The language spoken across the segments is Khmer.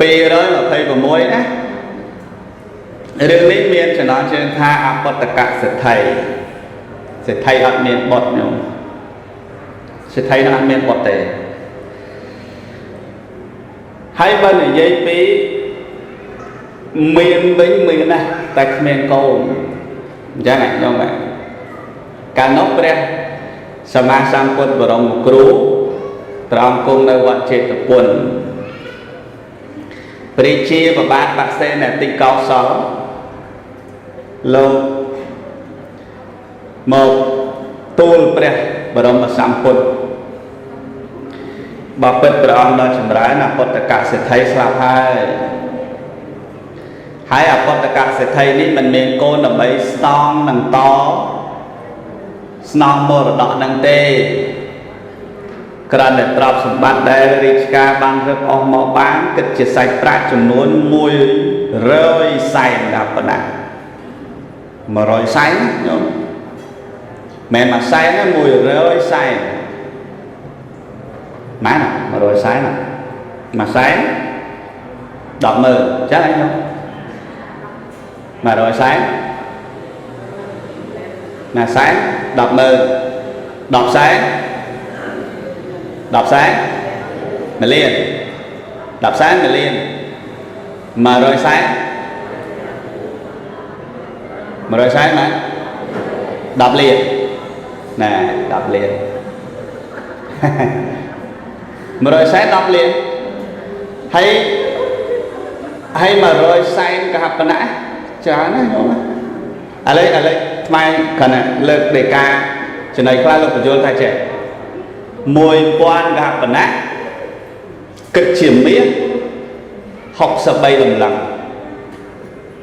226ណារឿងនេះមានចំណងជើងថាអពុត្តកសេដ្ឋីសេដ្ឋីអត់មានបុត្រញោមសេដ្ឋីនោះអត់មានបុត្រទេហើយបើនិយាយពីមានវិញមានណាស់តែគ្មានកូនអញ្ចឹងញោមកាលនោះព្រះសម្មាសម្ពុទ្ធបរមគ្រូព្រះអង្គគង់នៅវត្តចេតពុនព្រះជាប្របាទបសេនតិកោសលលោកមកទូលព្រះបរមសម្ពុទ្ធបបិទ្ធព្រះអង្គដល់ចម្រើនអពុត្តកសេដ្ឋីស្លាប់ហើយហើយអពុត្តកសេដ្ឋីនេះមិនមានកូនដើម្បីស្នងនឹងតស្នងមរតកនឹងទេគ្រាន់តែទ្រព្យសម្បត្តិដែលរាជការបានរឹបអស់មកបានគិតជាសាច់ប្រាក់ចំនួន100សែនដល់ប៉ុណ្ណា100សែនញោមមិនមួយសែនទេ100សែនម៉ែន100សែនមួយសែន100000ចឹងអីញោម100សែនមួយសែន100000 10សែន10សែន1លាន10សែន1លាន100សែន100សែនម៉ែ10លានណែ10លាន100សែន10លានហើយហើយ100សែនកហបណៈច្រើនណាស់ញោមឥឡូវថ្មគ្រាន់តែលើកដីកាចំណៃខ្លះលោកបញ្យល់ថាចេះ1000កហបណៈគិតជាមាស63តម្លឹង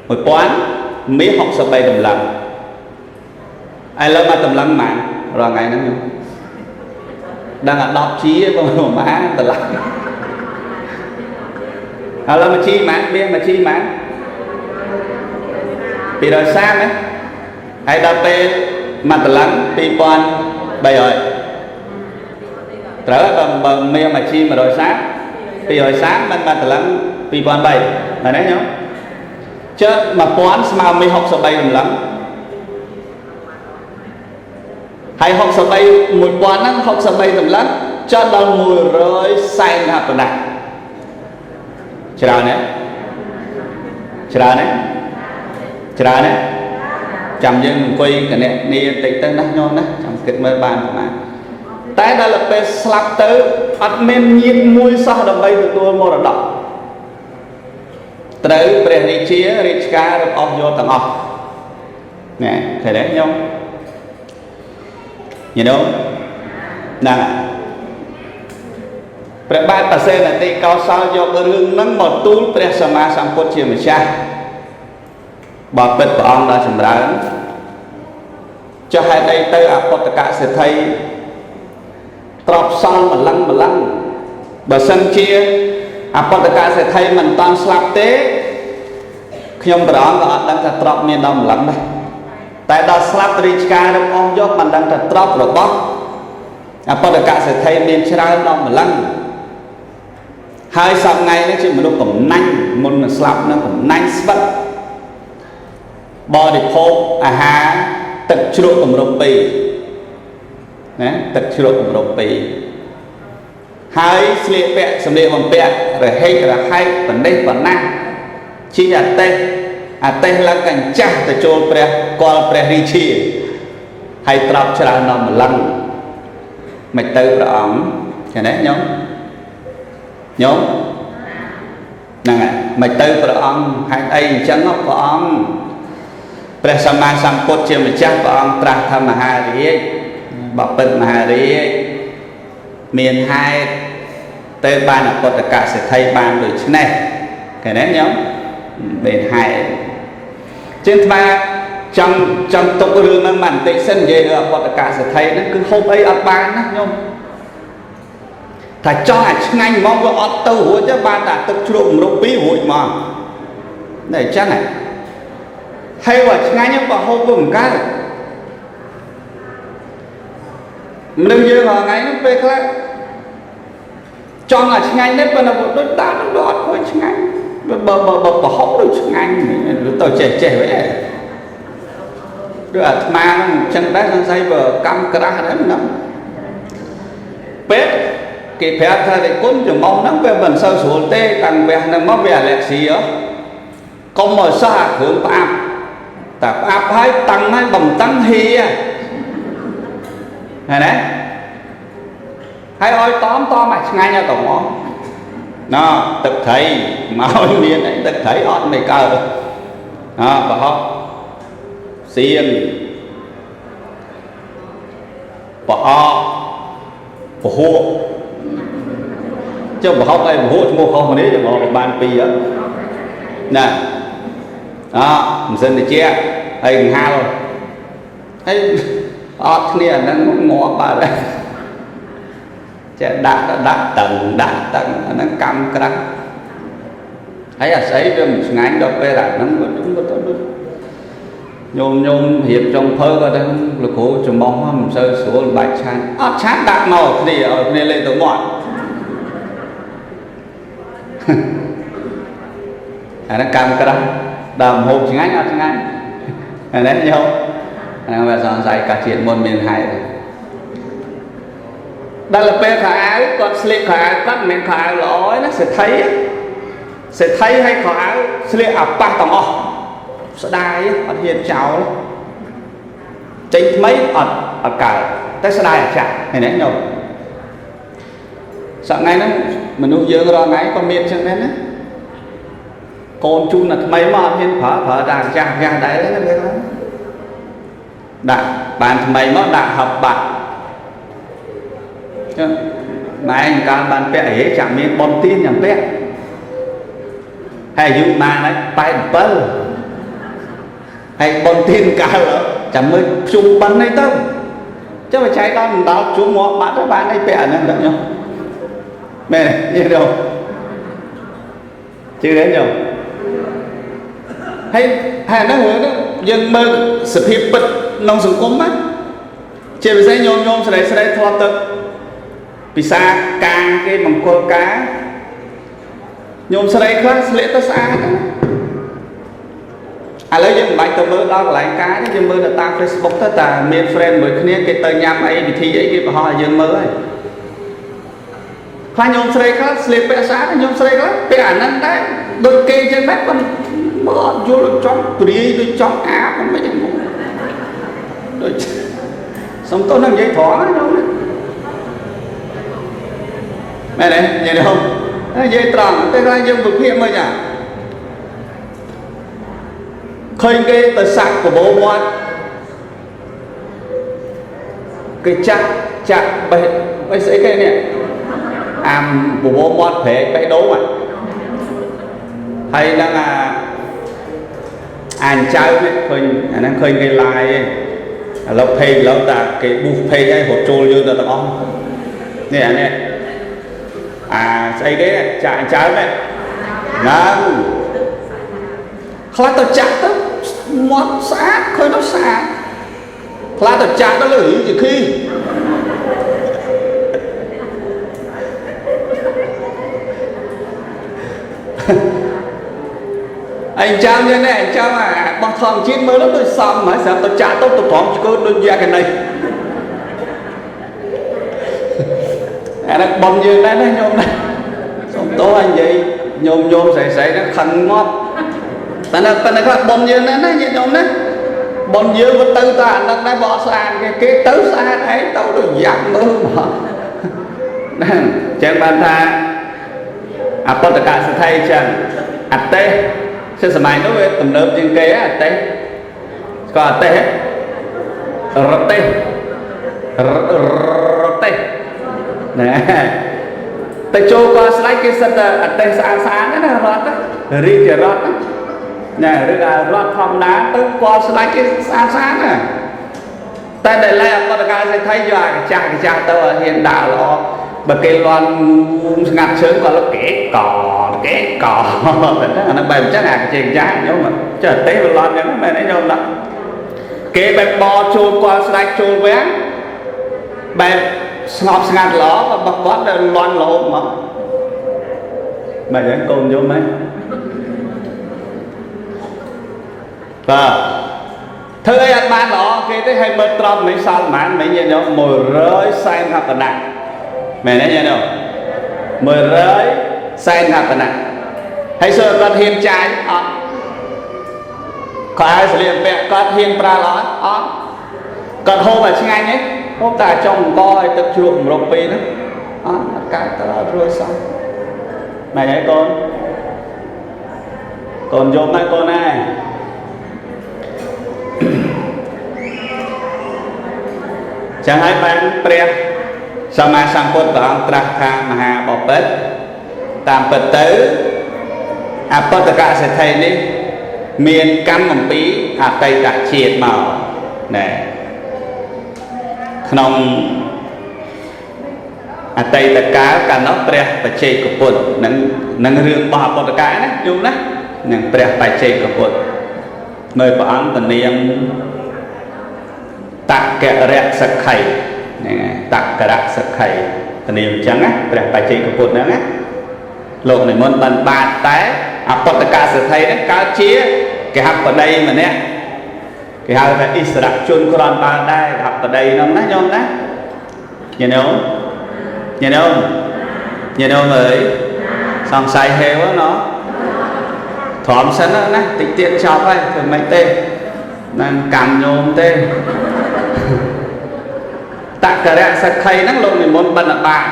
1000មាស63តម្លឹងឥឡូវមកតម្លឹងប៉ុន្មានរាល់ថ្ងៃហ្នឹងខ្ញុំដឹងអា10ជាបងប្រហែលតម្លឹងឥឡូវមកជីប៉ុន្មានមាសមកជីប៉ុន្មាន230ណាហើយដល់ពេលមួយតម្លឹង2300ត្រូវបើមាសមកជី130 230មិនមួយតម្លឹង2003មែនទេញោមចើ1000ស្មើមាស63តម្លឹងហើយ63 1000ហ្នឹង63តម្លឹងចុះដល់100សែនកហបណៈច្រើនទេច្រើនទេច្រើនទេចាំយើងអង្គុយកណនីបន្តិចទៅណាញោមណាចាំគិតមើលបានប្រហែលតែដល់ពេលស្លាប់ទៅអត់មានញាតិមួយសោះដើម្បីទទួលមរតកត្រូវព្រះរាជារាជការរឹបអស់យកទាំងអស់ណែឃើញទេញោមញោមហ្នឹងព្រះបាទបសេនតិកោសលយករឿងហ្នឹងមកទូលព្រះសម្មាសម្ពុទ្ធជាម្ចាស់បបិទ្ធព្រះអង្គដល់ចម្រើនចុះហេតុអីទៅអពុត្តកសេដ្ឋីទ្រព្យសល់ម្លឹងម្លឹងបើសិនជាអពុត្តកសេដ្ឋីមិនតាន់ស្លាប់ទេខ្ញុំព្រះអង្គក៏អត់ដឹងថាទ្រព្យមានដល់ម្លឹងដែរតែដល់ស្លាប់រាជការរឹបអស់យកមិនដឹងថាទ្រព្យរបស់អពុត្តកសេដ្ឋីមានច្រើនដល់ម្លឹងហើយសប្ថ្ងៃនេះជាមនុស្សកំណាញ់មុននឹងស្លាប់នឹងកំណាញ់ស្បិតបរិភោគអាហារទឹកជ្រក់គម្រប់2ណាទឹកជ្រក់គម្រប់2ហើយស្លៀកពាក់សម្លៀកបំពាក់រហេករហែកបនេះបណាស់ជីអតេះអតេះឡើងកញ្ចាស់ទៅចូលព្រះកលព្រះរាជាហើយទ្រព្យច្រើនដល់ម្លឹងមិនទៅព្រះអង្គឃើញទេញោមញោមហ្នឹងហើយមិនទៅព្រះអង្គហេតុអីអញ្ចឹងព្រះអង្គព្រះសម្មាសម្ពុទ្ធជាម្ចាស់ព្រះអង្គត្រាស់ថាមហារាជបពិទ្ធមហារាជមានហេតុទៅបានអពុត្តកសេដ្ឋីបានដូច្នេះឃើញទេញោមមានហេតុជាងថ្មចង់ទុករឿងហ្នឹងមកបន្តិចសិននិយាយរឿងអពុត្តកសេដ្ឋីហ្នឹងគឺហូបអីអត់បានណាញោមថាចង់អាឆ្ងាញ់ហ្មងវាអត់ទៅរួចទេបានតែទឹកជ្រក់គម្រប់2រួចហ្មងនេះអញ្ចឹងហ៎ហើយបើឆ្ងាញ់បើហូបវាមិនកើតមនុស្សយើងរាល់ថ្ងៃហ្នឹងពេលខ្លះចង់ឲ្យឆ្ងាញ់ទេប៉ុន្តែដូចតាមនឹងវាអត់ខូចឆ្ងាញ់ បើបើបើប្រហុកដូចឆ្ងាញ់ទៅចេះចេះវិញដូចអាត្មាហ្នឹងអញ្ចឹងដែរសង្ស័យបើកម្មក្រាស់ដែរហ្នឹងពេទ្យគេប្រាប់ថាតែគុណច្រមុះហ្នឹងវាមិនសូវស្រួលទេតាំងវះហ្នឹងមកវាអាឡែស៊ីហ៎កុំឲ្យសោះអាគ្រឿងផ្អាប់តែផ្អាប់ហើយតាំងហើយបំតាំងហៀហើយណាហើយឲ្យតមតមឲ្យឆ្ងាញ់ឲ្យកំងណ៎ទឹកត្រីមកមានអីទឹកត្រីអត់មិនកើតអើប្រហុកសៀងប្រអកពហុចុះប្រហុកអីពហុឈ្មោះខុសគ្នាចាំមកបានពីរណាអមិនសិនតិចហើយកង្ហាល់ហើយអត់គ្នាអាហ្នឹងងាប់បាត់ហើយចេះដាក់ដាក់តឹងដាក់តឹងអាហ្នឹងកម្មក្រាស់ហើយអាស្អីវាមិនឆ្ងាញ់ដល់ពេលអាហ្នឹងក៏ទៅដូចញោមញោមរៀបចុងភៅក៏ទៅលោកគ្រូច្រមុះមិនសូវស្រួលបាច់ឆានអត់ឆានដាក់មកគ្នាឲ្យគ្នាលេងទៅមាត់អាហ្នឹងកម្មក្រាស់ដល់ម្ហូបឆ្ងាញ់អត់ឆ្ងាញ់អានេះញោមអាហ្នឹងវាសង្ស័យកាជាតិមុនមានហេតុដល់ពេលខោអាវគាត់ស្លៀកខោអាវគាត់មិនមែនខោអាវល្អទេណាសេដ្ឋីសេដ្ឋីហើយខោអាវស្លៀកអាប៉ះទាំងអស់ស្ដាយអត់ហ៊ានចោលចេញថ្មីអត់អត់កើតតែស្ដាយអាចាស់ឃើញទេញោមសប្តាហ៍ហ្នឹងមនុស្សយើងរាល់ថ្ងៃក៏មានចឹងដែរណាកូនជូនតែថ្មីមកអត់ហ៊ានប្រើប្រើតែអាចាស់អាចាស់ដែរណាវាដាក់បានថ្មីមកដាក់ហឹបបាត់ចឹងម៉ែកាលបានពាក់អីចាំមានប៉ុនទៀនចាំពាក់ហើយអាយុបានហើយ87ហើយប៉ុនទៀនកាលចាំមើលភ្ជុំបិណ្ឌអីទៅចុះបើចែកដល់មិនដល់ភ្ជុំងាប់បាត់ទៅបានអីពាក់អាហ្នឹងទៅញោមមែនទេញោមជឿទេញោមហើយហើយហ្នឹងរឿងហ្នឹងយើងមើលសភាពពិតក្នុងសង្គមណាជាពិសេសញោមញោមស្រីស្រីធ្លាប់ទៅពិសាការគេមង្គលការញោមស្រីខ្លះស្លៀកទៅស្អាតណាឥឡូវយើងមិនបាច់ទៅមើលដល់កន្លែងការទេយើងមើលទៅតាម Facebook ទៅតាមាន friend មួយគ្នាគេទៅញ៉ាំអីពិធីអីគេបង្ហោះឲ្យយើងមើលហើយខ្លះញោមស្រីខ្លះស្លៀកពាក់ស្អាតញោមស្រីខ្លះពាក់អាហ្នឹងដែរដូចគេចឹងដែរប៉ុន្តែមើលអត់យល់ចង់ព្រាយដូចចង់អាបមិនហ្នឹងដូចសុំទោសនឹងនិយាយត្រង់ណាញោមមែនទេនិយាយទៅនិយាយត្រង់តែថាយើងវិភាគមើលចាឃើញគេទៅសាក់កបោមាត់គេចាក់ចាក់បេះអីស្អីគេនេះអាមបបោមាត់ព្រែកបេះដូងហើយនឹងអាអញចៅនេះឃើញអាហ្នឹងឃើញគេ live ឯងឥឡូវ page ឥឡូវតាគេ boost page ហើយរត់ចូលយើងទៅទាំងអស់នេះអានេះអាស្អីគេចាក់ចៅនេះហ្នឹងខ្លះទៅចាក់ទៅមាត់ស្អាតឃើញទៅស្អាតខ្លះទៅចាក់ទៅលើជាខីអញចាំយ៉ាងនេះអញចាំអាបោះធម្មជាតិមើលទៅដូចសមហើយស្រាប់ទៅចាក់ទៅទៅព្រមឆ្កឺតដូចយ៉ាកណីអាហ្នឹងប៉ុនយើងដែរណាញោមណាសុំទោសអញនិយាយញោមញោមស្រីស្រីហ្នឹងខឹងងាប់តែប៉ុន្តែខ្លះប៉ុនយើងដែរណាញាតិញោមណាប៉ុនយើងក៏ទៅតែអាហ្នឹងដែរបើអត់ស្អាតគេគេទៅស្អាតឯងទៅដូចយ៉ាប់មើលមកណាចឹងបានថាអបតកសថៃចឹងអតេជាសម័យនោះវាទំនើបជាងគេអតេស្គាល់អតេរទេសរទេសណែទៅចូលក៏ស្ដេចគេសិតតែអតេស្អាតស្អាតណារត់រាជរត់ណែឬអារត់ធម្មតាទៅក៏ស្ដេចគេស្អាតស្អាតណាតែដែលឡែអបតកាសេដ្ឋីយកអាកាចាស់កាចាស់ទៅឲ្យហ៊ានដាក់ល្អបើគេលន់ស្ងាត់ជើងក៏លោកគេកគេកតែអាហ្នឹងបែបអញ្ចឹងអាកាចេចាស់ញោមចេះទេវាលន់អញ្ចឹងមែនទេញោមណាគេបែបបចូលគាល់ស្ដេចចូលវាំងបែបស្ងប់ស្ងាត់ល្អបើគាត់ដល់លន់រហូតមកបែបហ្នឹងកូនយំហ៎ បាទធ្វើអីអត់បានល្អគេទេហើយមើលត្រប់មិនសល់ប៉ុន្មានមិញញាតិញោម140ហបណៈមែនទេញាតិញោម140ហបណៈហើយសួរគាត់ហ៊ានចាយអត់គាត់ឲ្យស្លៀកពាក់គាត់ហ៊ានប្រើល្អអត់គាត់ហូបឲ្យឆ្ងាញ់ទេហូបតែចុងអង្គឲ្យទឹកជ្រក់គម្រប់ពីរហ្នឹងអត់អត់កើតទៅអត់រួចសោះមែនទេកូនកូនយំណាកូនណាចឹងហើយបានព្រះសម្មាសម្ពុទ្ធព្រះអង្គត្រាស់ថាមហាបពិត្រតាមពិតទៅអបតកសេដ្ឋីនេះមានកម្មអំពីអតីតជាតិមកណែក្នុងអតីតកាលកាលនោះព្រះបច្ចេកពុទ្ធនឹងរឿងរបស់អបតកណាយល់ណានឹងព្រះបច្ចេកពុទ្ធមើលព្រះអង្គពនាមតក្ករៈសក្ខីហ្នឹងហើយតក្ករៈសក្ខីពនាមអញ្ចឹងណាព្រះបច្ចេកពុទ្ធហ្នឹងណាលោកនិមន្តបានបាតតែអបតកសេដ្ឋីហ្នឹងកើតជាគេហបតីម្នាក់គេហៅថាអិសរជនគ្រាន់បើដែរគេហបតីហ្នឹងណាញោមណាញាតិញោមញាតិញោមញាតិញោមអើយសង្ស័យហេវណោះទ្រាំសិនណាតិចទៀតចប់ហើយធ្វើម៉េចទេនឹងកម្មញោមទេតក្ករៈសក្ខីហ្នឹងលោកនិមន្តបិណ្ឌបាត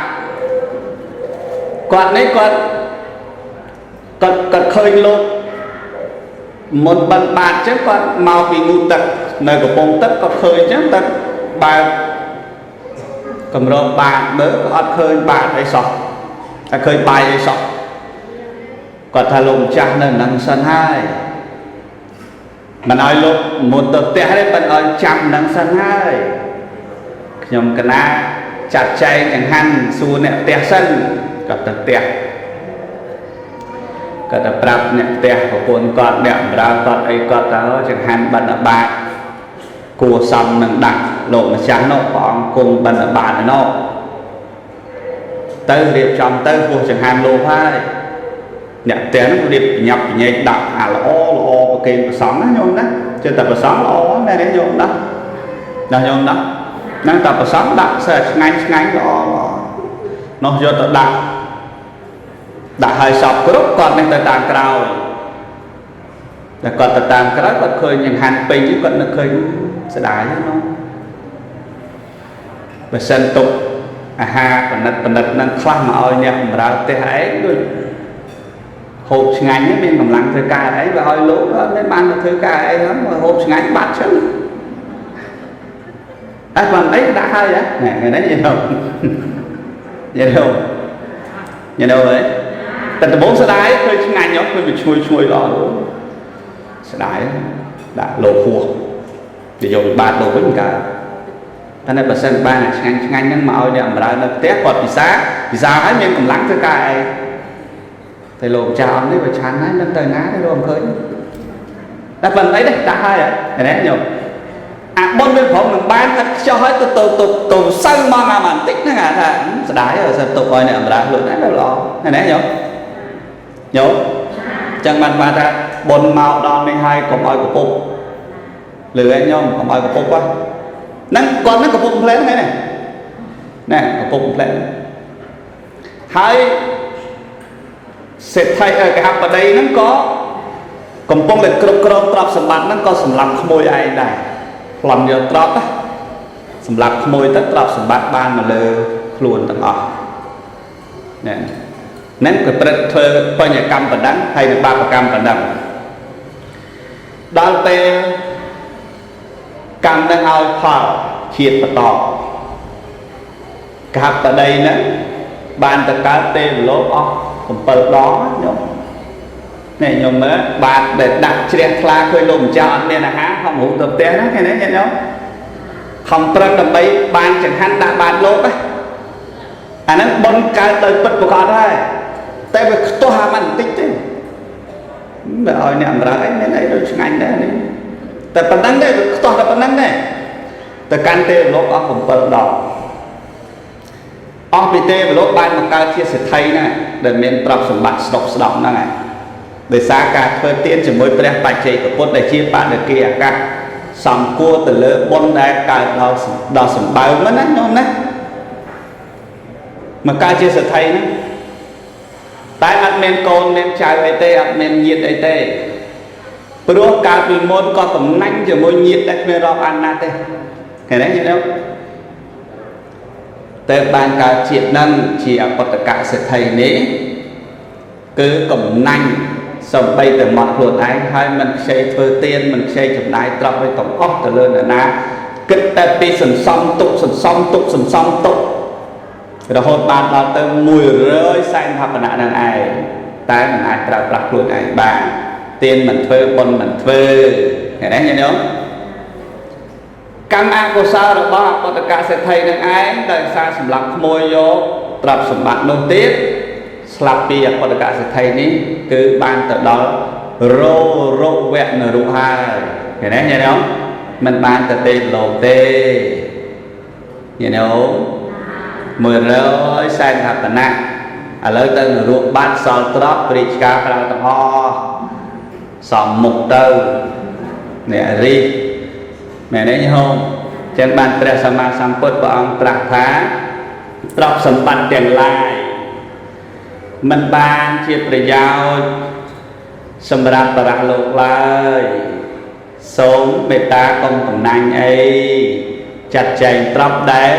គាត់នេះគាត់គាត់គាត់ឃើញលោកមុនបិណ្ឌបាតអញ្ចឹងគាត់មកពីងូទឹកនៅកំពង់ទឹកគាត់ឃើញអញ្ចឹងទឹកបើកកម្របបាតមើលក៏អត់ឃើញបាតអីសោះតែឃើញបាយអីសោះគាត់ថាលោកម្ចាស់នៅនឹងសិនហើយមិនឲ្យលោកមុនទៅផ្ទះទេមិនឲ្យចាំនឹងសិនហើយខ្ញុំកណាចាត់ចែងចង្ហាន់សួរអ្នកផ្ទះសិនគាត់ទៅផ្ទះគាត់ទៅប្រាប់អ្នកផ្ទះប្រពន្ធគាត់អ្នកបម្រើគាត់អីគាត់ទៅចង្ហាន់បិណ្ឌបាតគួសមនឹងដាក់លោកម្ចាស់នោះព្រះអង្គគង់បិណ្ឌបាតឯនោះទៅរៀបចំទៅពោះចង្ហាន់លោកហើយអ្នកផ្ទះនោះរៀបញ៉ាប់ញែកដាក់អាល្អល្អប្រគេនប្រសង់ណាញោមណាជឿតែប្រសង់ល្អមែនទេញោមណាណាញោមណាហ្នឹងតែប្រសង់ដាក់សើឆ្ងាញ់ឆ្ងាញ់ល្អល្អនោះយកទៅដាក់ដាក់ឲ្យសពគ្រប់គាត់នេះទៅតាមក្រោយតែគាត់ទៅតាមក្រោយគាត់ឃើញចង្ហាន់ពេញគាត់នឹកឃើញស្ដាយនោះបើសិនទុកអាហារប៉និតប៉និតនឹងខ្លះមកឲ្យអ្នកបម្រើផ្ទះឯងដូចហូបឆ្ងាញ់មានកម្លាំងធ្វើការអីបើឲ្យលោកអត់មានបានទៅធ្វើការអីហ្នឹងហូបឆ្ងាញ់បាត់ចឹងអត់បានអីដាក់ហើយហ៎ណែថ្ងៃនេះយល់យល់យល់ហើយតែដំបូងស្ដាយឃើញឆ្ងាញ់ឃើញវាឈ្ងុយឈ្ងុយល្អស្ដាយដាក់លោកហួសវាយកវិបាតលោកវិញកើតតែបើសិនបានឆ្ងាញ់ឆ្ងាញ់ហ្នឹងមកឲ្យអ្នកបម្រើនៅផ្ទះគាត់ពិសាពិសាហើយមានកម្លាំងធ្វើការអីតែលោកម្ចាស់អង្គនេះវាឆាន់ហើយនឹងទៅណាទេរកមិនឃើញតែប៉ុន្តែទេដាក់ហើយហ៎ណាញោមអាបុណ្យវាព្រមនឹងបានឥតខ្ចោះហើយទៅទៅទៅសឹងមកអាបន្តិចហ្នឹងអាថាស្ដាយហើយសិនទុកឲ្យអ្នកបម្រើខ្លួនឯងទៅល្អណាញោមញោមចឹងបានថាបុណ្យមកដល់នេះហើយកុំឲ្យកពុបលឺឯងញោមកុំឲ្យកពុបហ្នឹងគាត់ហ្នឹងកពុបផ្លែហ្នឹងណែកពុបផ្លែហើយសេដ្ឋីកហបតីហ្នឹងក៏កំពុងតែគ្រប់គ្រងទ្រព្យសម្បត្តិហ្នឹងក៏សម្លាប់ក្មួយឯងដែរប្លន់យកទ្រព្យសម្លាប់ក្មួយទៅទ្រព្យសម្បត្តិបានមកលើខ្លួនទាំងអស់ណែហ្នឹងក៏ព្រឹត្តធ្វើបញ្ញកម្មបណ្ដឹងហើយនឹងបាបកម្មបណ្ដឹងដល់ពេលកម្មនឹងឲ្យផលជាតិបន្តកហបតីហ្នឹងបានទៅកើតទេវលោកអស់7ដងញោមនេះញោមមើលបាតដែលដាក់ជ្រះថ្លាឃើញលោកម្ចាស់អត់មានអាហារខំរូបទៅផ្ទះណាគេនេះញោមខំប្រឹងដើម្បីបានចង្ហាន់ដាក់បាតលោកណាអាហ្នឹងបុណ្យកើតដោយពិតប្រាកដហើយតែវាខ្ទាស់អាមិនបន្តិចទេបើឲ្យអ្នកបម្រើអីមានអីដូចឆ្ងាញ់ដែរនេះតែប៉ុណ្្នឹងទេវាខ្ទាស់តែប៉ុណ្្នឹងទេទៅកាន់ទេវលោកអស់7ដងអស់ពីទេវលោកបានមកកើតជាសេដ្ឋីណាដែលមានទ្រព្យសម្បត្តិស្ដុកស្ដំហ្នឹងហើយ ដោយសារការធ្វើទានជាមួយព្រះបច្ចេកពុទ្ធដែលជាបដិគាអាកាសសំគួរទៅលើបុណ្យដែលកើតដល់សម្បើមណាញោមណាមកកើតជាសេដ្ឋីហ្នឹងតែអត់មានកូនមានចៅអីទេអត់មានញាតិអីទេព្រោះកាលពីមុនក៏កំណាញ់ជាមួយញាតិដែលគ្មានរាប់អានណាស់ទេឃើញទេញោមតែបានកើតជាតិនឹងជាអបតកសេដ្ឋីនេះគឺកំណាញ់សំបីតែមកខ្លួនឯងហើយមិនខ្ចីធ្វើទានមិនខ្ចីចំណាយទ្រព្យឲ្យទាំងអស់ទៅលើអ្នកណាគិតតែពីសន្សំទុកសន្សំទុកសន្សំទុករហូតបានដល់ទៅ100សែនហបណៈនឹងឯងតែមិនអាចប្រើប្រាស់ខ្លួនឯងបានទានមិនធ្វើបុណ្យមិនធ្វើឃើញទេញោមកម្មអកុសលរបស់អបតកសេដ្ឋីនឹងឯងដោយសារសម្លាប់ក្មួយយកទ្រព្យសម្បត្តិនោះទៀតស្លាប់ពីអបតកសេដ្ឋីនេះគឺបានទៅដល់រោរវៈនរុហើយឃើញទេញោមមិនបានទៅទេលោកទេញោម100សែនហបណៈឥឡូវទៅនរកបាត់សល់ទ្រព្យព្រះឆ្កាក្រៅទាំងអស់សំមុខទៅអ្នករិះមែនទេញោមចឹងបានព្រះសម្មាសម្ពុទ្ធព្រះអង្គត្រាស់ថាទ្រព្យសម្បត្តិទាំងឡាយមិនបានជាប្រយោជន៍សម្រាប់បរៈលោកឡើយសូមមេត្តាកុំកំណាញ់អីចាត់ចែងទ្រព្យដែល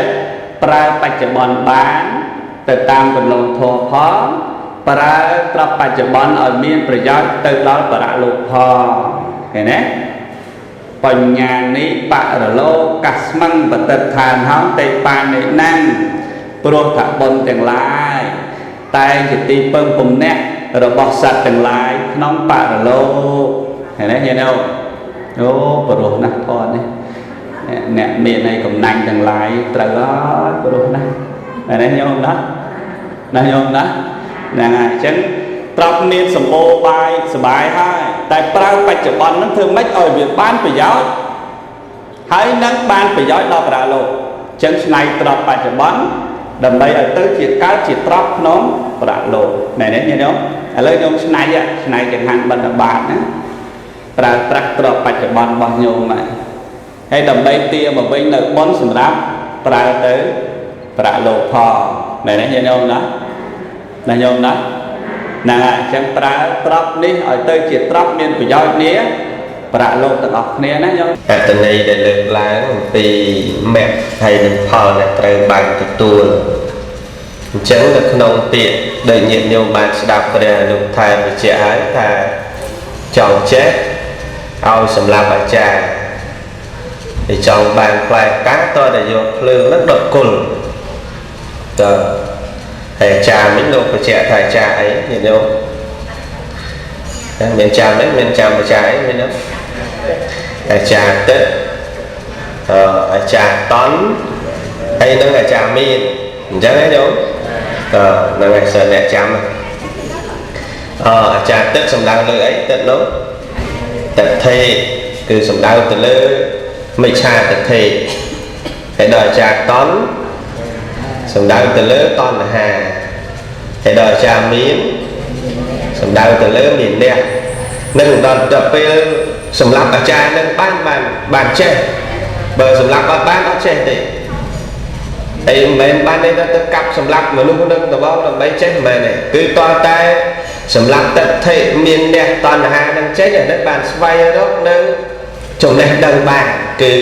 ប្រើបច្ចុប្បន្នបានទៅតាមគន្លងធម៌ផងប្រើទ្រព្យបច្ចុប្បន្នឲ្យមានប្រយោជន៍ទៅដល់បរៈលោកផងឃើញទេបញ្ញានិបរលោកាស្មੰបតិដ្ឋានហោតេបានិណੰព្រោះថាបុណ្យទាំងឡាយតែជាទីពឹងពំនាក់របស់សត្វទាំងឡាយក្នុងបរលោកឃើញទេញោមអូព្រោះណាស់ធម៌នេះអ្នកមានឯកំណាញ់ទាំងឡាយត្រូវហើយព្រោះណាស់ណាញោមណាណាញោមណាហ្នឹងហើយអញ្ចឹងទ្រព្យមានសម្បូរបាយសបាយហើយតែប្រើបច្ចុប្បន្នហ្នឹងធ្វើម៉េចឲ្យវាបានប្រយោជន៍ហើយនឹងបានប្រយោជន៍ដល់បរលោកអញ្ចឹងឆ្នៃទ្រព្យបច្ចុប្បន្នដើម្បីឲ្យទៅជាកើតជាទ្រព្យក្នុងបរលោកមែនទេញោមឥឡូវញោមឆ្នៃឆ្នៃចង្ហាន់បិណ្ឌបាតណាប្រើប្រាស់ទ្រព្យបច្ចុប្បន្នរបស់ញោមហើយដើម្បីទាមកវិញនៅបុណ្យសម្រាប់ប្រើទៅប្រាក់លោកផងមែនទេញោមណាណាញោមណាហ្នឹងហើយអញ្ចឹងប្រើទ្រព្យនេះឲ្យទៅជាទ្រព្យមានប្រយោជន៍នេះប្រាក់លោកទាំងអស់គ្នាណាញោមអត្ថន័យដែលលើកឡើងអំពីមគ្គហើយនឹងផលដែលត្រូវបានទទួលអញ្ចឹងនៅក្នុងពាក្យដែលញាតិញោមបានស្ដាប់ព្រះអនុថែបញ្ជាក់ហើយថាចង់ចេះឲ្យសម្លាប់អាចារ្យដែលចង់បានផ្លែកាតតែយកភ្លើងនឹងដុតគល់តើហើយអាចារ្យមិញលោកបញ្ជាក់ថាអាចារ្យអីញាតិញោមតែមានអាចារ្យមិនមានចាំអាចារ្យអីមែនទេអាចារ្យទឹកអាចារ្យតន់ហើយនឹងអាចារ្យមានអញ្ចឹងហ៎ញោមតើនឹងឯងសិនអ្នកចាំអាចារ្យទឹកសំដៅលើអីទឹកនោះតថេគឺសំដៅទៅលើមិច្ឆាទិដ្ឋិហើយដល់អាចារ្យតន់សំដៅទៅលើតណ្ហាហើយដល់អាចារ្យមានសំដៅទៅលើមានអ្នកនឹងដល់ទៅពេលសម្រាប់អាចារ្យនឹងបានបានចេះបើសម្រាប់អត់បានអត់ចេះទេហើយមិនមែនបានទេទៅកាប់សម្រាប់មនុស្សនឹងដបងដើម្បីចេះមិនមែនទេគឺតើតែសម្រាប់ទិដ្ឋិមានអ្នកតណ្ហានឹងចេះអានេះបានស្វែងរកនៅចំណេះដឹងបានគឺ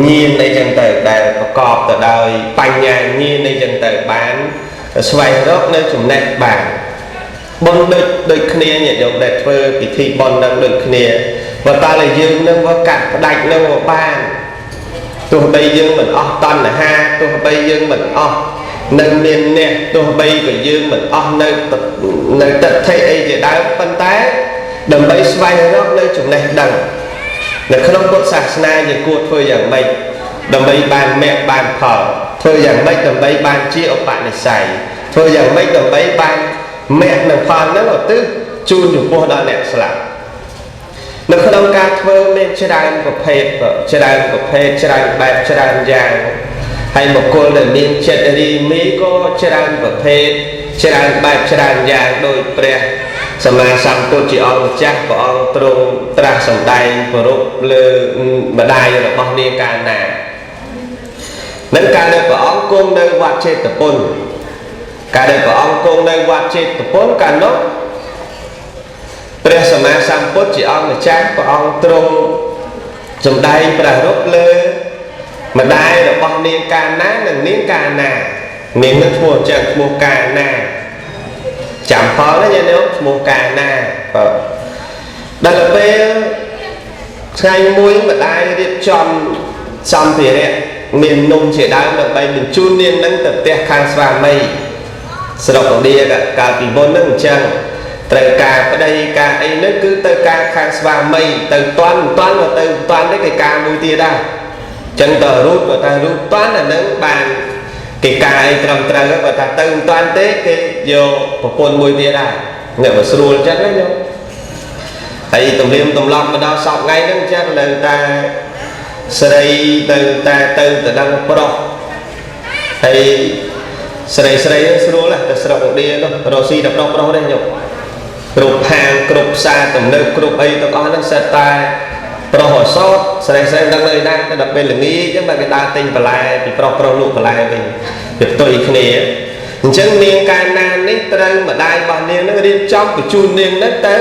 ញាណអីចឹងទៅដែលប្រកបទៅដោយបញ្ញាញាណអីចឹងទៅបានស្វែងរកនៅចំណេះបានបុណ្យដូចគ្នាញាតិញោមដែលធ្វើពិធីបុណ្យនឹងដូចគ្នាបើតើតែយើងនឹងមកកាត់ផ្ដាច់នឹងមកបានទោះបីយើងមិនអស់តណ្ហាទោះបីយើងមិនអស់នៅមានអ្នកទោះបីក៏យើងមិនអស់នៅទិដ្ឋិអីជាដើមប៉ុន្តែដើម្បីស្វែងរកនៅចំណេះដឹងនៅក្នុងពុទ្ធសាសនាយើងគួរធ្វើយ៉ាងម៉េចដើម្បីបានមគ្គបានផលធ្វើយ៉ាងម៉េចដើម្បីបានជាឧបនិស្ស័យធ្វើយ៉ាងម៉េចដើម្បីបានមគ្គនិងផលហ្នឹងឧទ្ទិសជូនចំពោះដល់អ្នកស្លាប់នៅក្នុងការធ្វើមានច្រើនប្រភេទច្រើនប្រភេទច្រើនបែបច្រើនយ៉ាងហើយបុគ្គលដែលមានចិត្តរីមីក៏ច្រើនប្រភេទច្រើនបែបច្រើនយ៉ាងដោយព្រះ សម្មាសម្ពុទ្ធជាអង្គម្ចាស់ព្រះអង្គទ្រង់ត្រាស់សម្ដែងប្រពលើម្ដាយរបស់នាងកាលណានឹងកាលដែលព្រះអង្គគង់នៅវត្តចេតពុនកាលដែលព្រះអង្គគង់នៅវត្តចេតពុនកាលនោះព្រះសម្មាសម្ពុទ្ធជាអង្គម្ចាស់ព្រះអង្គទ្រង់សម្ដែងប្រារព្ធលើម្ដាយរបស់នាងកាលណានិងនាងកាលណានាងនឹងឈ្មោះអញ្ចឹងឈ្មោះកាលណាចាំផលណាញាតិញោមឈ្មោះកាលណាបាទដល់ពេលថ្ងៃមួយម្ដាយរៀបចំសម្ភារៈមាននំជាដើមដើម្បីបញ្ជូននាងនឹងទៅផ្ទះខាងស្វាមីស្រុកឥណ្ឌាកាលពីមុនហ្នឹងអញ្ចឹងត្រូវការប្តីការអីហ្នឹងគឺទៅការខាងស្វាមីទៅតាន់តាន់ទៅតាន់នេះគេការមួយទៀតដែរអញ្ចឹងតើរូបបើថារូបតាន់អាហ្នឹងបានគេការអីត្រឹមត្រូវបើថាទៅមិនតាន់ទេគេយកប្រពន្ធមួយទៀតដែរអ្នកបើស្រួលអញ្ចឹងណាញោមហើយទំនៀមទម្លាប់មកដល់សពថ្ងៃហ្នឹងអញ្ចឹងនៅតែស្រីទៅតែទៅទៅដឹងប្រុសហើយស្រីស្រីស្រួលទៅស្រុកឥណ្ឌានោះរកស៊ីតែប្រុសប្រុសទេញោមគ្រប់ហាងគ្រប់ផ្សារទំនើបគ្រប់អីទាំងអស់ហ្នឹងសិតតែប្រុសអសតស្រីស្រីមិនដឹងនៅណាទៅដល់ពេលល្ងាចអញ្ចឹងបើគេដើរទិញបន្លែពីប្រុសប្រុសលក់បន្លែវិញវាផ្ទុយគ្នាអញ្ចឹងនាងកាលណានេះត្រូវម្ដាយរបស់នាងនឹងរៀបចំបញ្ជូននាងនឹងទៅ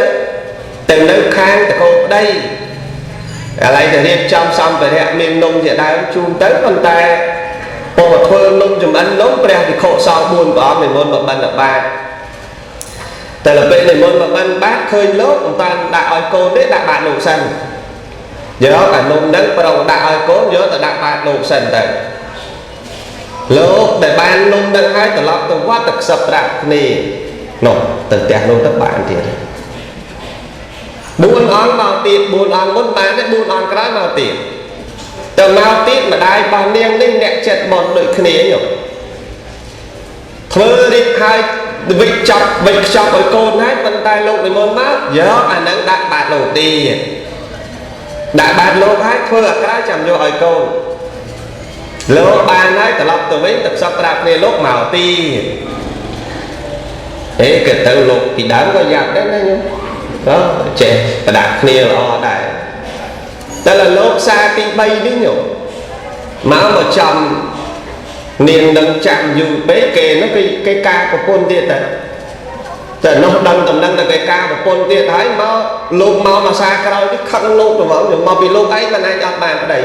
ទៅនៅខាងតកោប្តីឥឡូវទៅរៀបចំសម្ភារៈមាននំជាដើមជូនទៅប៉ុន្តែពោលធ្វើនំចម្អិននំព្រះភិក្ខុសង្ឃ4ព្រះអង្គនិមន្តមកបិណ្ឌបាតតែដល់ពេលនិមន្តមកបិណ្ឌបាតឃើញលោកមិនតាន់ដាក់ឲ្យកូនទេដាក់បាតលោកសិនយកអានំហ្នឹងប្រងដាក់ឲ្យកូនយកទៅដាក់បាតលោកសិនទៅលោកដែលបាននំហ្នឹងហើយត្រឡប់ទៅវត្តទៅខ្សឹបត្រាប់គ្នានោះទៅផ្ទះនោះទៅបានទៀត4អង្គមកទៀត4អង្គមុនបានទេ4អង្គក្រោយមកទៀតទៅមកទៀតម្ដាយរបស់នាងនេះអ្នកចិត្តបន់ដូចគ្នាញោមធ្វើរៀបហើយវិចចាប់វិចខ្ចប់ឲ្យកូនហើយប៉ុន្តែលោកនិមន្តមកយកអានឹងដាក់បាតលោកទៀតដាក់បាតលោកហើយធ្វើអាក្រៅចាំយកឲ្យកូនលោកបានហើយត្រឡប់ទៅវិញទៅផ្សព្វប្រាប់គ្នាលោកមកទៀតអេគេទៅលោកពីដើមក៏យ៉ាប់ដែរណាញោមក៏ចេះប្រដាក់គ្នាល្អដែរតែលោកសារទី3នេះញោមមកមកចំនាងនឹងចាំយូរពេកគេនោះគេការប្រពន្ធទៀតតែតែនោះដឹងតំណឹងតែគេការប្រពន្ធទៀតហើយមកលោកមកមកសារក្រោយនេះខឹងលោកទៅមកមកពីលោកឯងមិនឯងអត់បានប្តី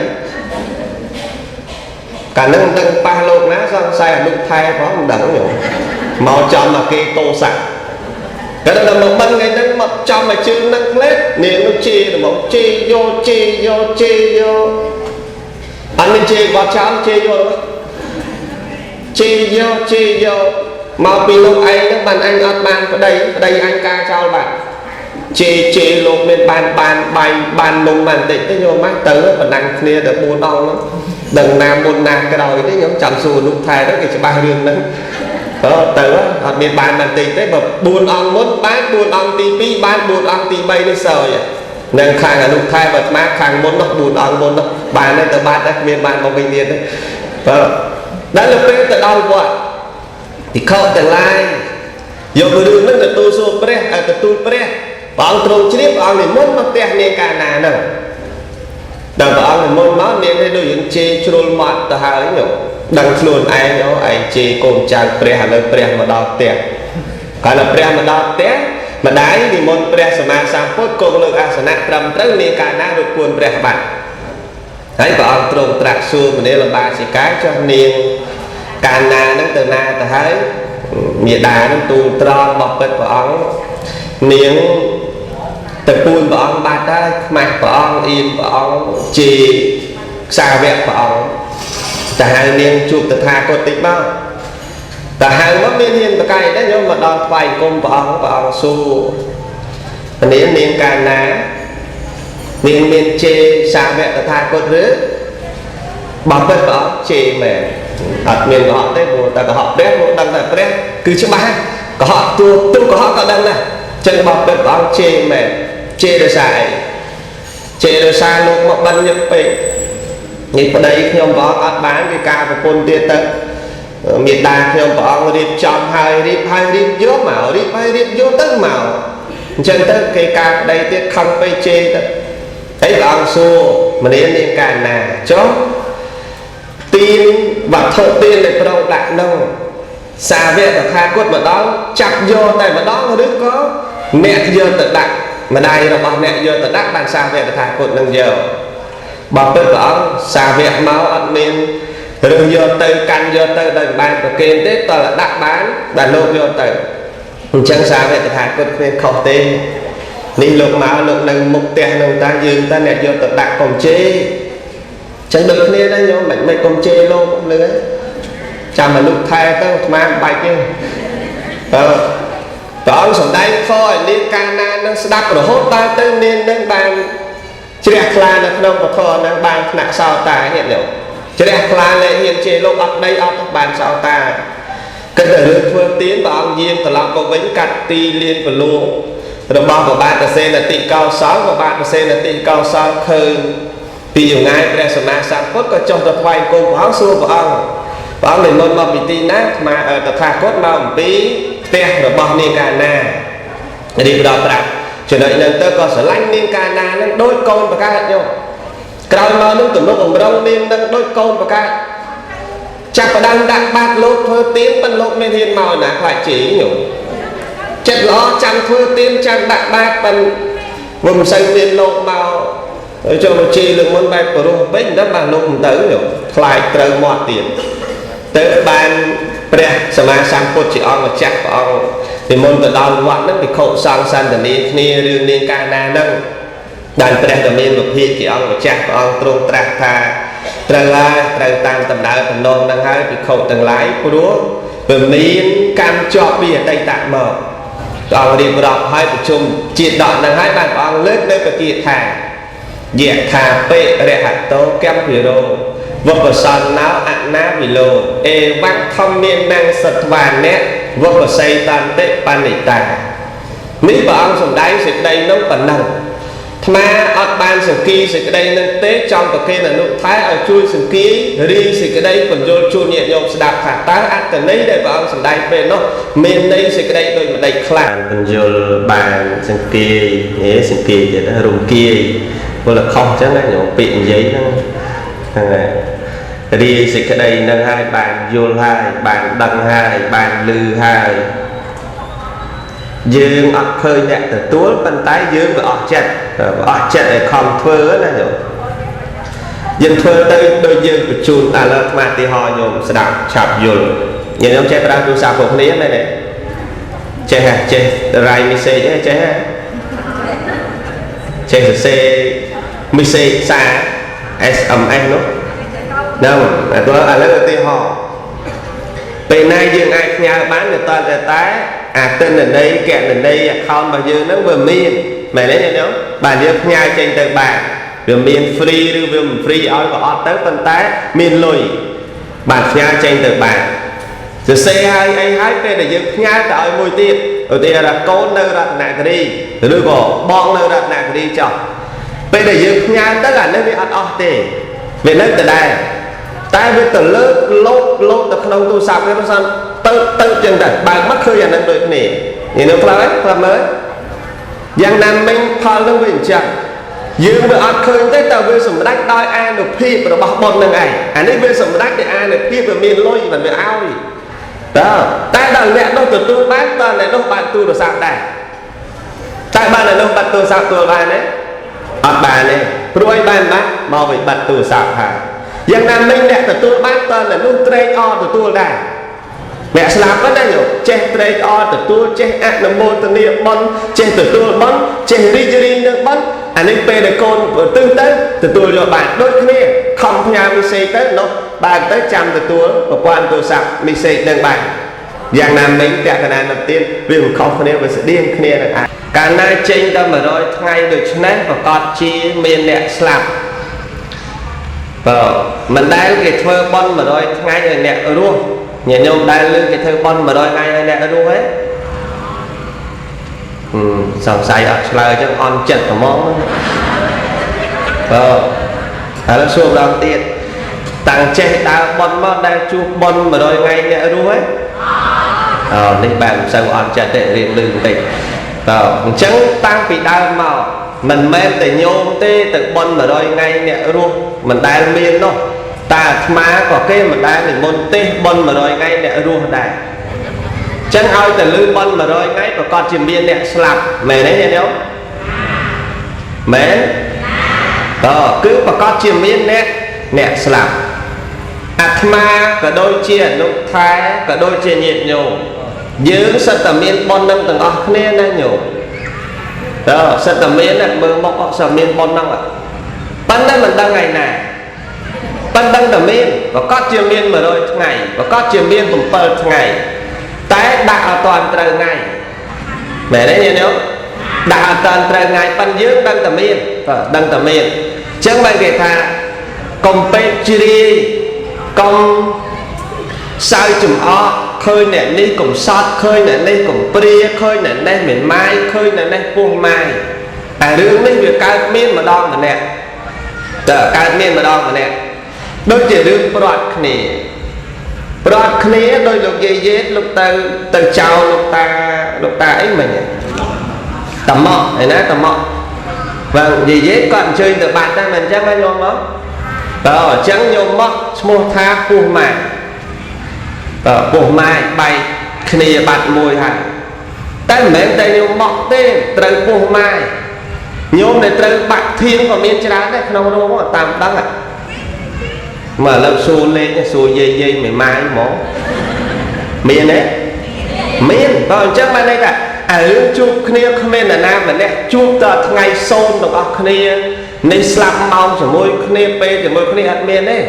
កាលហ្នឹងមិនដឹងប៉ះលោកណាសង្ស័យអនុថែផងមិនដឹងញោមមកចំមកគេតោសៈគេដល់មកបិណ្ឌថ្ងៃហ្នឹងមកចំមកជើងហ្នឹងផ្លេតនាងនោះជេរហ្មងជេរយកជេរយកជេរយកអត់មានជេរបត់ចោលជេរយកជេរយកជេរយកមកពីលោកឯងហ្នឹងបានអញអត់បានប្តីប្តីអញការចោលបាត់ជេរជេរលោកមានបានបានបាយបាននំបានតិចទេញោមមកទៅបណ្ដាំគ្នាទៅ4អង្គហ្នឹងដឹងណាមុនណាក្រោយទេញោមចាំសួរលោកថែទៅគេច្បាស់រឿងហ្នឹងទៅអត់មានបានបានតិចទេបើ4អង្គមុនបាន4អង្គទី2បាន4អង្គទី3នេះសយនឹងខាងអនុថែបើអាត្មាខាងមុននោះ4អង្គមុននោះបានទៅបាត់ដែរគ្មានបានមកវិញទៀតទេបើដល់ពេលទៅដល់វត្តភិក្ខុទាំងឡាយយករឿងហ្នឹងទៅទូលសួរព្រះទទួលព្រះព្រះអង្គទ្រង់ជ្រាបព្រះអង្គនិមន្តមកផ្ទះនាងកាលណាហ្នឹងដល់ព្រះអង្គនិមន្តមកនាងនេះដូចរឿងជេរជ្រុលមាត់ទៅហើយញោមដឹងខ្លួនឯងអូឯងជេរកូនចៅព្រះឥឡូវព្រះមកដល់ផ្ទះកាលព្រះមកដល់ផ្ទះម្ដាយនិមន្តព្រះសម្មាសម្ពុទ្ធគង់លើអាសនៈត្រឹមត្រូវនាងកាលណារួចពួនព្រះបាត់ហើយព្រះអង្គទ្រង់ត្រាស់សួរមនាលបាសិកាចុះនាងកាលណាហ្នឹងទៅណាទៅហើយមេដាហ្នឹងទូលត្រង់របស់ពិតព្រះអង្គនាងទៅពួនព្រះអង្គបាត់ហើយខ្មាស់ព្រះអង្គអៀនព្រះអង្គជេរសាវកព្រះអង្គតែហៅនាងជួបតថាគតតិចមកតែហៅមកមានហ៊ានបកាយដែរញោមមកដល់ថ្វាយគុំព្រះអង្គព្រះអង្គសួរនាងនាងកាលណានាងមានជេរសាវកតថាគតឬបើពិតព្រះអង្គជេរមែនអត់មានកុហកទេព្រោះតែកុហកព្រះព្រោះដឹងតែព្រះគឺច្បាស់កុហកទូទូកុហកក៏ដឹងដែរចឹងបើពិតព្រះអង្គជេរមែនជេរដោយសារអីជេរដោយសារលោកមកបិណ្ឌញឹកពេកនេះប្តីខ្ញុំព្រះអង្គអត់បានគេការប្រពន្ធទៀតទៅមេដាខ្ញុំព្រះអង្គរៀបចំហើយរៀបហើយរៀបយកមករៀបហើយរៀបយកទៅមក អញ្ចឹងទៅគេការប្តីទៀតខឹងពេកជេរទៅហើយព្រះអង្គសួរមនាលនាងកាលណាចុះទានវត្ថុទានដែលប្រងដាក់នោះសាវកតថាគតមកដល់ចាប់យកតែម្ដងឬក៏អ្នកយកទៅដាក់ម្ដាយរបស់អ្នកយកទៅដាក់បានសាវកតថាគតនឹងយកបើពិតព្រះអង្គសាវកមកអត់មានឬយកទៅកាន់យកទៅដោយបានប្រគេនទេតើដាក់បានបាទលោកយកទៅអញ្ចឹងសាវកតថាគតគ្មានខុសទេនេះលោកមកលោកនៅមុខផ្ទះនោះតាយើងតាអ្នកយកទៅដាក់កុំជេរចឹងដូចគ្នាដែរញោមមិនកុំជេរលោកលឺចាំមនុស្សថែទៅអាត្មាមិនបាច់ទេអឺព្រះអង្គសម្ដែងខឲ្យនាងកាលណានឹងស្ដាប់រហូតដល់ទៅនាងនឹងបានជ្រះថ្លានៅក្នុងពធនឹងបានថ្នាក់សោតាហ៊ានញោមជ្រះថ្លាលែងហ៊ានជេរលោកអត់ដីអត់បានសោតាគិតតែរឿងធ្វើទានព្រះអង្គយាងត្រឡប់មកវិញកាត់ទីលានប្រលួងរបស់ព្រះបាទប្រសេនតិកោសលព្រះបាទប្រសេនតិកោសលឃើញពីចម្ងាយព្រះសម្មាសម្ពុទ្ធក៏ចុះទៅថ្វាយគុំព្រះអង្គសួរព្រះអង្គព្រះអង្គនិមន្តមកពីទីណាអាត្មាតថាគតមកអំពីផ្ទះរបស់នាងកាលណារៀបរាប់ប្រាប់ចំណុចហ្នឹងទៅក៏ស្រឡាញ់នាងកាលណាហ្នឹងដូចកូនប្រកើតញោមក្រោយមកនឹងទំនុកបំរុងនាងនឹងដូចកូនប្រកើតចាប់ផ្ដើមដាក់បាតលោកធ្វើទៀនប៉ុន្តែលោកមានហ៊ានមកណាខ្លាចជេរញោមចិត្តល្អចាំធ្វើទៀនចាំដាក់បាតប៉ុន្តែវាមិនសូវមានលោកមកចូលមកជេរលើកមុនបែបព្រោះពេកមិនដឹងបាទលោកមិនទៅញោមខ្លាចត្រូវមាត់ទៀតទៅបានព្រះសម្មាសម្ពុទ្ធជាអង្គម្ចាស់ព្រះអង្គនិមន្តទៅដល់វត្តហ្នឹងភិក្ខុសង្ឃសន្ទនាគ្នារឿងនាងកាលណាហ្នឹងដែលព្រះដ៏មានវិភាកជាអង្គម្ចាស់ព្រះអង្គទ្រង់ត្រាស់ថាត្រូវហើយត្រូវតាមដំណើរតំណងហ្នឹងហើយភិក្ខុទាំងឡាយព្រោះវាមានកម្មជាប់ពីអតីតមកព្រះអង្គរៀបរាប់ឲ្យប្រជុំជាដកហ្នឹងហើយបានព្រះអង្គលើកនៅពគាថាយថាបិរហតោកម្មភិរោវបសន្នោអនាវិលោអេវៈធម្មាននំសត្វានៈវបសីតន្តិបណ្ឌិតានេះព្រះអង្គសម្ដែងសេចក្តីនោះប៉ុណ្ណឹងអាត្មាអត់បានសង្គីសេចក្តីនឹងទេចង់ប្រគេនអនុថែឲ្យជួយសង្គីរីសេចក្តីពន្យល់ជូនញាតិញោមស្ដាប់ថាតើអត្តន័យដែលព្រះអង្គសម្ដែងពេលនោះមានន័យសេចក្តីដូចម្ដេចខ្លះពន្យល់បានសង្គីហេសង្គីទៀតរំគាយពលខុសចឹងណាញោមពាក្យនិយាយហ្នឹងហ្នឹងហើយរាយសេចក្តីនឹងហើយបានយល់ហើយបានដឹងហើយបានឮហើយយើងអត់ឃើញអ្នកទទួលប៉ុន្តែយើងវាអស់ចិត្តវាអស់ចិត្តឲ្យខំធ្វើណាញោមយើងធ្វើទៅដូចយើងបញ្ជូនឥឡូវអាត្មាទីហោញោមស្ដាប់ឆាប់យល់ញោមចេះប្រើទូរស័ព្ទគ្រប់គ្នាមែនទេចេះហ่ะចេះ write message ទេចេះហ่ะចេះសរសេរ message សារ SMS នោះហ្នឹងតែឥឡូវឧទាហរណ៍ពេលណាយើងអាចផ្ញើបានទៅតតែតែអាទិន្នន័យកណន័យ account របស់យើងហ្នឹងវាមានមែនទេញោមបាទយើងផ្ញើចេញទៅបានវាមាន free ឬវាមិន free ឲ្យក៏អត់ទៅប៉ុន្តែមានលុយបាទផ្ញើចេញទៅបានសរសេរហើយអីហើយពេលដែលយើងផ្ញើទៅឲ្យមួយទៀតឧទាហរណ៍កូននៅរតនគិរីឬក៏បងនៅរតនគិរីចុះពេលដែលយើងផ្ញើទៅអានេះវាអត់អស់ទេវានៅដដែលតែវាទៅលើកលោតលោតទៅក្នុងទូរស័ព្ទវាមិនសិនទៅទៅចឹងទៅបើកមកឃើញអានឹងដូចគ្នានេះនៅខ្លះខ្លះមើលយ៉ាងណាមិញផលនឹងវាអញ្ចឹងយើងវាអត់ឃើញទេតែវាសម្រេចដោយអានុភាពរបស់បុណ្យនឹងឯងអានេះវាសម្រេចដោយអានុភាពវាមានលុយមិនវាឲ្យតើតែដល់អ្នកនោះទទួលបានតើអ្នកនោះបានទូរស័ព្ទដែរតែបានអ្នកនោះបាត់ទូរស័ព្ទទទួលបានទេអត់បានទេព្រោះអីបានបាត់មកវាបាត់ទូរស័ព្ទហើយយ៉ាងណាមិញអ្នកទទួលបានតើអ្នកនោះត្រេកអរទទួលដែរអ្នកស្លាប់ហ្នឹងណាញោមចេះត្រេកអរទទួលចេះអនុមោទនាបុណ្យចេះទទួលបុណ្យចេះរីករាយនឹងបុណ្យអានេះពេលដែលកូនទិសទៅទទួលយកបានដូចគ្នាខំផ្ញើមីសេចទៅនោះបើកទៅចាំទទួលប្រព័ន្ធទូរស័ព្ទមីសេចនឹងបានយ៉ាងណាមិញតក្កណានុទានវាមិនខុសគ្នាវាស្តៀងគ្នានឹងឯងកាលណាចេញដល់100ថ្ងៃដូច្នេះប្រកាសជាមានអ្នកស្លាប់បើមិនដែលគេធ្វើបុណ្យ100ថ្ងៃឲ្យអ្នករស់ញាតិញោមដែលលើគេធ្វើបុណ្យ100ថ្ងៃឲ្យអ្នករស់ហ៎សង្ស័យអត់ឆ្លើយចឹងអន់ចិត្តហ្មងបើឥឡូវសួរម្ដងទៀតតាំងចេះដើរបុណ្យមកដែលជួបបុណ្យ100ថ្ងៃអ្នករស់ហ៎អូនេះបែបមិនសូវអន់ចិត្តទេរៀនលឺបន្តិច តើអញ្ចឹងតាំងពីដើមមកមិនមែនតែញោមទេទៅបន់100ថ្ងៃអ្នករស់មិនដែលមាននោះតាអាត្មាក៏គេមិនដែលនិមន្តទេសបន់100ថ្ងៃអ្នករស់ដែរចឹងឲ្យតែលឺបន់100ថ្ងៃប្រកាសជាមានអ្នកស្លាប់មែនទេញាតិញោមមែនតើគឺប្រកាសជាមានអ្នកស្លាប់អាត្មាក៏ដូចជាអនុថែក៏ដូចជាញាតិញោមយើងសិតតែមានបន់នឹងទាំងអស់គ្នាណាញោមតើសិតតែមានមើលមកអត់សិតមានបន់ហ្នឹងប៉ុន្តែមិនដឹងថ្ងៃណាប៉ុន្តែដឹងតែមានប្រកាសជាមាន100ថ្ងៃប្រកាសជាមាន7ថ្ងៃតែដាក់អត់ទាន់ត្រូវថ្ងៃមែនទេញាតិញោមដាក់អត់ទាន់ត្រូវថ្ងៃប៉ុន្តែយើងដឹងតែមានបាទដឹងតែមានអញ្ចឹងបានគេថាកុំពេកជ្រាយកុំសើចំអកឃើញអ្នកនេះកំសត់ឃើញអ្នកនេះកំព្រាឃើញអ្នកនេះមានម៉ាយឃើញអ្នកនេះពោះម៉ាយតែរឿងនេះវាកើតមានម្ដងម្នាក់តើកើតមានម្ដងម្នាក់ដូចជារឿងព្រាត់គ្នាព្រាត់គ្នាដោយលោកយាយយេតលោកទៅចោលលោកតាអីមិញតម៉ក់ឯណាតម៉ក់បាទយាយយេតគាត់អញ្ជើញទៅបាត់ដែរមិនអញ្ចឹងហ៎ញោមមកតើអញ្ចឹងញោមមកឈ្មោះថាពោះម៉ាយតើពោះម៉ាយបែកគ្នាបាត់មួយហើយតែមិនមែនតែញោមមកទេត្រូវពោះម៉ាយញោមដែលត្រូវបាក់ធៀងក៏មានច្រើនដែរក្នុងរោងតាមដឹងមកឥឡូវសួរលេងសួរយាយយាយមួយម៉ាយហ្មងមានទេមានបើអញ្ចឹងបានន័យថាអារឿងជួបគ្នាគ្មាននរណាម្នាក់ជួបតថ្ងៃសូន្យទាំងអស់គ្នានេះស្លាប់ម៉ោងជាមួយគ្នាពេលជាមួយគ្នាអត់មានទេ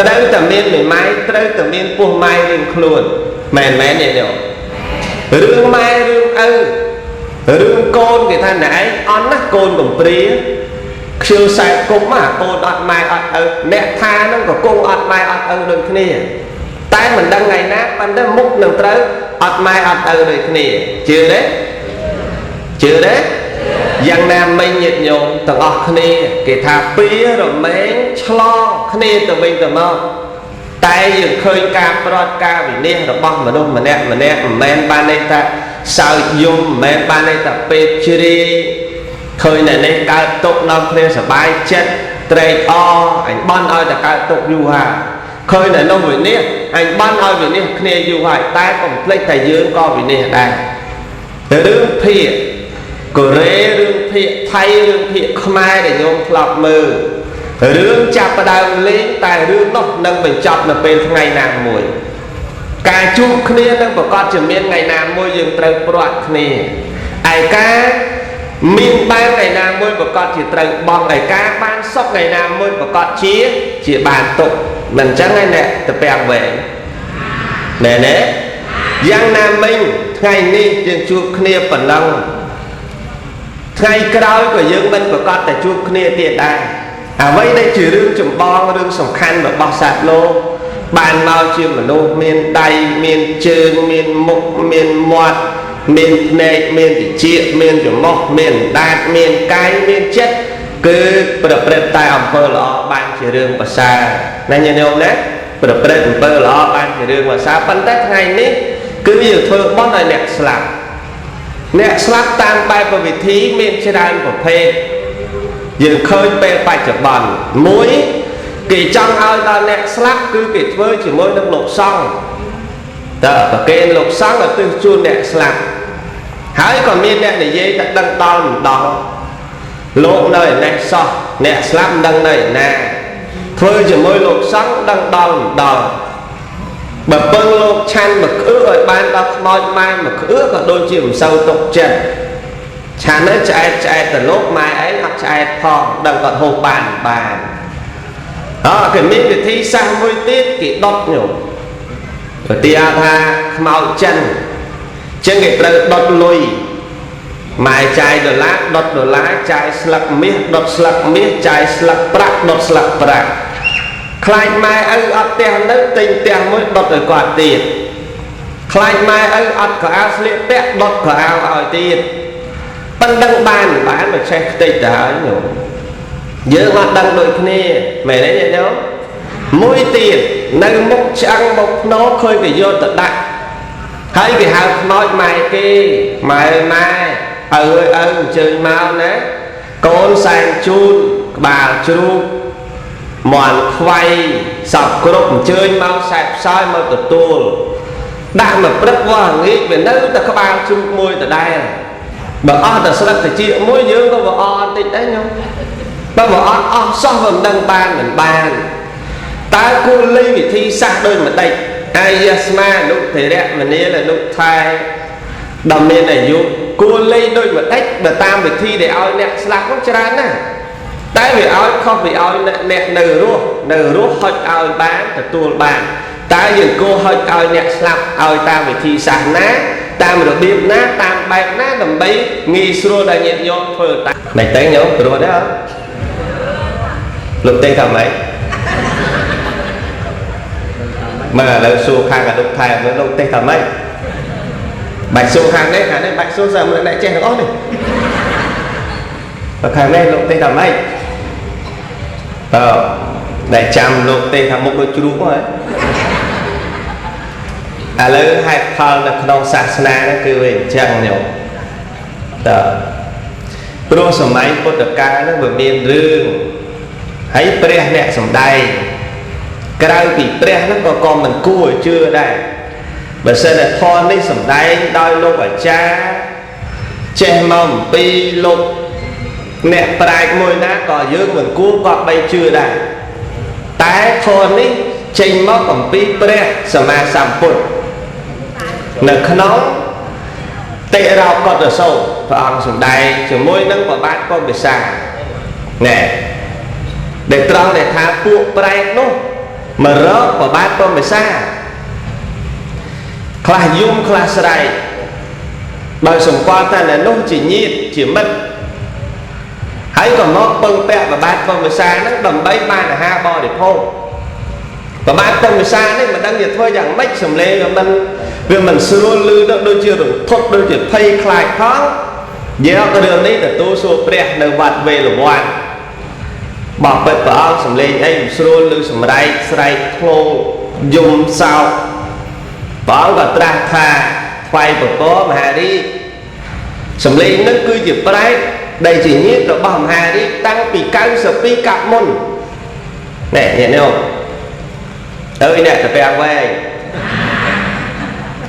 ត្រូវតែមានមួយម៉ាយត្រូវតែមានពោះម៉ាយរៀងខ្លួនមែនមែនទេញោមរឿងម៉ែរឿងឪរឿងកូនគេថាណែឯងអន់ណាស់កូនកំព្រាខ្ជិលសែកគុំអាកូនអត់ម៉ែអត់ឪអ្នកថាហ្នឹងក៏គង់អត់ម៉ែអត់ឪដូចគ្នាតែមិនដឹងថ្ងៃណាប៉ុន្តែមុខនឹងត្រូវអត់ម៉ែអត់ឪដូចគ្នាជឿទេជឿទេយ៉ាងណាមិញញាតិញោមទាំងអស់គ្នាគេថាពីរមែងឆ្លងគ្នាទៅវិញទៅមកតែយើងឃើញការប្រត់ការវិនិច្ឆ័យរបស់មនុស្សម្នាក់ម្នាក់មិនមែនបានន័យថាសើចយំមិនមែនបានន័យថាពេកជ្រាយឃើញតែនេះកើតទុកដល់គ្នាសบายចិត្តត្រេកអរអញបន់ឲ្យតែកើតទុកយូរហើយឃើញតែនោះវិនិច្ឆ័យអញបន់ឲ្យវិនិច្ឆ័យគ្នាយូរហើយតែកុំភ្លេចតែយើងក៏វិនិច្ឆ័យដែររឿងភាគកូរ៉េរឿងភាគថៃរឿងភាគខ្មែរដែលញោមធ្លាប់មើលរឿងចាប់ផ្ដើមលេងតែរឿងនោះនឹងបញ្ចប់នៅពេលថ្ងៃណាមួយការជួបគ្នានឹងប្រកាសជាមានថ្ងៃណាមួយយើងត្រូវព្រាត់គ្នាឯការមានបានថ្ងៃណាមួយប្រកាសជាត្រូវបង់ឯការបានសុខថ្ងៃណាមួយប្រកាសជាបានទុកមិនអញ្ចឹងឯអ្នកទៅពាំងវែងមែនទេយ៉ាងណាមិញថ្ងៃនេះយើងជួបគ្នាប៉ុណ្ណឹងថ្ងៃក្រោយក៏យើងមិនប្រកាសតែជួបគ្នាទៀតដែរអ្វីដែលជារឿងចម្បងរឿងសំខាន់របស់សត្វលោកបានមកជាមនុស្សមានដៃមានជើងមានមុខមានមាត់មានភ្នែកមានត្រចៀកមានច្រមុះមានដាតមានកាយមានចិត្តគឺប្រព្រឹត្តតែអំពើល្អបានជារឿងប្រសើរណាញាតិញោមណាប្រព្រឹត្តអំពើល្អបានជារឿងប្រសើរប៉ុន្តែថ្ងៃនេះគឺយើងធ្វើបុណ្យឲ្យអ្នកស្លាប់អ្នកស្លាប់តាមបែបវិធីមានច្រើនប្រភេទយើងឃើញពេលបច្ចុប្បន្នមួយគេចង់ឲ្យដល់អ្នកស្លាប់គឺគេធ្វើជាមួយនឹងលោកសង្ឃតើប្រគេនលោកសង្ឃឲ្យទិសជូនអ្នកស្លាប់ហើយក៏មានអ្នកនិយាយតែដឹងដល់មិនដល់លោកនៅឯនេះសោះអ្នកស្លាប់មិនដឹងនៅឯណាធ្វើជាមួយលោកសង្ឃដឹងដល់មិនដល់បើពឹងលោកឆាន់មកក្អឺឲ្យបានដល់ខ្មោចម៉ែមកក្អឺក៏ដូចជាមិនសូវទុកចិត្តឆាន់នេះឆ្អែតឆ្អែតទៅលោកម៉ែឯងអត់ឆ្អែតផងដឹងគាត់ហូបបានបានអើគេមានវិធីសាស្ត្រមួយទៀតគេដុតញោមឧទាហរណ៍ថាខ្មោចចិនចឹងគេត្រូវដុតលុយម៉ែចាយដុល្លារដុតដុល្លារចាយស្លឹកមាសដុតស្លឹកមាសចាយស្លឹកប្រាក់ដុតស្លឹកប្រាក់ខ្លាចម៉ែឪអត់ផ្ទះនៅទិញផ្ទះមួយដុតឲ្យគាត់ទៀតខ្លាចម៉ែឪអត់ខោអាវស្លៀកពាក់ដុតខោអាវឲ្យទៀតប៉ុណ្ដឹងបានបានមកឆេះខ្ទេចទៅហើយញោមយើងអត់ដឹងដូចគ្នាមែនទេញាតិញោមមួយទៀតនៅមុខឆ្អឹងមុខភ្នោឃើញគេយកទៅដាក់ហើយគេហៅខ្មោចម៉ែគេម៉ែម៉ែ ឪអើយឪអញ្ជើញមកណាកូនសែនជូនក្បាលជ្រូកមន់ខ្វៃសពគ្រប់អញ្ជើញមកសែបផ្សោយមកទទួលដាក់មកព្រឹកវល់ងាកវានៅតែក្បាលជ្រូកមួយដដែលបើអស់តែស្លឹកតិចមួយយើងក៏វាអត់តិចដែរញោមបើវាអត់អស់សោះវាមិនដឹងបានមិនបានតើគួរលៃវិធីសាស្ត្រដូចម្ដេចអាយស្មានុធិរៈមនាលនុថែដល់មានអាយុគួរលៃដូចម្ដេចបើតាមវិធីដែលឲ្យអ្នកស្លាប់នោះច្រើនណាស់តែវាឲ្យខុសវាឲ្យអ្នកនៅរស់នៅរស់ហុចឲ្យបានទទួលបានតើយើងគួរហុចឲ្យអ្នកស្លាប់ឲ្យតាមវិធីសាស្ត្រណាតាមរបៀបណាតាមបែបណាដើម្បីងាយស្រួលដល់ញាតិញោមធ្វើតាមមិនទេញោមព្រោះទេអត់លោកទេថាម៉េចមកឥឡូវសួរខាងអនុថែមើលលោកទេថាម៉េចបាច់សួរខាងនេះខាងនេះបាច់សួរសើមិនអ្នកចេះទាំងអស់នេះបើខាងនេះលោកទេថាម៉េចតើដែលចាំលោកទេថាមុខដូចជ្រូកហ៎ឥឡូវហេតុផលនៅក្នុងសាសនាហ្នឹងគឺវាអញ្ចឹងញោមតើព្រោះសម័យពុទ្ធកាលហ្នឹងវាមានរឿងហើយព្រះអ្នកសំដែងក្រៅពីព្រះហ្នឹងក៏មិនគួរឲ្យជឿដែរបើសិនតែធម៌នេះសំដែងដោយលោកអាចារ្យចេះមកអំពីលោកអ្នកប្រាជ្ញមួយណាក៏យើងមិនគួរក៏បីជឿដែរតែធម៌នេះចេញមកអំពីព្រះសម្មាសម្ពុទ្ធនៅក្នុងតិរោកតសោព្រះអង្គសម្ដែងជាមួយនឹងប្របាទពំពិសាណែដែលត្រង់ដែលថាពួកប្រែតនោះមករកប្របាទពំពិសាខ្លះយំខ្លះស្រែកដោយសម្គាល់ថាអ្នកនោះជាញាតិជាមិត្តហើយក៏មកពឹងពាក់ប្របាទពំពិសាហ្នឹងដើម្បីបានអាហារបរិភោគប្របាទពំពិសានេះមិនដឹងជាធ្វើយ៉ាងម៉េចសំឡេងវាមិនស្រួលឮទៅដូចជារន្ធត់ដូចជាភ័យខ្លាចផងយករឿងនេះទទួលសួរព្រះនៅវត្តវេលវ័នបោះពិតព្រះអង្គសំឡេងអីមិនស្រួលឮសម្រែកស្រែកធ្លោយំសោកព្រះអង្គក៏ត្រាស់ថាថ្វាយពរមហារាជសំឡេងនឹងគឺជាប្រែតដែលជាញាតិរបស់មហារាជតាំងពី92កាប់មុនណែញាតិញោមអើយអ្នកតាពាំងវែង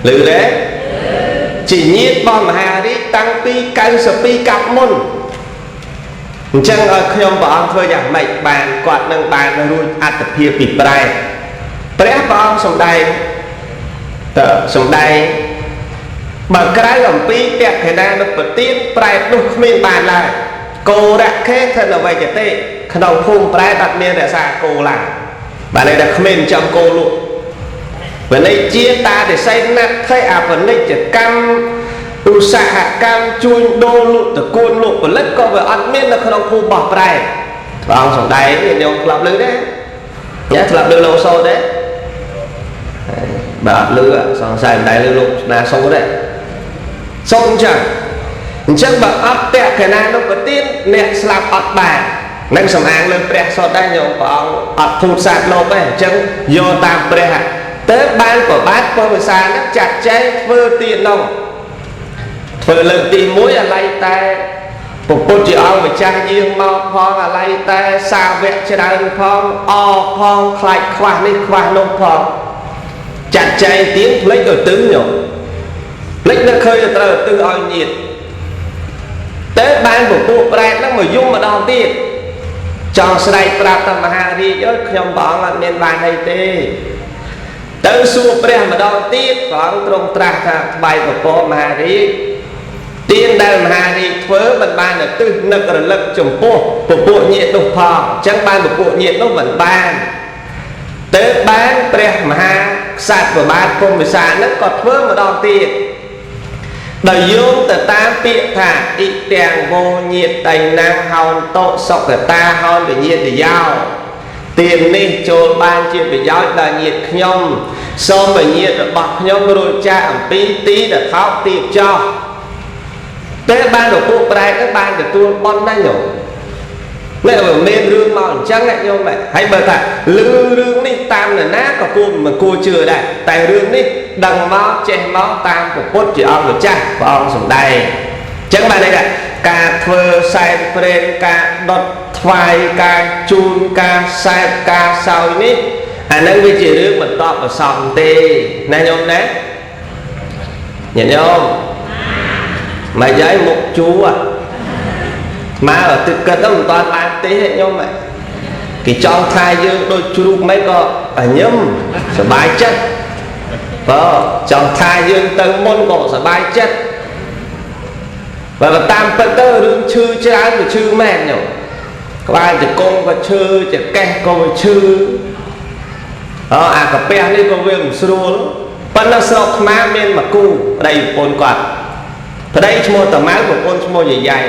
ឮទេជាញាតិរបស់មហារាជតាំងពី92កាប់មុនអញ្ចឹងឲ្យខ្ញុំព្រះអង្គធ្វើយ៉ាងម៉េចបានគាត់នឹងបានរួចអត្តភាពពីប្រែតព្រះព្រះអង្គសម្ដែងតើសម្ដែងបើក្រៅអំពីតក្ខិណានុបទានប្រែតនោះគ្មានបានឡើយគោរខេធនវេកតិក្នុងភូមិប្រែតអត់មានរក្សាគោឡើយបាទន័យថាគ្មានចំគោលក់វនិជាតាទិសីណាត់ថេអវនិច្ចកម្មឧស្សាហកម្មជួញដូរលក់តកួនលក់ផលិតក៏វាអត់មាននៅក្នុងភូមិរបស់ប្រែតព្រះអង្គសម្ដែងញោមធ្លាប់ឮទេញ៉ាធ្លាប់ឮលោកសូត្រទេបើអត់ឮសង្ស័យមិនដែលឮលោកណាសូត្រទេសូត្រអញ្ចឹងបើអត់តក្កណានុបទានអ្នកស្លាប់អត់បាននឹងសំអាងលើព្រះសូត្រដែរញោមព្រះអង្គអត់ភូតសាទលោកទេអញ្ចឹងយកតាមព្រះទៅបានប្របាទពវិសានឹងចាត់ចែងធ្វើទាននោះធ្វើលើកទី1អាល័យតែពុទ្ធជាអង្គម្ចាស់យាងមកផងអាល័យតែសាវកច្រើនផងអផងខ្លាចខ្វះនេះខ្វះនោះផងចាត់ចែងទៀនភ្លេចឲ្យទឹងញោមភ្លេចនឹកឃើញត្រូវទឹងឲ្យញាតតែបានពពួកប្រែតហ្នឹងមកយំម្ដងទៀតចង់ស្រែកប្រាប់តាមមហារាជអើយខ្ញុំព្រះអង្គអត់មានបានអីទេទៅសួរព្រះម្ដងទៀតព្រះអង្គទ្រង់ត្រាស់ថាថ្វាយពរមហារាជទានដែលមហារាជធ្វើមិនបានទៅទិសនឹករលឹកចំពោះពពួកញាតិនោះផងអញ្ចឹងបានពពួកញាតិនោះមិនបានទៅបានព្រះមហាក្សត្រប្របាទពំវិសានឹងក៏ធ្វើម្ដងទៀតដោយយោងទៅតាមពាក្យថាអ៊ីទាំងវោញាតៃណាំងហោនតោសុកតាហោនវិញាតយោទាននេះចូលបានជាប្រយោជន៍ដល់ញាតិខ្ញុំសូមឲ្យញាតិរបស់ខ្ញុំរួចចាកអំពីទីដែលថោកទាបចោះតែបានពពួកប្រែតទៅបានទទួលបុណ្យណាញោមនេះវាមានរឿងមកអញ្ចឹងញោមហើយបើថាឮរឿងនេះតាមនរណាក៏គួរមិនគួរជឿដែរតែរឿងនេះដឹងមកចេះមកតាមពុទ្ធជាអង្គម្ចាស់ព្រះអង្គសម្ដែងអញ្ចឹ ចឹងបានន័យថាការធ្វើសែនព្រេនការដុតថ្វាយការជូនការសែបការសោយនេះអានឹងវាជារឿងបន្តប្រសំទេណាញោមណាញាតិញោមមកយាយមុខជួមកទឹកគិតទៅមិនតាន់បានទេញោមគេចង់ថាយើងដូចជ្រូកមិនក៏ញឹមសบายចិត្តបើចង់ថាយើងទៅមុនក៏សบายចិត្តបើតាមពិតទៅរឿងឈឺច្រើនវាឈឺមែនញោមក្បាលជង្គង់ក៏ឈឺចកេះក៏វាឈឺអាកាពះនេះក៏វាមិនស្រួលប៉ុន្តែស្រុកខ្មែរមានមួយគូប្តីប្រពន្ធគាត់ប្តីឈ្មោះតាម៉ៅប្រពន្ធឈ្មោះយាយយ៉ៃ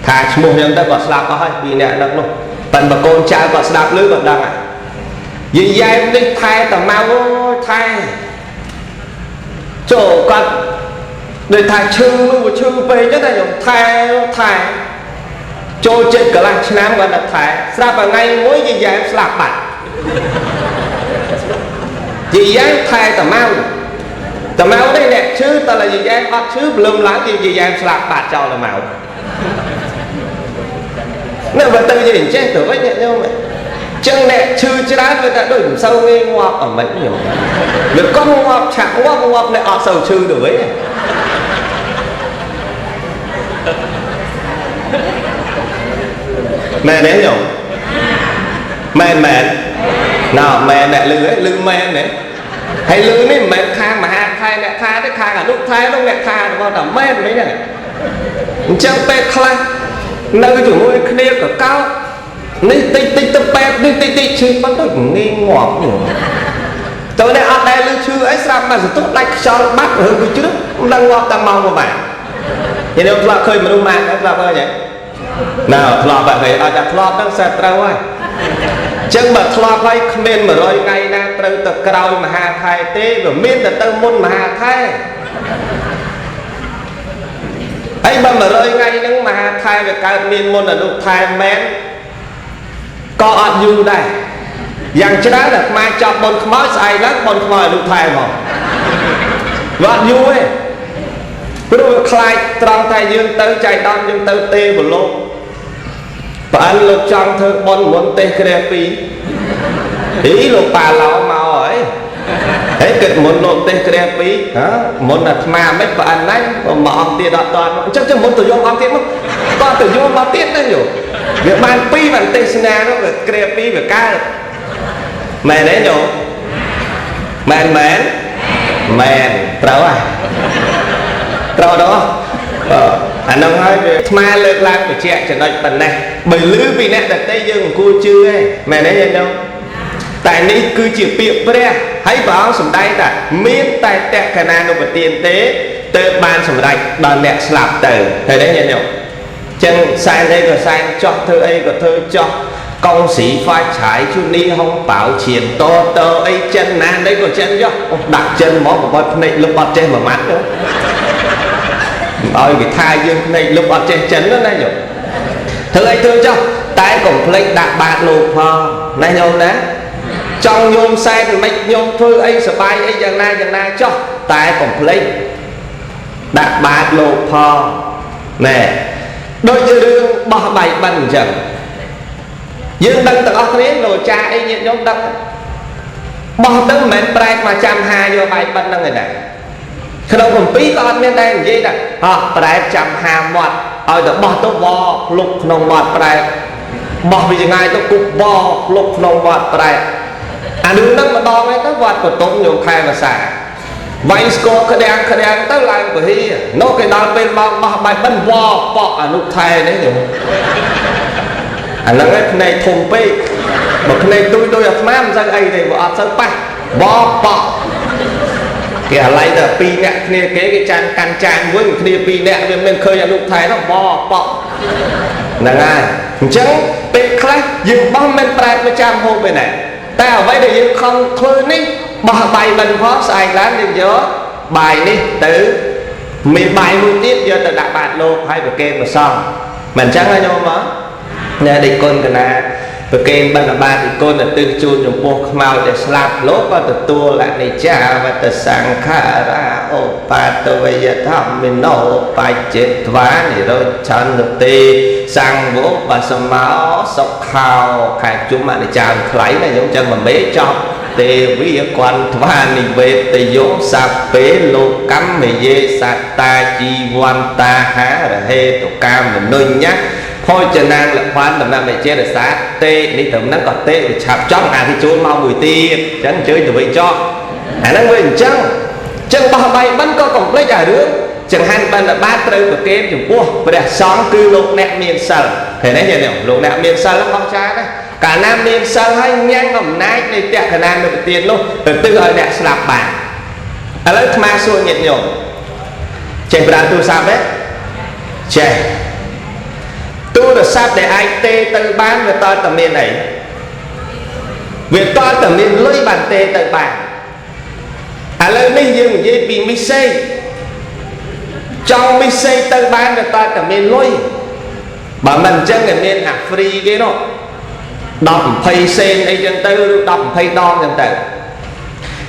ថាឈ្មោះហ្នឹងទៅគាត់ស្លាប់អស់ហើយពីរនាក់ហ្នឹងនោះប៉ុន្តែកូនចៅគាត់ស្ដាប់ឮគាត់ដឹងហើយយាយយ៉ែមនេះថែតាម៉ៅអូយថែចូលគាត់ដូចថាឈឺនោះវាឈឺពេកហ្នឹងណាខ្ញុំថែថែចូលចិត្តកន្លះឆ្នាំគាត់ដល់ថែស្រាប់តែថ្ងៃមួយយាយយ៉ែមស្លាប់បាត់យាយយ៉ែមថែតាម៉ៅតាម៉ៅនេះអ្នកឈឺតើយាយយ៉ែមអត់ឈឺព្រលឹមឡើងយាយយ៉ែមស្លាប់បាត់ចោលតាម៉ៅនៅបើទៅយាយអញ្ចេះទៅវិញអ្នកញោមចឹងអ្នកឈឺច្រើនវាតែដូចមិនសូវងាយងាប់អាម៉េចញោមវាកុំងាប់ឆាក់ងាប់ងាប់អ្នកអត់សូវឈឺទៅវិញមែនទេញោមមែនមែនណ៎មែនអ្នកលឺហ៎លឺមែនទេហើយលឺនេះមិនមែនខាងមហាថៃអ្នកថាទេខាងអនុថៃនោះអ្នកថារបស់តែមែនមិនហ្នឹងអញ្ចឹងពេលខ្លះនៅជាមួយគ្នាក៏កោតនេះតិចតិចទៅពេទ្យនេះតិចតិចឈឺប៉ុន្តែងាយងាប់ទៅនេះអត់ដែលលឺឈឺអីស្រាប់មកសន្ទុះដាច់ខ្យល់បាត់រឿងវាជ្រឹះមិនដឹងងាប់តាមម៉ោងប្រហែលញោមធ្លាប់ឃើញមនុស្សម៉ាក់ធ្លាប់ឃើញទេណ៎ធ្លាប់ហើយអត់តែធ្លាប់ហ្នឹងសេះត្រូវហើយចឹងបើធ្លាប់ហើយគ្មាន100ថ្ងៃណាត្រូវទៅក្រោយមហាថៃទេវាមានតែទៅមុនមហាថៃហើយបើ100ថ្ងៃហ្នឹងមហាថៃវាកើតមានមុនអនុថៃមែនក៏អត់យូរដែរយ៉ាងច្រើនអាត្មាចប់បុណ្យខ្មោចស្អែកឡើងបុណ្យខ្មោចអនុថៃមកវាអត់យូរទេព្រោះវាខ្លាចត្រង់តែយើងទៅចៃដន្យយើងទៅទេវលោកប្រអិនលោកចង់ធ្វើបុណ្យមុនទេសគ្រាពីរអីលោកប៉ាឡោមកហើយហើយគិតមុនលោកទេសគ្រាពីរហ៎មុនអាត្មាមិនប្រអិនហ្នឹងមកអង្គទៀតអត់តាន់អញ្ចឹងមុនទៅយកអង្គទៀតមកតោះទៅយកមកទៀតហ្នឹងយោវាបានពីរបានទេសនានោះវាគ្រាពីរវាកើតមែនទេយោមែនមែនមែនត្រូវហើយត្រូវដល់អានោះហើយវាអាត្មាលើកឡើងបញ្ជាក់ចំណុចប៉ុណ្ណេះបើលឺពីអ្នកដទៃយើងមិនគួរជឿទេមែនទេញោមតែនេះគឺជាពាក្យព្រះហើយព្រះអង្គសម្ដែងថាមានតែតក្កណានុបទានទេទើបបានសម្រេចដល់អ្នកស្លាប់ទៅឃើញទេញោមចឹងសែនអីក៏សែនចោះធ្វើអីក៏ធ្វើចោះកងស៊ីហ្វាឆាយជូនីហុងប៉ៅឈៀនតតអីចិនណានេះក៏ចិនចោះដាក់ចិនមកបបភ្នែកលុបអត់ចេះមួយម៉ាត់ទៅឲ្យគេថាយើងភ្នែកលុបអត់ចេះចិនណាញោមធ្វើអីធ្វើចោះតែកុំភ្លេចដាក់បាតលោកផងណាញោមណាចង់ញោមសែនមិនញោមធ្វើអីសបាយអីយ៉ាងណាយ៉ាងណាចោះតែកុំភ្លេចដាក់បាតលោកផងណែដូចជារឿងបោះបាយបិណ្ឌអញ្ចឹងយើងដឹងទាំងអស់គ្នាលោកចាអីញាតិញោមដឹងបោះទៅមិនមែនប្រែកមកចាំហាយកបាយបិណ្ឌហ្នឹងឯណាក្នុងគម្ពីរក៏អត់មានដែរនិយាយថាហោះប្រែកចាំហាមាត់ឲ្យទៅបោះទៅវភ្លុកក្នុងមាត់ប្រែកបោះពីចងាយទៅគប់វភ្លុកក្នុងមាត់ប្រែកអានោះនឹងម្ដងឯទៅវត្តបតុមញោមខែភាសាវាយស្គរក្តាំងក្តាំងទៅឡើងពហិនោះគេដល់ពេលមកបោះបាយបិណ្ឌវប៉ក់អនុថែនេះញោមអាហ្នឹងឯងភ្នែកធំពេកបើភ្នែកទូចដូចអាត្មាមិនសូវអីទេបើអត់សូវប៉ះវប៉ក់គេអាឡ័យតែពីរអ្នកគ្នាគេគេចានកាន់ចានមួយគ្នាពីរអ្នកវាមិនឃើញអនុថែនោះវប៉ក់ហ្នឹងហើយអញ្ចឹងពេលខ្លះយើងបោះមិនប្រែមកចាំហូបទេណាតែអ្វីដែលយើងខំធ្វើនេះបោះបាយបិណ្ឌផងស្អែកឡើងយើងយកបាយនេះទៅមានបាយមួយទៀតយកទៅដាក់បាតលោកហើយប្រគេនព្រះសង្ឃមិនអញ្ចឹងណាញោមមកណែដេចគុណកណា ប្រគេនបណ្ឌបាតិគុណឧទ្ទិសជូនចំពោះខ្មោចដែលស្លាប់លោកក៏ទទួលអនិច្ចាវត្តសង្ខារាឧបាតវយធម្មិណោបច្ចិត្វានិរោឆន្ទទេសង្វោបសមោសុខោខែជុំអនិច្ចាខ្លៃណាញោមចឹងមួយមេចប់ទេវិគន្ទ្វានិវេតយោសពេលោកកម្មយេសត្តាជីវន្តាហារហេតុកាមនុញ្ញៈភោជនាងលខ័នដំណាំនៃចេរសាទេនេះត្រឹមហ្នឹងក៏ទេវាឆាប់ចង់អាគេចូលមកមួយទៀតអញ្ចឹងអញ្ជើញទៅវិញចោះអាហ្នឹងវាអញ្ចឹងចឹងបោះបាយបិណ្ឌក៏កុំភ្លេចអារឿងចង្ហាន់បណ្ឌបាតត្រូវប្រគេនចំពោះព្រះសង្ឃគឺលោកអ្នកមានសិលឃើញទេញោមលោកអ្នកមានសិលហ្នឹងអស្ចារ្យណាស់កាលណាមានសិលហើយញ៉ាំងអំណាចនៃតក្កណានុប្រទាននោះទៅទិសឲ្យអ្នកស្លាប់បានឥឡូវអាត្មាសួរញាតិញោមចេះប្រើទូរស័ព្ទទេចេះទូរស័ព្ទដែលអាចទេទៅបានវាតតែមានអីវាតតែមានលុយបានទេទៅបានឥឡូវនេះយើងនិយាយពីមីសេចង់មីសេទៅបានវាតតែមានលុយបើមិនអញ្ចឹងគេមានអាហ្វ្រីគេនោះ10 20សេនអីចឹងទៅឬ10 20ដងចឹងទៅ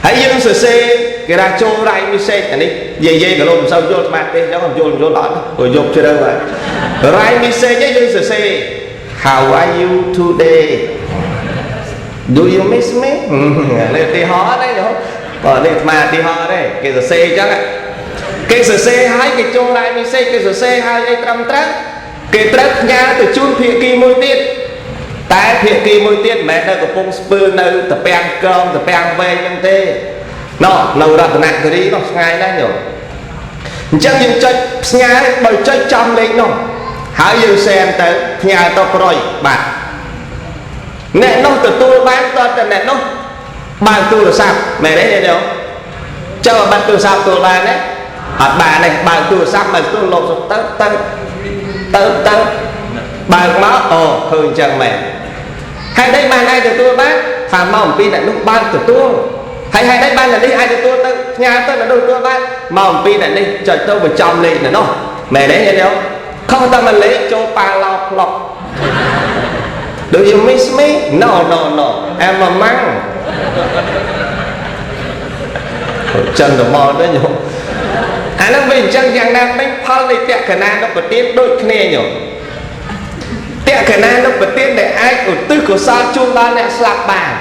ហើយយើងសរសេរគេថាចូលរៃមីសេអានេះយាយៗក៏លោកមិនសូវយល់ស្មាតទេចឹងខ្ញុំយល់យល់អត់ព្រោះយកជ្រៅហើយរៃមីសេយើងសរសេរ How are you today Do you miss me នេះឧទាហរណ៍ទេញោមបើនេះអាត្មាឧទាហរណ៍ទេគេសរសេរអញ្ចឹងគេសរសេរហើយគេចូលរៃមីសេគេសរសេរហើយអីត្រឹមត្រូវគេត្រូវផ្ញើទៅជូនភាគីមួយទៀតតែភាគីមួយទៀតមិនមែននៅកំពង់ស្ពឺនៅតាពាំងក្រមតាពាំងវែងហ្នឹងទេណោះនៅរតនគិរីនោះឆ្ងាយណាស់ញោមអញ្ចឹងយើងចុចផ្ញើបើចុចចំលេខនោះហើយយើងសែនទៅផ្ញើទៅប្រយបាទអ្នកនោះទទួលបានតើតែអ្នកនោះបើកទូរស័ព្ទមែនទេញោមចុះបើបាត់ទូរស័ព្ទទទួលបានទេអត់បានទេបើកទូរស័ព្ទមកទទួលលោកទៅទៅទៅទៅបើកមកអូឃើញអញ្ចឹងមែនហើយđâyបានអាចទទួលបានថាមកអំពីអ្នកនោះបានទទួលហើយហើយđâyបានអ្នកនេះអាចទទួលទៅផ្ញើទៅអ្នកនោះទទួលបានមកអំពីអ្នកនេះចុចទៅបញ្ចំលេខអ្នកនោះមែនទេញោមខុសតែមួយលេខចូលប៉ាឡោផ្លុក Do you miss me? No no no I'm a monk ចឹងទៅមកទៅញោមអាហ្នឹងវាអញ្ចឹងយ៉ាងណាមិញផលនៃតក្កណានុប្រទានដូចគ្នាញោមតក្កណានុប្រទានដែលអាចឧទ្ទិសកុសលជូនដល់អ្នកស្លាប់បាន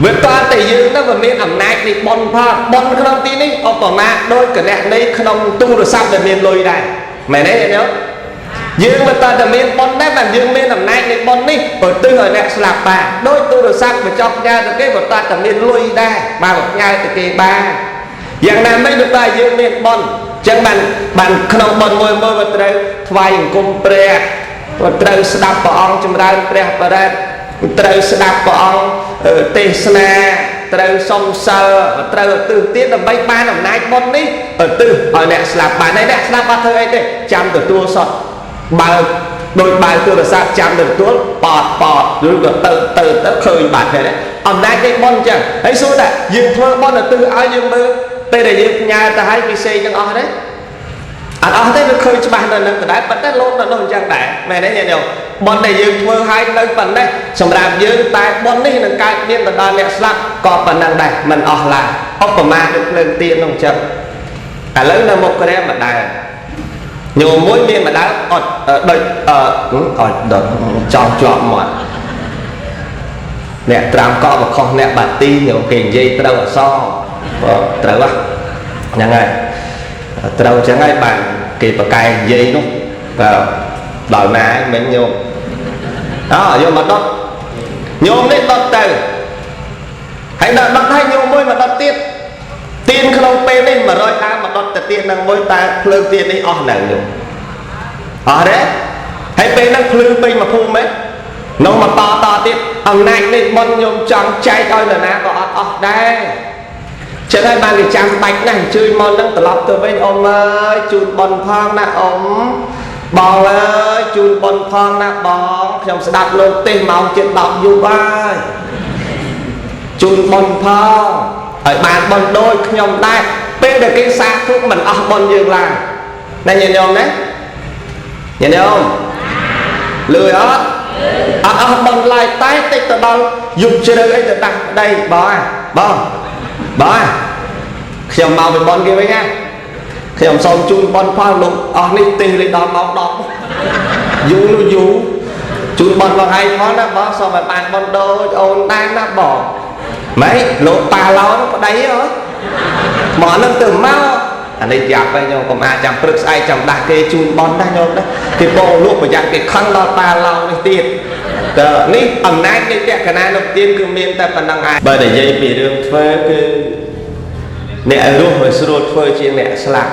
វាតតែយើងទៅវាមានអំណាចនៃបុណ្យផងបុណ្យក្នុងទីនេះឧបមាដូចគណនីក្នុងទូរស័ព្ទដែលមានលុយដែរមែនទេញោមយើងមិនតតែមានបុណ្យដែរបានយើងមានអំណាចនៃបុណ្យនេះឧទ្ទិសឲ្យអ្នកស្លាប់បានដូចទូរស័ព្ទបញ្ចប់ផ្ញើទៅគេក៏តតែមានលុយដែរបាទផ្ញើទៅគេបានយ៉ាងណាមិញដូចតែយើងមានបុណ្យចឹងបានបានក្នុងបុណ្យមួយមួយវាត្រូវថ្វាយអង្គមព្រះវាត្រូវស្ដាប់ព្រះអង្គចម្រើនព្រះបរិត្តត្រូវស្ដាប់ព្រះអង្គទេសនាត្រូវសុំសិលត្រូវឧទ្ទិសទៀតដើម្បីបានអំណាចបុណ្យនេះឧទ្ទិសឲ្យអ្នកស្លាប់បានហើយអ្នកស្លាប់អត់ធ្វើអីទេចាំទទួលសតបើដូចបើទូរស័ព្ទចាំទទួលប៉តប៉តឬក៏ទៅទៅទៅឃើញបាត់ទេអំណាចនៃបុណ្យអញ្ចឹងហើយសួរថាយើងធ្វើបុណ្យឧទ្ទិសឲ្យយើងមើលពេលដែលយើងផ្ញើទៅឲ្យពិសេសទាំងអស់ទេអត់អស់ទេវាឃើញច្បាស់នៅនឹងដដែលប៉ុន្តែលោតនៅនោះអញ្ចឹងដែរមែនទេញាតិញោមបុណ្យដែលយើងធ្វើឲ្យនៅប៉ុណ្ណេះសម្រាប់យើងតែបុណ្យនេះនឹងកើតមានទៅដល់អ្នកស្លាប់ក៏ប៉ុណ្ណឹងដែរមិនអស់ឡើយឧបមាដូចភ្លើងទៀននោះអញ្ចឹងឥឡូវនៅមុខក្រែម្ដងញោមមួយមានម្ដងអត់ដូចអត់ដល់ចង់ជាប់មាត់អ្នកត្រាំកបខុសអ្នកបាទីញោមគេនិយាយត្រូវអសបើត្រូវហ្នឹងហើយត្រូវអញ្ចឹងហើយបានគេប្រកែកនិយាយនោះបាទដល់ណាមិញញោមអោយកមកដុតញោមនេះដុតទៅហើយដល់ដុតហើយញោមមួយមកដុតទៀតទៀនក្នុងពេលនេះ100ដើមមកដុតទៅទៀននឹងមួយតើភ្លើងទៀននេះអស់នៅញោមអស់ទេហើយពេលហ្នឹងភ្លឺពេញមួយភូមិហ៎នោះមកតតទៀតអំណាចនេះបុណ្យញោមចង់ចែកឲ្យនរណាក៏អត់អស់ដែរចឹងហើយបានគេចាំបាច់ណាស់អញ្ជើញមកនឹងត្រឡប់ទៅវិញអ៊ំអើយជូនបុណ្យផងណាអ៊ំបងអើយជូនបុណ្យផងណាបងខ្ញុំស្ដាប់លោកទេសម៉ោងជិត10យប់ហើយជូនបុណ្យផងហើយបានបុណ្យដូចខ្ញុំដែរពេលដែលគេសាធុមិនអស់បុណ្យយើងឡើយណាញាតិញោមណាញាតិញោមលឺអត់ អត់អស់បនឡើយតែតិចទៅដល់យុគជ្រៅអីទៅដាស់ប្តីបងបងបងខ្ញុំមកពីបនគេវិញណាខ្ញុំសូមជូនបនផលលោកអស់នេះទេលេដល់ម៉ោង10យូរនោះយូរជូនបនបងឯងផងណាបងសូមឲ្យបានបនដូចអូនដែរណាបងម៉េចលោកប៉ាឡោនោះប្តីហ៎មកនឹងទៅមកអានេះយ៉ាប់ហើយញោមកុំអាចចាំព្រឹកស្អែកចាំដាស់គេជូនបនដែរញោមណាគេបងលក់ប្រយ័ត្នគេខឹងដល់ប៉ាឡោនេះទៀតតើនេះអំណាចនៃតក្កណានុទានគឺមានតែប៉ុណ្្នឹងឯងបើនិយាយពីរឿងធ្វើគឺអ្នករស់វាស្រួលធ្វើជាងអ្នកស្លាប់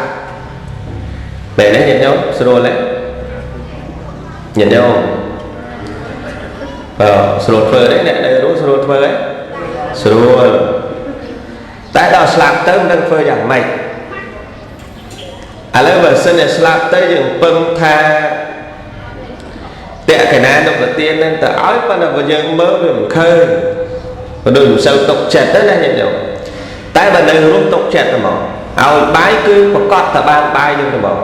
បែរនេះញាតិញោមស្រួលទេញាតិញោមបើស្រួលធ្វើទេអ្នកនៅរស់ស្រួលធ្វើទេស្រួលតែដល់ស្លាប់ទៅមិនដឹងធ្វើយ៉ាងម៉េចឥឡូវបើសិនជាស្លាប់ទៅយើងពឹងថាតក្កណានុប្រទាននឹងទៅឲ្យប៉ុន្តែបើយើងមើលវាមិនឃើញបើដូចមិនសូវទុកចិត្តទេណាញាតិញោមតែបើនៅរស់ទុកចិត្តទៅមកឲ្យបាយគឺប្រកាសតែបានបាយនឹងទៅមក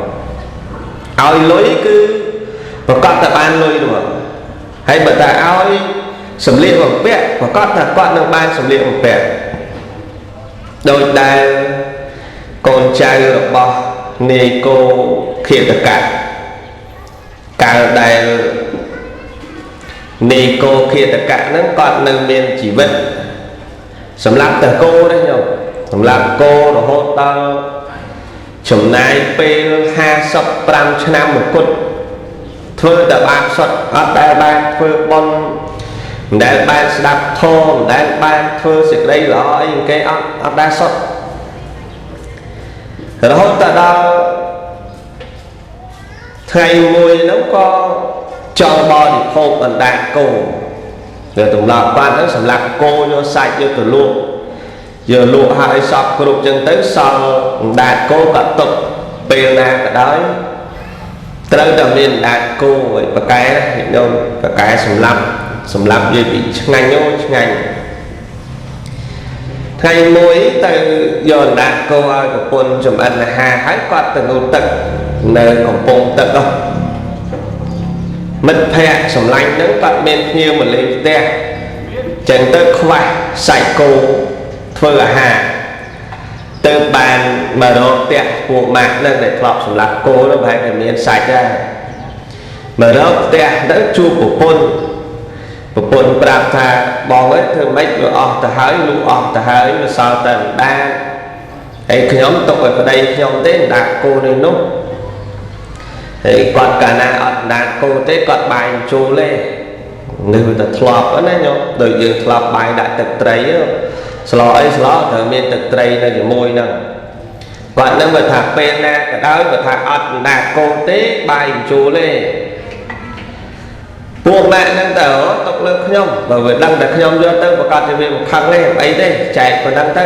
ឲ្យលុយគឺប្រកាសតែបានលុយទៅមកហើយបើតែឲ្យសម្លៀកបំពាក់ប្រកាសថាគាត់នឹងបានសម្លៀកបំពាក់ដោយដែលកូនចៅរបស់នាយគោឃាតកៈកាលដែលនាយគោឃាតកៈហ្នឹងគាត់នៅមានជីវិតសម្រាប់តែគោទេញោមសម្រាប់គោរហូតដល់ចំណាយពេល55ឆ្នាំមួយគត់ធ្វើតែបាបសុទ្ធអត់ដែលបានធ្វើបុណ្យមិនដែលបានស្ដាប់ធម៌មិនដែលបានធ្វើសេចក្តីល្អអីគេអត់ដែលសុទ្ធរហូតទៅដល់ថ្ងៃមួយហ្នឹងក៏ចង់បរិភោគអណ្ដាតគោដែលទម្លាប់គាត់ហ្នឹងសម្រាប់គោយកសាច់យកទៅលក់យកលក់ហើយសពគ្រប់ចឹងទៅសល់អណ្ដាតគោក៏ទុកពេលណាក៏ដោយត្រូវតែមានអណ្ដាតគោឲ្យប្រកែណាញោមប្រកែសម្រាប់និយាយពីឆ្ងាញ់អូឆ្ងាញ់ថ្ងៃមួយទៅយកអណ្ដាតគោឲ្យប្រពន្ធចម្អិនអាហារហើយគាត់ទៅងូតទឹកនៅកំពង់ទឹកនោះមិត្តភ័ក្តិសម្លាញ់ហ្នឹងគាត់មានភ្ញៀវមកលេងផ្ទះចឹងទៅខ្វះសាច់គោធ្វើអាហារទៅបានមករកផ្ទះពួកម៉ាក់ហ្នឹងដែលធ្លាប់សម្លាប់គោនោះប្រហែលតែមានសាច់ដែរមករកផ្ទះទៅជួបប្រពន្ធប្រពន្ធប្រាប់ថាបងអើយធ្វើម៉េចវាអស់ទៅហើយលូអស់ទៅហើយវាសល់តែអណ្ដាតហើយខ្ញុំទុកឲ្យប្តីខ្ញុំទេអណ្ដាតគោនេះនោះហើយគាត់កាលណាអត់អណ្ដាតគោទេគាត់បាយមិនចូលទេនេះវាតែធ្លាប់ណាញោមដូចយើងធ្លាប់បាយដាក់ទឹកត្រីស្លអីស្លត្រូវមានទឹកត្រីនៅជាមួយហ្នឹងគាត់នឹងបើថាពេលណាក៏ដោយបើថាអត់អណ្ដាតគោទេបាយមិនចូលទេពួកម៉ាក់ហ្នឹងទៅទុកលើខ្ញុំបើវាដឹងតែខ្ញុំយកទៅប្រកាសជាវាមិនខឹងទេអីទេចែកប៉ុណ្ណឹងទៅ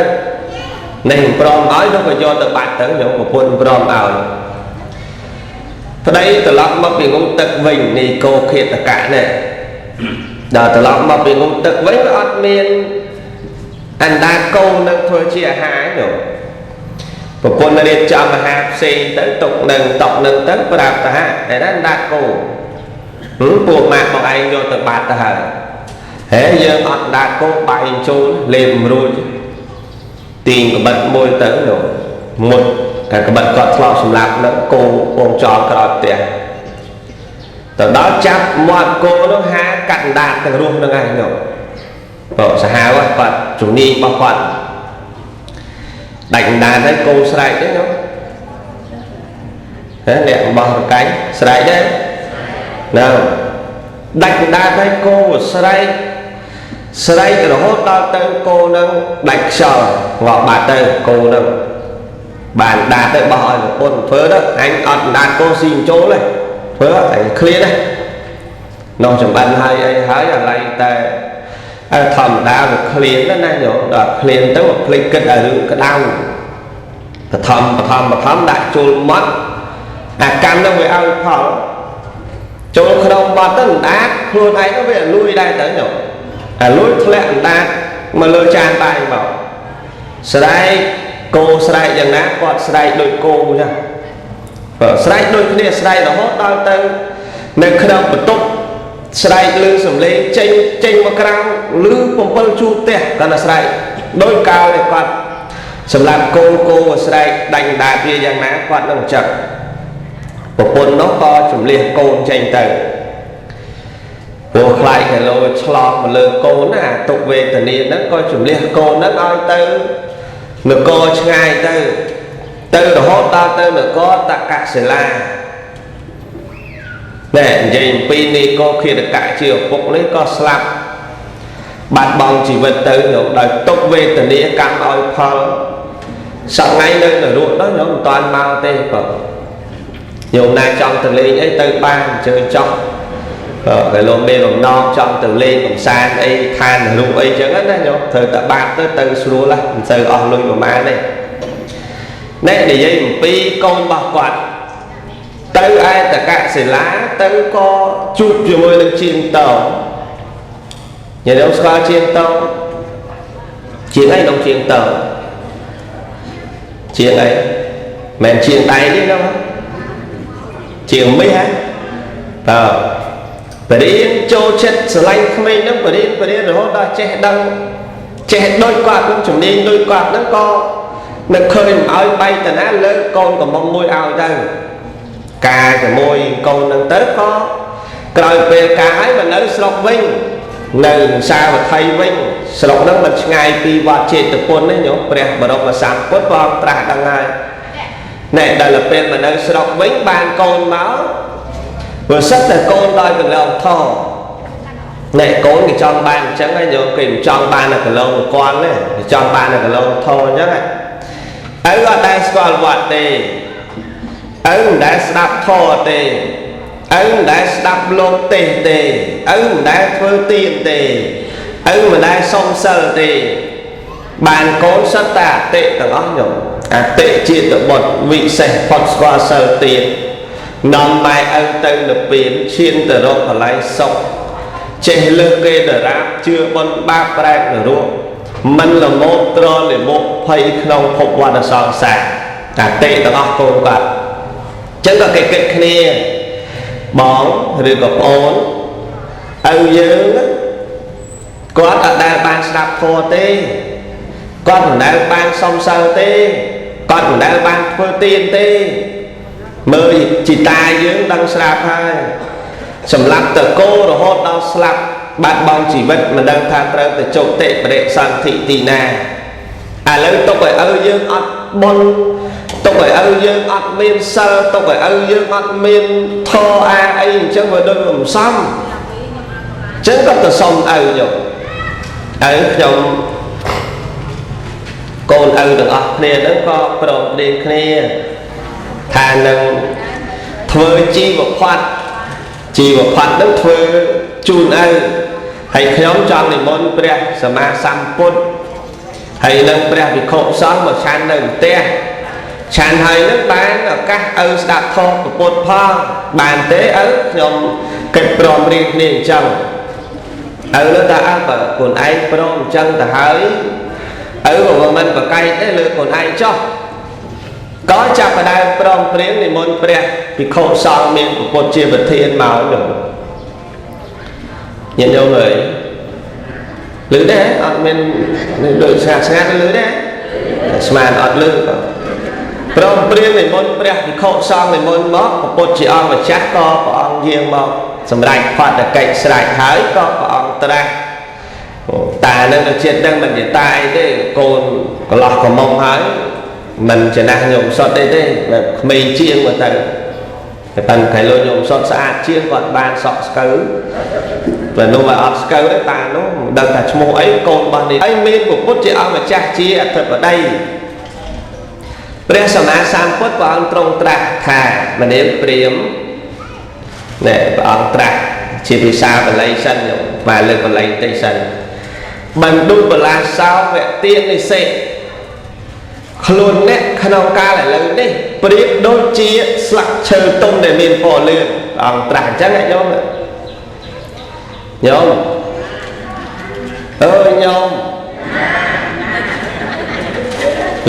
នេះមិនព្រមឲ្យនោះក៏យកទៅបាត់ទៅខ្ញុំប្រពន្ធព្រមឲ្យប្តីត្រឡប់មកពីងូតទឹកវិញនេះគោឃាតកៈនេះដល់ត្រឡប់មកពីងូតទឹកវិញវាអត់មានអណ្ដាតគោនឹងធ្វើជាអាហារញោមប្រពន្ធរៀបចំអាហារផ្សេងទៅទុកនឹងតុកនឹងទៅប្រាប់ទៅហាឯណាអណ្ដាតគោពួកម៉ាក់បងឯងយកទៅបាត់ទៅហើយហេយើងអត់ដាតគោបាយចូលលេបមិនរួចទាញក្បិតមួយទៅនោះមុតតែក្បិតគាត់ធ្លាប់សម្លាប់នៅគោពងចោលក្រោយផ្ទះទៅដល់ចាប់មាត់គោនោះហាកាត់ដាតទាំងរស់នឹងឯងនោះបើសាហាវគាត់ជំនាញរបស់គាត់ដាច់ដាតហើយគោស្រែកទេនោះហ៎អ្នករបស់រកាញ់ស្រែកទេណាដាច់ដាតហើយគោស្រែកស្រែករហូតដល់ទៅគោនឹងដាច់ខ្យល់ងាប់បាត់ទៅគោនឹងបានដាតទៅបោះឲ្យប្រពន្ធធ្វើទៅអញអត់ដាតគោស៊ីមិនចូលទេធ្វើអញឃ្លាតទេនោះចម្អិនហើយអីហើយឥឡូវតែធម្មតាវាឃ្លានណាញោមដល់ឃ្លានទៅវាភ្លេចគិតឲ្យរឿងក្តៅបឋមដាក់ចូលមាត់អាកម្មនឹងវាឲ្យផលចូលក្នុងបាត់ទៅអណ្ដាតខ្លួនឯងទៅវាលួយដែរទៅញោមអាលួយធ្លាក់អណ្ដាតមកលើចានបាយមកស្រែកគោស្រែកយ៉ាងណាគាត់ស្រែកដូចគោចឹងបើស្រែកដូចគ្នាស្រែករហូតដល់ទៅនៅក្នុងបន្ទប់ ស្រែកលឺសំឡេងចេញចេញមកក្រៅលឺ7ជួរផ្ទះគាត់តែស្រែកដោយកាលដែលគាត់សម្រាប់គោគោស្រែកដាញ់ដាតវាយ៉ាងណាគាត់នឹងចឹងប្រពន្ធនោះក៏ជំលះកូនចេញទៅព្រោះខ្លាចគីឡូឆ្លងមកលើកូនណាទុកវេទនាហ្នឹងក៏ជំលះកូនហ្នឹងឲ្យទៅនគរឆ្ងាយទៅទៅរហូតដល់ទៅនគរតកសិលាណែនិយាយអំពីនេះក៏ឃាតកៈជាឪពុកនេះក៏ស្លាប់បាត់បង់ជីវិតទៅញោមដោយទុកវេទនាកម្មឲ្យផលសប្ងៃនៅនរកនោះញោមមិនតាន់មកទេបងញោមណាចង់ទៅលេងអីទៅបានអញ្ជើញចោះបើលោកមានបំណងចង់ទៅលេងកំសាន្តអីឋាននរកអីចឹងណាញោមត្រូវតែបាបទៅទៅស្រួលហ៎មិនសូវអស់លុយប្រហែលទេណែនិយាយអំពីកូនរបស់គាត់ទៅឯតកសិលាទៅក៏ជួបជាមួយនឹងជាងតោញោមស្គាល់ជាងតោជាងអីក្នុងជាងតោជាងអីមិនជាងដៃទេនោះជាងមាសហ៎បាទបរៀនចូលចិត្តស្រឡាញ់ក្មេងហ្នឹងបរៀនបរៀនរហូតដល់ចេះដឹងចេះដូចគាត់នឹងជំនាញដូចគាត់ហ្នឹងក៏នឹកឃើញមិនឲ្យបែកតាណាលើកកូនកំមុំមួយឲ្យទៅការជាមួយកូនហ្នឹងទៅក៏ក្រោយពេលការឲ្យមកនៅស្រុកវិញនៅសាវត្ថីវិញស្រុកហ្នឹងមិនឆ្ងាយពីវត្តចេតពុនទេញោមព្រះបរមសម្ពុទ្ធព្រះអង្គត្រាស់ដឹងហើយណែដល់ពេលមកនៅស្រុកវិញបានកូនមកព្រោះសិតតែកូនដោយកន្លងថណែកូនគេចង់បានអញ្ចឹងហើយញោមគេមិនចង់បានតែកន្លងកលទេគេចង់បានតែកន្លងថអញ្ចឹងហ៎ឪអត់ដែលស្គាល់វត្តទេឪមិនដែលស្ដាប់ធម៌ទេឪមិនដែលស្ដាប់លោកទេសទេឪមិនដែលធ្វើទានទេឪមិនដែលសុំសិលទេបានកូនសិតតែអតិទាំងអស់ញោមអតិជាតិបុត្រវិសេសផុតស្គាល់សិលទាននាំម៉ែឪទៅនិព្វានឈានទៅរកកន្លែងសុខចេះលើសគេដរាបជឿបុណ្យបាបប្រែតនរកមិនល្មោត្រលិមុខភ័យក្នុងភពវដ្តសង្សារអតិទាំងអស់កូនគាត់ចឹងក៏គេគិតគ្នាបងឬក៏ប្អូនឪយើងគាត់អត់ដែលបានស្ដាប់ធម៌ទេគាត់មិនដែលបានសុំសិលទេគាត់មិនដែលបានធ្វើទានទេមើលជីតាយើងដឹងស្រាប់ហើយសម្រាប់តកោរហូតដល់ស្លាប់បាត់បង់ជីវិតមិនដឹងថាត្រូវទៅជោគតិបរិសន្ធិទីណាឥឡូវទុកឲ្យឪយើងអត់បុណ្យទុកឲ្យឪយើងអត់មានសិលទុកឲ្យឪយើងអត់មានធម៌អាអីអញ្ចឹងវាដូចមិនសមអញ្ចឹងក៏ទៅសុំឪយកឪខ្ញុំកូនឪទាំងអស់គ្នាហ្នឹងក៏ព្រមព្រៀងគ្នាថានឹងធ្វើជីវផាត់ជីវផាត់ហ្នឹងធ្វើជូនឪហើយខ្ញុំចង់និមន្តព្រះសម្មាសម្ពុទ្ធហើយនឹងព្រះភិក្ខុសង្ឃមកឆាន់នៅផ្ទះឆាន់ហើយនឹងបានឱកាសឪស្ដាប់ធម៌ពុទ្ធផងបានទេឪខ្ញុំគិតព្រមរៀងគ្នាអញ្ចឹងឪលើថាអើបើខ្លួនឯងព្រមអញ្ចឹងទៅហើយឪក៏មិនប្រកែកទេលើខ្លួនឯងចុះក៏ចាប់ផ្ដើមព្រមព្រៀងនិមន្តព្រះភិក្ខុសង្ឃមានពុទ្ធជាប្រធានមកនោះញាតិញោមអើយលឺទេអត់មានដូចស្ងាត់ស្ងាត់លឺទេស្មានអត់លឺព្រមព្រៀងនិមន្តព្រះភិក្ខុសង្ឃនិមន្តមកពុទ្ធជាអង្គម្ចាស់ក៏ព្រះអង្គយាងមកសម្រេចផតកិច្ចស្រេចហើយក៏ព្រះអង្គត្រាស់តានឹងទៅជាតិនឹងមិនជាតាអីទេកូនកន្លោះកំមុំហើយមិនចំណាស់ញោមសុតអីទេបែបក្មេងជាងមកទៅតែប៉ុន្តែលោកញោមសុតស្អាតជាងគាត់បានសក់ស្កូវបើនោះវាអត់ស្កូវទេតានោះមិនដឹងថាឈ្មោះអីកូនរបស់នេះហើយមានពុទ្ធជាអង្គម្ចាស់ជាអធិបតីព្រះសម្មាសម្ពុទ្ធព្រះអង្គទ្រង់ត្រាស់ថាមនាលព្រាហ្មណ៍ណែព្រះអង្គត្រាស់ជាភាសាបាលីសិនញោមបាទលើកបាលីតិចសិនបណ្ឌុបលាសោវទានិសេខ្លួនអ្នកក្នុងកាលឥឡូវនេះប្រៀបដូចជាស្លឹកឈើទុំដែលមានពណ៌លឿងព្រះអង្គត្រាស់អញ្ចឹងញោមញោមអើយញោម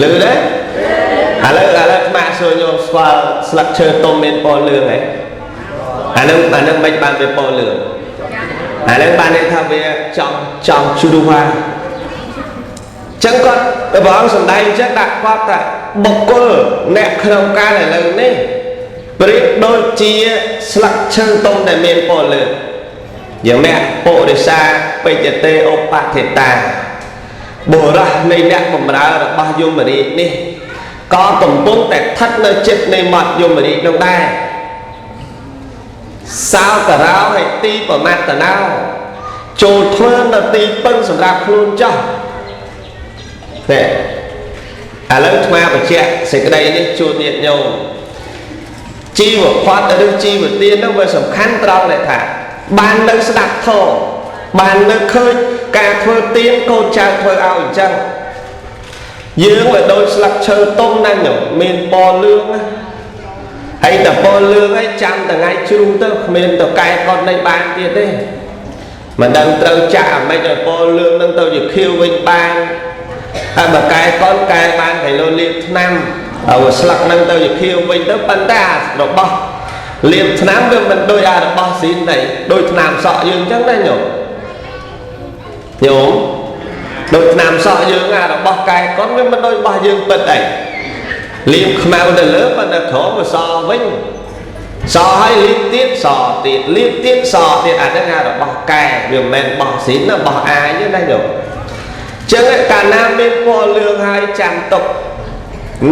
លឺទេឥឡូវអាត្មាសួរញោមស្គាល់ស្លឹកឈើទុំមានពណ៌លឿងហ៎អានឹងមិនបានវាពណ៌លឿង អាហ្នឹងបានន័យថាវាចង់ចង់ជ្រុះហើយចឹងគាត់ព្រះអង្គសម្ដែងអញ្ចឹងដាក់គាត់ថាបុគ្គលអ្នកក្នុងកាលឥឡូវនេះប្រៀបដូចជាស្លឹកឈើទុំដែលមានពណ៌លឿងយ៉ាងអ្នកពុរិសាបិច្ចតេឧបធិតាបុរសនៃអ្នកបំរើរបស់យមរាជនេះក៏កំពុងតែស្ថិតនៅចិត្តនៃមាត់យមរាជនោះដែរសោករោហិទីប្រមត្តណោចូលធ្វើនៅទីពឹងសម្រាប់ខ្លួនចោះនេះឥឡូវអាត្មាបញ្ជាក់សេចក្តីនេះជូនញាតិញោមជីវផាត់ឬជីវទាននោះវាសំខាន់ត្រង់ដែលថាបាននៅស្ដាប់ធម៌បាននៅឃើញការធ្វើទានកូនចៅធ្វើឲ្យអញ្ចឹងយើងវាដូចស្លឹកឈើទុំណាស់ញោមមានពណ៌លឿងណាហើយតែពណ៌លឿងហើយចាំថ្ងៃជ្រុះទៅគ្មានទៅកែកុននេះបានទៀតទេមិនដឹងត្រូវចាក់អាម៉េចឲ្យពណ៌លឿងនឹងទៅជាខៀវវិញបានហើយបើកែកុនកែបានតែលោលាបថ្នាំឲ្យស្លឹកនឹងទៅជាខៀវវិញទៅប៉ុន្តែរបស់លាបថ្នាំវាមិនដូចអារបស់ស៊ីនទេដូចថ្នាំសក់យើងអញ្ចឹងណាញោមញោមដូចថ្នាំសក់យើងអារបស់កែកុនវាមិនដូចរបស់យើងពិតអីលាបខ្មៅទៅលើប៉ុន្តែក្រោមវាសវិញសហើយលាបទៀតសទៀតលាបទៀតសទៀតអាហ្នឹងអារបស់កែវាមិនមែនរបស់ស៊ីនណារបស់អាយទេណាញោមចឹងកាលណាមានពណ៌លឿងហើយចាំទុក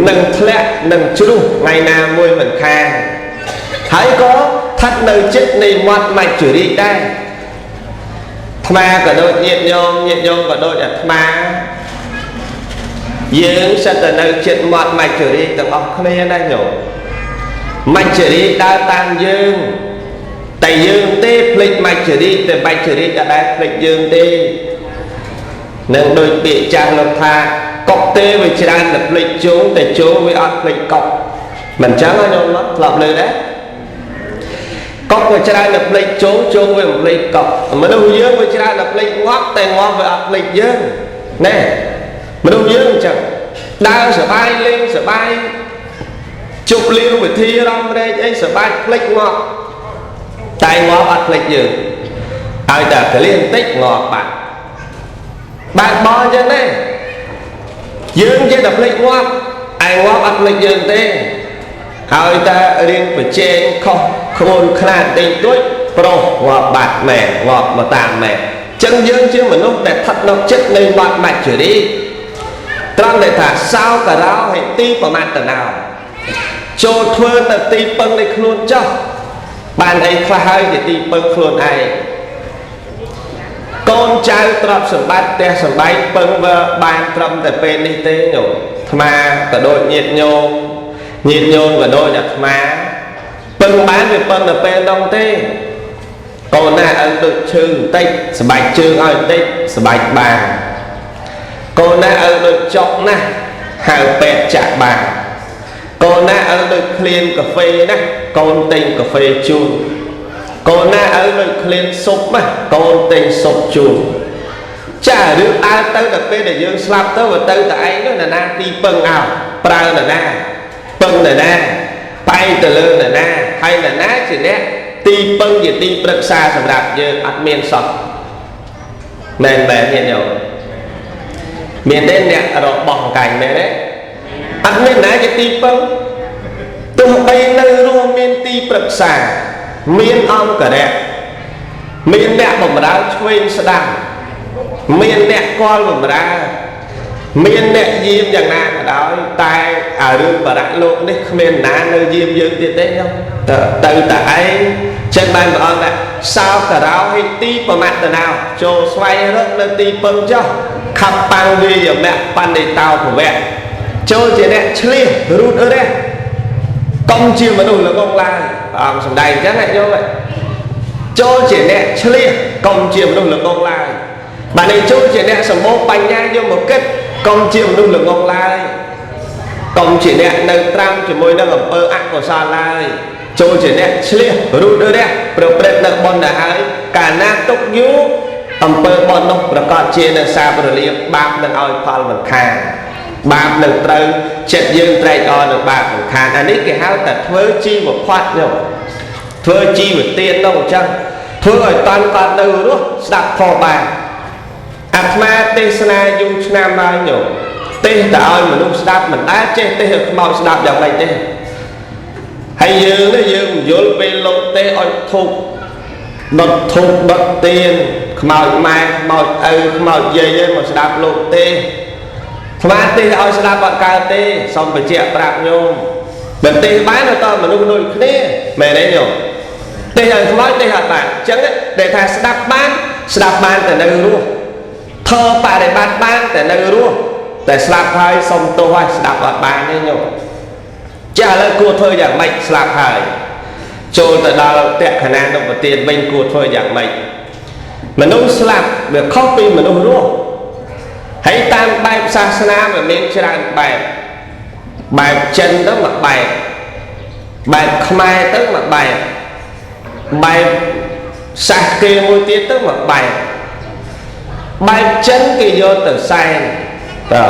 នឹងធ្លាក់នឹងជ្រុះថ្ងៃណាមួយមិនខានហើយក៏ស្ថិតនៅចិត្តនៃមាត់មច្ចុរាជដែរអាត្មាក៏ដូចញាតិញោមញាតិញោមក៏ដូចអាត្មាយើងសិតតែនៅចិត្តមាត់មច្ចុរាជទាំងអស់គ្នាណាញោមមច្ចុរាជដើរតាមយើងតែយើងទេភ្លេចមច្ចុរាជតែមច្ចុរាជអត់ដែលភ្លេចយើងទេនឹងដូចពាក្យចាស់លោកថាកុកទេវាច្រើនតែភ្លេចជោងតែជោងវាអត់ភ្លេចកុកមិនចឹងហ៎ញោមធ្លាប់លើដែរកុកវាច្រើនតែភ្លេចជោងជោងវាមិនភ្លេចកុកមនុស្សយើងវាច្រើនតែភ្លេចងាប់តែងាប់វាអត់ភ្លេចយើងណែមនុស្សយើងអញ្ចឹងដើរសបាយលេងសបាយជប់លៀងវិធីរំរែកអីសបាយភ្លេចងាប់តែងាប់អត់ភ្លេចយើងឲ្យតែកលៀនបន្តិចងាប់បាត់បែបបអញ្ចឹងទេយើងចេះតែភ្លេចងាប់ឯងាប់អត់ភ្លេចយើងទេហើយតែរៀងប្រជែងខុសក្បួនខ្នាតតិចតួចប្រុសងាប់បាត់ម៉ែងាប់មកតាមម៉ែចឹងយើងជាមនុស្សដែលស្ថិតនៅចិត្តនៃវត្តមច្ចុរាជត្រង់ដែលថាសោករោហិទីប្រមត្តណោចូលធ្វើទៅទីពឹងនៃខ្លួនចោះបានអីខ្លះហើយជាទីពឹងខ្លួនឯងកូនចៅទ្រព្យសម្បត្តិផ្ទះសម្បែងពឹងវាបានត្រឹមតែពេលនេះទេញោមអាត្មាក៏ដូចញាតិញោមញាតិញោមក៏ដូចអាត្មាពឹងបានវាពឹងតែពេលនោះទេកូនណាឪដូចឈឺបន្តិចស្បែកជើងឲ្យបន្តិចស្បែកបានកូនណាឪដូចចុកណាស់ហៅពេទ្យចាក់បានកូនណាឪដូចឃ្លានកាហ្វេណាស់កូនទិញកាហ្វេជូនកូនណាឪដូចឃ្លានស៊ុបណាកូនទិញស៊ុបជូនចារឿងដើរទៅដល់ពេលដែលយើងស្លាប់ទៅវាទៅតែឯងនោះណាទីពឹងឲ្យប្រើណាណាពឹងណាណាបែកទៅលើណាណាហើយណាណាជាអ្នកទីពឹងជាទីប្រឹក្សាសម្រាប់យើងអត់មានសោះមែនមែនញាតិញោមមានទេអ្នករបស់កាញ់មែនទេអត់មានណាជាទីពឹងទោះបីនៅរស់មានទីប្រឹក្សាមានអង្គរៈមានអ្នកបំរើឆ្វេងស្ដាំមានអ្នកកលបំរើមានអ្នកយាមយ៉ាងណាក៏ដោយតែអារឿងបរៈលោកនេះគ្មានណានៅយាមយើងទៀតទេញោមទៅតែឯងចឹងបានព្រះអង្គថាសោករោហិទីប្រមត្តណោចូលស្វែងរកនៅទីពឹងចុះខបាំងវាយមៈបណ្ឌិតោភវៈចូលជាអ្នកឆ្លៀសរូតរះកុំជាមនុស្សល្ងងឡើយព្រះអង្គសម្ដែងអញ្ចឹងណាញោមចូលជាអ្នកឆ្លៀសកុំជាមនុស្សល្ងងឡើយបាទនេះចូលជាអ្នកសម្បូរបញ្ញាយកមកគិតកុំជាមនុស្សល្ងងឡើយកុំជាអ្នកនៅត្រាំជាមួយនឹងអំពើអកុសលឡើយចូលជាអ្នកឆ្លៀសរូតរះប្រព្រឹត្តនៅបុណ្យទៅហើយកាលណាទុកយូរអំពើបុណ្យនោះប្រកាសជានៅសាបរលាបបាបនឹងឲ្យផលមិនខានបាបនឹងត្រូវចិត្តយើងត្រេកអរនឹងបាបមិនខានអានេះគេហៅតែធ្វើជីវផាត់នោះធ្វើជីវទាននោះអញ្ចឹង ធ្វើឲ្យតន់គាត់នៅរស់ស្ដាប់ធម៌បានអាត្មាទេសនាយូរឆ្នាំហើយញោមទេសតែឲ្យមនុស្សស្ដាប់មិនដែលចេះទេសឲ្យខ្មោចស្ដាប់យ៉ាងម៉េចទេហើយយើងនេះយើងមិនយល់ពេលលោកទេសឲ្យធុកដុតធុកដុតទៀនខ្មោចម៉ែខ្មោចឪខ្មោចយាយឯងមកស្ដាប់លោកទេសអាត្មាទេសឲ្យស្ដាប់អត់កើតទេសូមបញ្ជាក់ប្រាប់ញោមបើទេសបានតើមនុស្សដូចគ្នាមែនទេញោមទេសឲ្យខ្មោចទេសអត់បានអញ្ចឹងដែលថាស្ដាប់បានស្ដាប់បានតែនៅរស់ធម៌បរិបត្តិបានតែនៅរស់តែស្លាប់ហើយសុំទោសហើយស្ដាប់អត់បានទេញោមចាស់ឥឡូវគួរធ្វើយ៉ាងម៉េចស្លាប់ហើយចូលទៅដល់តក្ខណានុបទានវិញគួរធ្វើយ៉ាងម៉េចមនុស្សស្លាប់វាខុសពីមនុស្សរស់ហើយតាមបែបសាសនាវាមានច្រើនបែបបែបចិនទៅមួយបែបបែបខ្មែរទៅមួយបែបបែបសាសគេមួយទៀតទៅមួយបែបបែបចិនគេយកទៅសែនតើ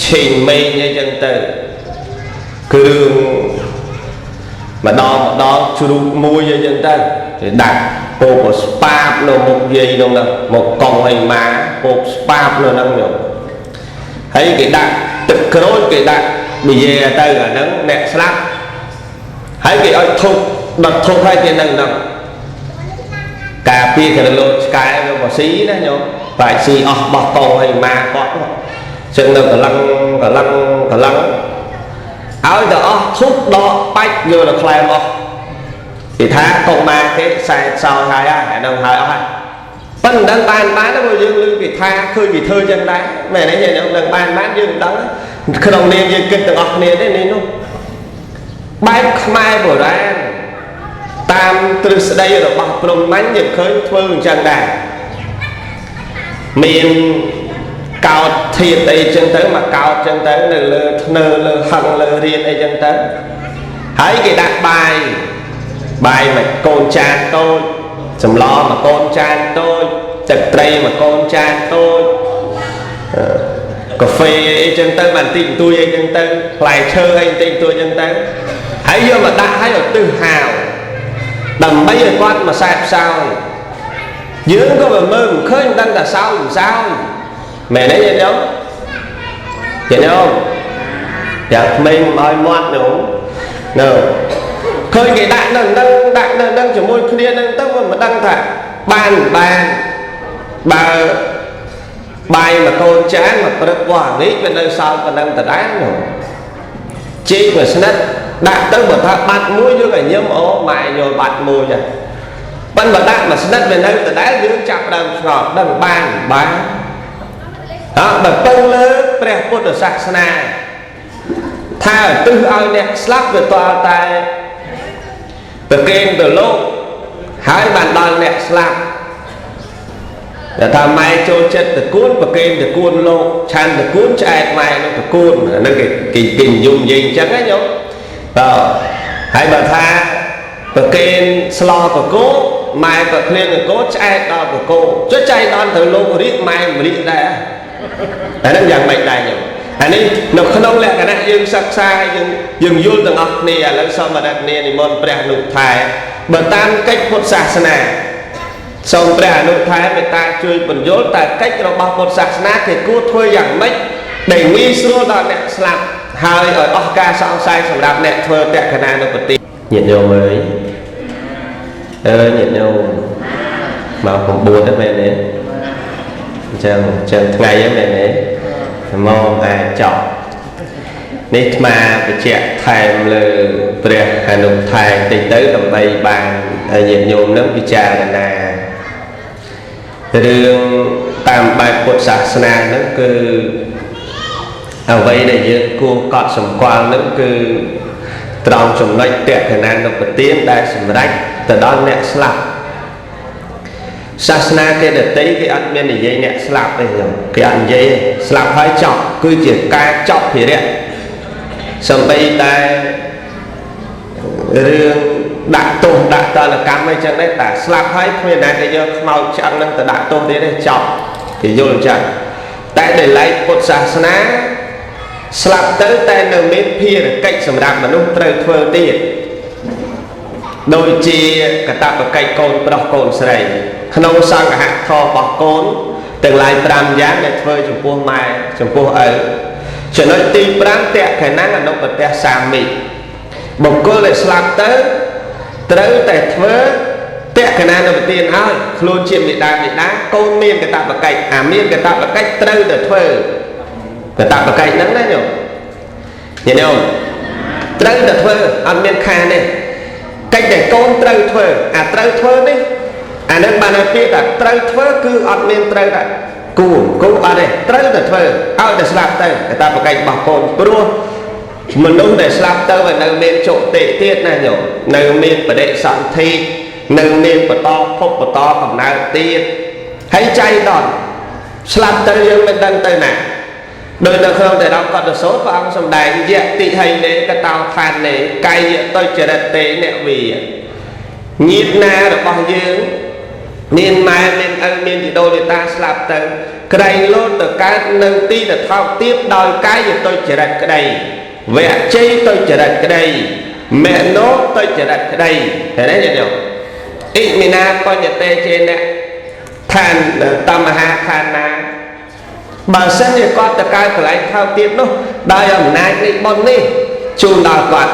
ឆេងមេងអីចឹងទៅគ្រឿងម្ដងម្ដងជ្រូកមួយអីចឹងទៅគេដាក់ពោកស្ប៉ាបនៅមុខយាយនោះមកកង់ឲ្យម៉ាពោកស្ប៉ាបនៅហ្នឹងញោមហើយគេដាក់ទឹកក្រូចគេដាក់ប៊ីយេទៅអាហ្នឹងអ្នកស្លាប់ហើយគេឲ្យធុកដុតធុកឲ្យគេនៅហ្នឹងការពារកលោឆ្កែវាមកស៊ីណាញោមបាច់ស៊ីអស់បោះកង់ឲ្យម៉ាគាត់ចឹងនៅកលឹងកលឹងកលឹងឲ្យតែអស់ធុកដកបាច់យកទៅក្លែមអស់គេថាកុងម៉ាគេសែតសោយហើយអាហ្នឹងហើយអស់ហើយប៉ុន្តែមិនដឹងបានបានទេព្រោះយើងឮគេថាឃើញគេធ្វើចឹងដែរមែនទេយើងដឹងបានបានយើងមិនដឹងក្នុងនាមយើងគិតទាំងអស់គ្នាទេនេះនោះបែបខ្មែរបុរាណតាមទ្រឹស្ដីរបស់ព្រហ្មញ្ញយើងឃើញធ្វើអញ្ចឹងដែរមានកោតធាតអីចឹងទៅមកកោតចឹងទៅនៅលើធ្នើលើហឹងលើរៀនអីចឹងទៅហើយគេដាក់បាយបាយមួយកូនចានតូចសម្លមួយកូនចានតូចទឹកត្រីមួយកូនចានតូចកាហ្វេអីចឹងទៅបានតិចបន្តួចអីចឹងទៅផ្លែឈើអីបន្តិចបន្តួចចឹងទៅហើយយកមកដាក់ឲ្យឧទ្ទិសហាវដើម្បីឲ្យគាត់មកសែបសោយយើងក៏មិនមើលមិនឃើញមិនដឹងថាសោយមិនសោយមែនទេញាតិញោមញាតិញោមយ៉ាងក្មេងមិនឲ្យមាត់ញោមនៅឃើញគេដាក់នៅនឹងដាក់នៅនឹងជាមួយគ្នានឹងទៅមិនដឹងថាបានបានបើបាយមួយកូនចានមកព្រឹកវ៉ានេះវានៅសល់ប៉ុណ្ណឹងដដែលញោមចេកមួយស្និតដាក់ទៅបើថាបាត់មួយយើងឲ្យញឹមអូម៉ែយកបាត់មួយចាប៉ុន្តែបើដាក់មួយស្និតវានៅដដែលយើងចាប់ដើមឆ្ងល់ដឹងបានបានអើបើពឹងលើព្រះពុទ្ធសាសនាថាឧទ្ទិសឲ្យអ្នកស្លាប់វាទាល់តែប្រគេនទៅលោកហើយបានដល់អ្នកស្លាប់តែថាម៉ែចូលចិត្តតកួនប្រគេនតកួនលោកឆានតកួនឆ្អែតម៉ែនោះតកួនអាហ្នឹងគេគេនិយមនិយាយអញ្ចឹងណាញោមបាទហើយបើថាប្រគេនស្លកកោម៉ែក៏ឃ្លៀងកកោឆ្អែតដល់កកោចុះចៃដល់ត្រូវលោករៀកម៉ែមិនរៀកដែរអាហ្នឹងយ៉ាងម៉េចដែរញោមអានេះនៅក្នុងលក្ខណៈយើងសិក្សាយើងយល់ទាំងអស់គ្នាឥឡូវសូមអរគុណនិមន្តព្រះអនុថែបើតាមកិច្ចពុទ្ធសាសនាសូមព្រះអនុថែមេត្តាជួយពន្យល់តើកិច្ចរបស់ពុទ្ធសាសនាគេគួរធ្វើយ៉ាងម៉េចដែលងាយស្រួលដល់អ្នកស្លាប់ហើយឲ្យអស់ការសង្ស័យសម្រាប់អ្នកធ្វើតក្កណានុបទានញាតិញោមអើយអើញាតិញោមមក9ទេមែនទេអញ្ចឹងថ្ងៃហ្នឹងមែនទេមកអាចចប់នេះអាត្មាបញ្ជាក់ថែមលើព្រះអនុថែតិចទៅដើម្បីបានញាតិញោមនឹងពិចារណារឿងតាមបែបពុទ្ធសាសនាហ្នឹងគឺអ្វីដែលយើងគួរកត់សម្គាល់ហ្នឹងគឺត្រង់ចំណុចតក្កណានុបទានដែលសម្រេចទៅដល់អ្នកស្លាប់សាសនាគេដទៃគេអត់មាននិយាយអ្នកស្លាប់ទេញោមគេអត់និយាយទេស្លាប់ហើយចប់គឺជាការចប់ភារៈសំបីតែរឿងដាក់ទោសដាក់តនកម្មអីចឹងដែរតែស្លាប់ហើយគ្មានណាគេយកខ្មោចឆ្អឹងហ្នឹងទៅដាក់ទោសទៀតទេចប់គេយល់អញ្ចឹងតែដែលឡែកពុទ្ធសាសនាស្លាប់ទៅតែនៅមានភារកិច្ចសម្រាប់មនុស្សត្រូវធ្វើទៀត ដូចជាកតបកិច្ចកូនប្រុសកូនស្រីក្នុងសង្ឃធម៌របស់កូនទាំងឡាយ5យ៉ាងដែលធ្វើចំពោះម៉ែចំពោះឪចំណុចទី5តក្កណអនុបទសាមិបុគ្គលដែលស្លាប់ទៅត្រូវតែធ្វើតក្កណានុបទានឲ្យខ្លួនជាមេដាមេដាកូនមានកតបកិច្ចអាមានកតបកិច្ចត្រូវតែធ្វើកតបកិច្ចហ្នឹងណាញោមញោមត្រូវតែធ្វើអត់មានខានទេកិច្ចដែលកូនត្រូវធ្វើអាត្រូវធ្វើនេះអានឹងបានឲ្យពាក្យថាត្រូវធ្វើគឺអត់មានត្រូវតែគូគូអត់ទេត្រូវតែធ្វើឲ្យតែស្លាប់ទៅកតបកិច្ចរបស់កូនព្រោះមនុស្សដែលស្លាប់ទៅវានៅមានជោតិទៀតណាញោមនៅមានបដិសន្ធិនៅមានបន្តភពបន្តកំណើតទៀតហើយចៃដន្យស្លាប់ទៅយើងមិនដឹងទៅណាដោយនៅក្នុងតែដល់កតសោតព្រះអង្គសម្ដែងយតិហៃនេកតោឋាននេកាយតុចរិតទេអ្នកវាញាតណារបស់យើងមានម៉ែមានឪមានជីដូនជីតាស្លាប់ទៅក្រែងលោតទៅកើតនៅទីតថោកទាបដោយកាយតុចរិតក្តីវជ័យតុចរិតក្តីមនោតុចរិតក្តីឃើញទេញោមអ៊ិមិណាបញ្ញតេចេនៈឋានតមហាឋានាបើសិនជាគាត់ទៅកើតកន្លែងថោកទាបនោះដោយអំណាចនៃបុណ្យនេះជូនដល់គាត់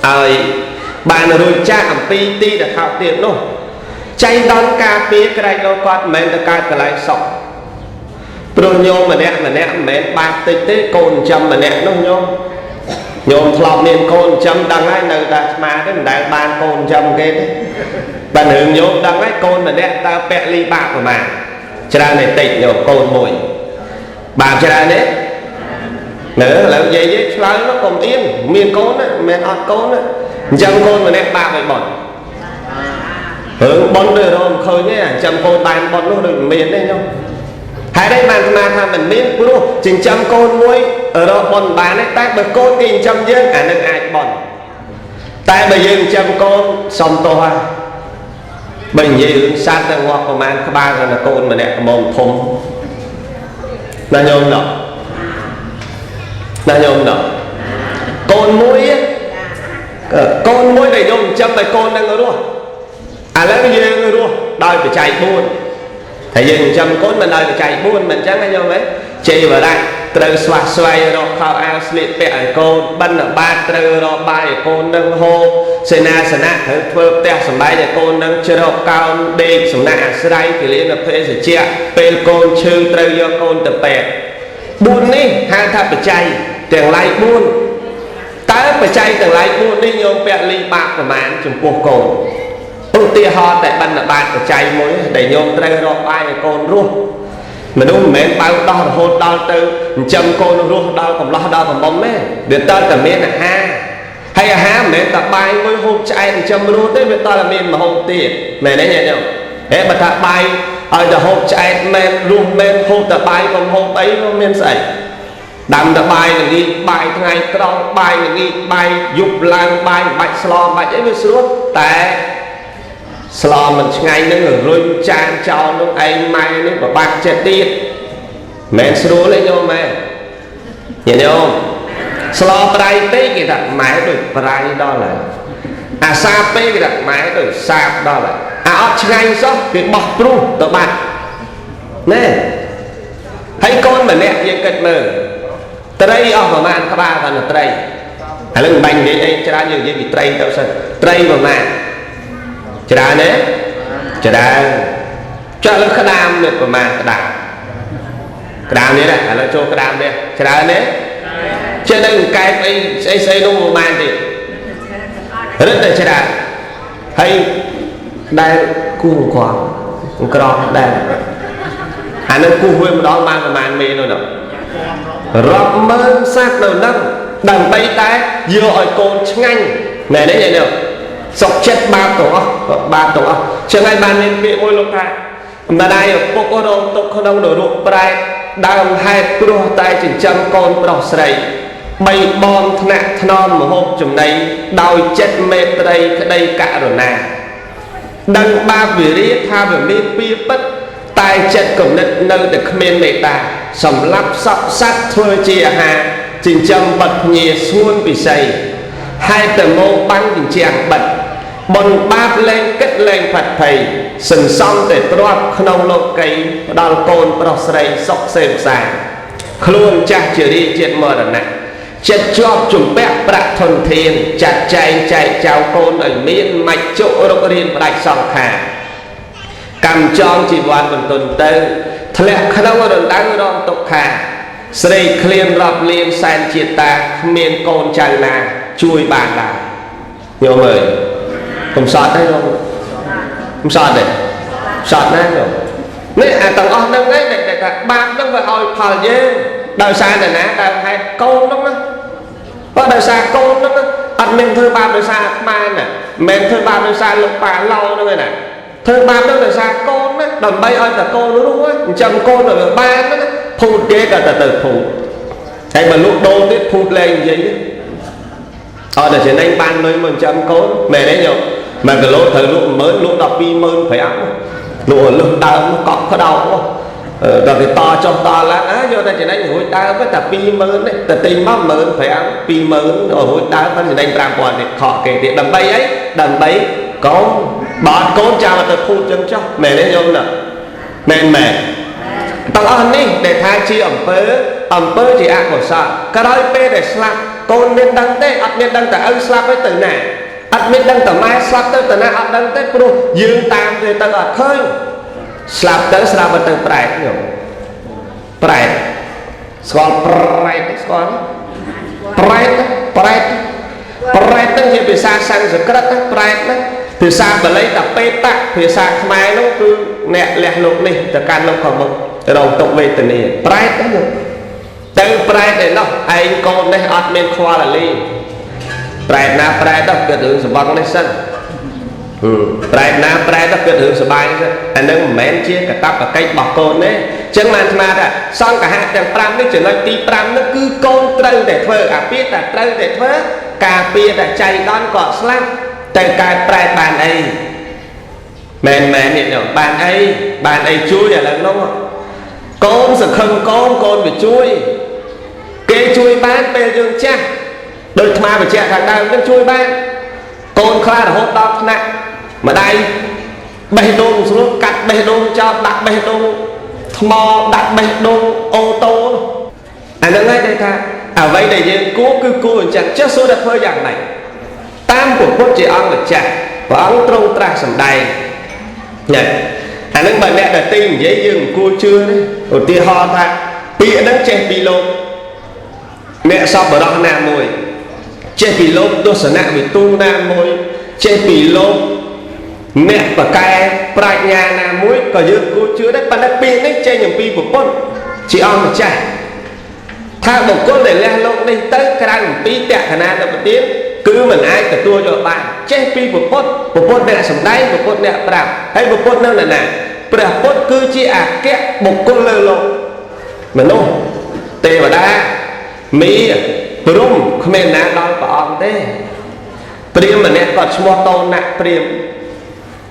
ឲ្យបានរួចចាកអំពីទីដែលថោកទាបនោះចៃដន្យការពារក្រែងលោកគាត់មិនមែនទៅកើតកន្លែងសុខព្រោះញោមម្នាក់ម្នាក់មិនមែនបាបតិចទេកូនចាំម្នាក់នោះញោមញោមធ្លាប់មានកូនចាំដឹងហើយនៅតែស្មាទេមិនដែលបានកូនចាំគេទេបើរឿងញោមដឹងហើយកូនម្នាក់តើពាក់លីបាបប្រមាណច្រើនតែតិចញោមកូនមួយបាបច្រើនទេនៅឥឡូវនិយាយឆ្លើយមកកុំអៀនមានកូនណាមិនមែនអត់កូនណាអញ្ចឹងកូនម្នាក់បាបឲ្យបុណ្យរឿងបុណ្យដូចរកមិនឃើញទេអញ្ចឹងកូនបានបុណ្យនោះដូចមិនមានទេញោមហេតុអីបានស្មានថាមិនមានព្រោះចិញ្ចឹមកូនមួយរកបុណ្យបានទេតែបើកូនគេចិញ្ចឹមយើងអានឹងអាចបុណ្យតែបើយើងចិញ្ចឹមកូនសុំទោសហើយបើនិយាយរឿងសត្វទៅងាប់ប្រមាណក្បាលដល់កូនម្នាក់កំធំណាញោមណោះណាញោមណោះកូនមួយកូនមួយដែលញោមចិញ្ចឹមឲ្យកូននឹងរស់ឥឡូវយើងរស់ដោយបច្ច័យ4តែយើងចិញ្ចឹមកូនមិនដោយបច្ច័យ4មិនអញ្ចឹងទេញោមហ៎ជ័យវរៈត្រូវស្វះស្វែងរកខោអាវស្លៀកពាក់ឲ្យកូនបិណ្ឌបាតត្រូវរកបាយឲ្យកូននឹងហូបសេនាសនៈត្រូវធ្វើផ្ទះសម្បែងឲ្យកូននឹងជ្រកកោនដេកសំណាក់អាស្រ័យគិលានភេសជ្ជៈពេលកូនឈឺត្រូវយកកូនទៅពេទ្យ4នេះហៅថាបច្ច័យទាំងឡាយ4តើបច្ច័យទាំងឡាយ4នេះញោមពាក់លីបាបប្រមាណចំពោះកូនឧទាហរណ៍តែបណ្ឌបាតបច្ច័យមួយដែលញោមត្រូវរកបាយឲ្យកូនរស់មនុស្សមិនមែនបើដោះរហូតដល់ទៅចិញ្ចឹមកូនរស់ដល់កំឡោះដល់កំមុំទេវាតើតែមានអាហារហើយអាហារមិនមែនតែបាយមួយហូបឆ្អែតចិញ្ចឹមរស់ទេវាតើតែមានម្ហូបទៀតមែនទេញោមហេបើថាបាយឲ្យតែហូបឆ្អែតមែនរស់មែនហូបតែបាយកុំហូបអីនោះមានស្អីដាំតែបាយល្ងាចបាយថ្ងៃត្រង់បាយល្ងាចបាយយប់ឡើងបាយបាច់ស្លបាច់អីវាស្រួលតែស្លមិនឆ្ងាញ់នឹងរុញចានចោលនោះឯងម៉ែនេះពិបាកចិត្តទៀតមិនស្រួលទេញោមម៉ែញោមស្លប្រៃពេកគេថាម៉ែដូចប្រៃដល់ហើយអាសាពេកគេថាម៉ែដូចសាបដល់ហើយអាអត់ឆ្ងាញ់សោះគេបោះព្រុសទៅបាត់ណែហើយកូនម្នាក់យើងគិតមើលត្រីអស់ប្រមាណក្បាលដល់ត្រីឥឡូវមិនបាញ់និយាយអីច្រើនយើងនិយាយពីត្រីទៅសិនត្រីប្រមាណច្រើនទេច្រើនចុះលើក្តាមនេះប្រមាណក្តាមក្តាមនេះឥឡូវចូលក្តាមនេះច្រើនទេចេះនៅកែបអីស្អីស្អីនោះប្រមាណទៀតរឹតតែច្រើនហើយដែលគូគាត់ក្រមដែរអានឹងគូវាម្ដងបានប្រមាណមេនោះរាប់ម៉ឺនសត្វនៅនឹងដើម្បីតែយកឲ្យកូនឆ្ងាញ់មែនទេញោមសុខចិត្តបាបទាំងអស់បាបទាំងអស់ចឹងហើយបានមានពាក្យមួយលោកថាម្ដាយឪពុករងទុក្ខក្នុងនរកប្រែតដើមហេតុព្រោះតែចិញ្ចឹមកូនប្រុសស្រីបីបងថ្នាក់ថ្នមមហូបចំណីដោយចិត្តមេត្រីក្តីករុណាដឹងបាបវិរិយថាវាមានពីពិតតែចិត្តគំនិតនៅតែគ្មានមេត្តាសម្រាប់សពសត្វធ្វើជាអាហារចិញ្ចឹមបិទភ្ញាស្ងួនពិសីហេតុតែមកបាំងជញ្ជាំងបិទ បុណ្យបាបលែងគិតលែងផាត់ភ័យសន្សំតែទ្រព្យក្នុងលោកីផ្ដល់កូនប្រុសស្រីសុខសេមសាខ្លួនចាស់ជារាជាតិមរណៈចិត្តជាប់ជំពាក់ប្រាក់ធនធានចាត់ចែងចែកចៅកូនឲ្យមានមច្ចុរុករៀនផ្ដាច់សង្ខារកម្មចងជីវ័នបន្ទន់ទៅធ្លាក់ក្នុងរណ្ដៅរងទុក្ខាស្រីឃ្លានរាប់លានសែនជាតាគ្មានកូនចៅណាជួយបានដែរញោមអើយកុំសត់ទេញោមកុំសត់ទេសត់ណាញោមនេះអាទាំងអស់ហ្នឹងឯងដែលថាបាបហ្នឹងវាឲ្យផលយើងដោយសារតែណាដើមហេតុកូនហ្នឹងណាបើដោយសារកូនហ្នឹងអត់មានធ្វើបាបដោយសារអាត្មាណាមិនធ្វើបាបដោយសារលោកប៉ាឡោហ្នឹងឯណាធ្វើបាបហ្នឹងដោយសារកូនណាដើម្បីឲ្យតែកូនរស់អញ្ចឹងកូនឲ្យវាបានហ្នឹងភូតគេក៏ទៅភូតហើយបើលក់ដូរទៀតភូតលែងនិយាយអត់តែចំណេញបានលុយមកចិញ្ចឹមកូនមែនទេញោម1គីឡូត្រូវលក់10000លក់125,000លក់លឹះដើមកក់ក្តោដល់គេតចុះតឡើងអើយកតែចំណេញរួចដើមតែ20000ទេតែទិញមក15000 20000រួចដើមបានចំណេញ5000ទៀតខកគេទៀតដើម្បីអីដើម្បីកូនបើអត់កូនចាំទៅភូតចឹងចុះមែនទេញោមណាមែនមែនទាំងអស់នេះដែលថាជាអំពើជាអកុសលក្រោយពេលដែលស្លាប់កូនមានដឹងទេអត់មានដឹងតែឪស្លាប់ទៅណាអត់មានដឹងតែម៉ែស្លាប់ទៅណាអត់ដឹងទេព្រោះយើងតាមគេទៅអត់ឃើញស្លាប់ទៅស្លាប់ទៅប្រែតញោមប្រែតស្គាល់ប្រែតស្គាល់ប្រែតប្រែតប្រែតហ្នឹងជាភាសាសំស្ក្រឹតណាប្រែតណាភាសាបាលីតាបេតៈភាសាខ្មែរនោះគឺអ្នកលះលោកនេះទៅកាន់លោកខាងមុខរងទុក្ខវេទនាប្រែតហ្នឹងទៅប្រែតឯណោះឯងកូននេះអត់មានខ្វល់អាលីប្រែតណាប្រែតដល់គិតរឿងសបឹងនេះសិនប្រែតណាប្រែតដល់គិតរឿងសបាយសិនអានឹងមិនមែនជាកតបកិច្ចរបស់កូនទេចឹងបានស្មានថាសង្ឃហៈទាំង5នេះចំណុចទី5នោះគឺកូនត្រូវតែធ្វើអាពាហ៍តែត្រូវតែធ្វើការពារតែចៃដន្យក៏ស្លាប់តែកើតប្រែតបានអីមែនមែននេះបានអីបានអីជួយឥឡូវនោះកូនសង្ឃឹមកូនកូនវាជួយគេជួយបានពេលយើងចាស់ដោយអាត្មាបញ្ជាក់ខាងដើមនឹងជួយបានកូនខ្លះរហូតដល់ថ្នាក់ម្ដាយបេះដូងស្រួលកាត់បេះដូងចោលដាក់បេះដូងថ្មដាក់បេះដូងអូតូអាហ្នឹងហើយដែលថាអ្វីដែលយើងគួរគឺគួរអញ្ចឹងចេះសួរតែធ្វើយ៉ាងម៉េចតាមពុទ្ធជាអង្គម្ចាស់ព្រះអង្គទ្រង់ត្រាស់សម្ដែងនេះអាហ្នឹងបើអ្នកដែលទីនិយាយយើងមិនគួរជឿទេឧទាហរណ៍ថាពាក្យហ្នឹងចេះពីលោកអ្នកសប្បុរសណាមួយចេះពីលោកទស្សនៈវិទូណាមួយចេះពីលោកអ្នកបកែប្រាជ្ញាណាមួយក៏យើងគួរជឿដែរប៉ុន្តែពាក្យនេះចេញអំពីពុទ្ធជាអង្គម្ចាស់ថាបុគ្គលដែលលះលោកនេះទៅក្រៅអំពីតក្កណានុប្រទានគឺមិនអាចទទួលយកបានចេះពីពុទ្ធពុទ្ធអ្នកសម្ដែងពុទ្ធអ្នកប្រាប់ហើយពុទ្ធនៅណាព្រះពុទ្ធគឺជាអគ្គបុគ្គលលើលោកមនុស្សទេវតាមីព្រំគ្មានណាដល់ព្រះអង្គទេព្រាហ្មណ៍ម្នាក់គាត់ឈ្មោះតោណៈព្រាហ្មណ៍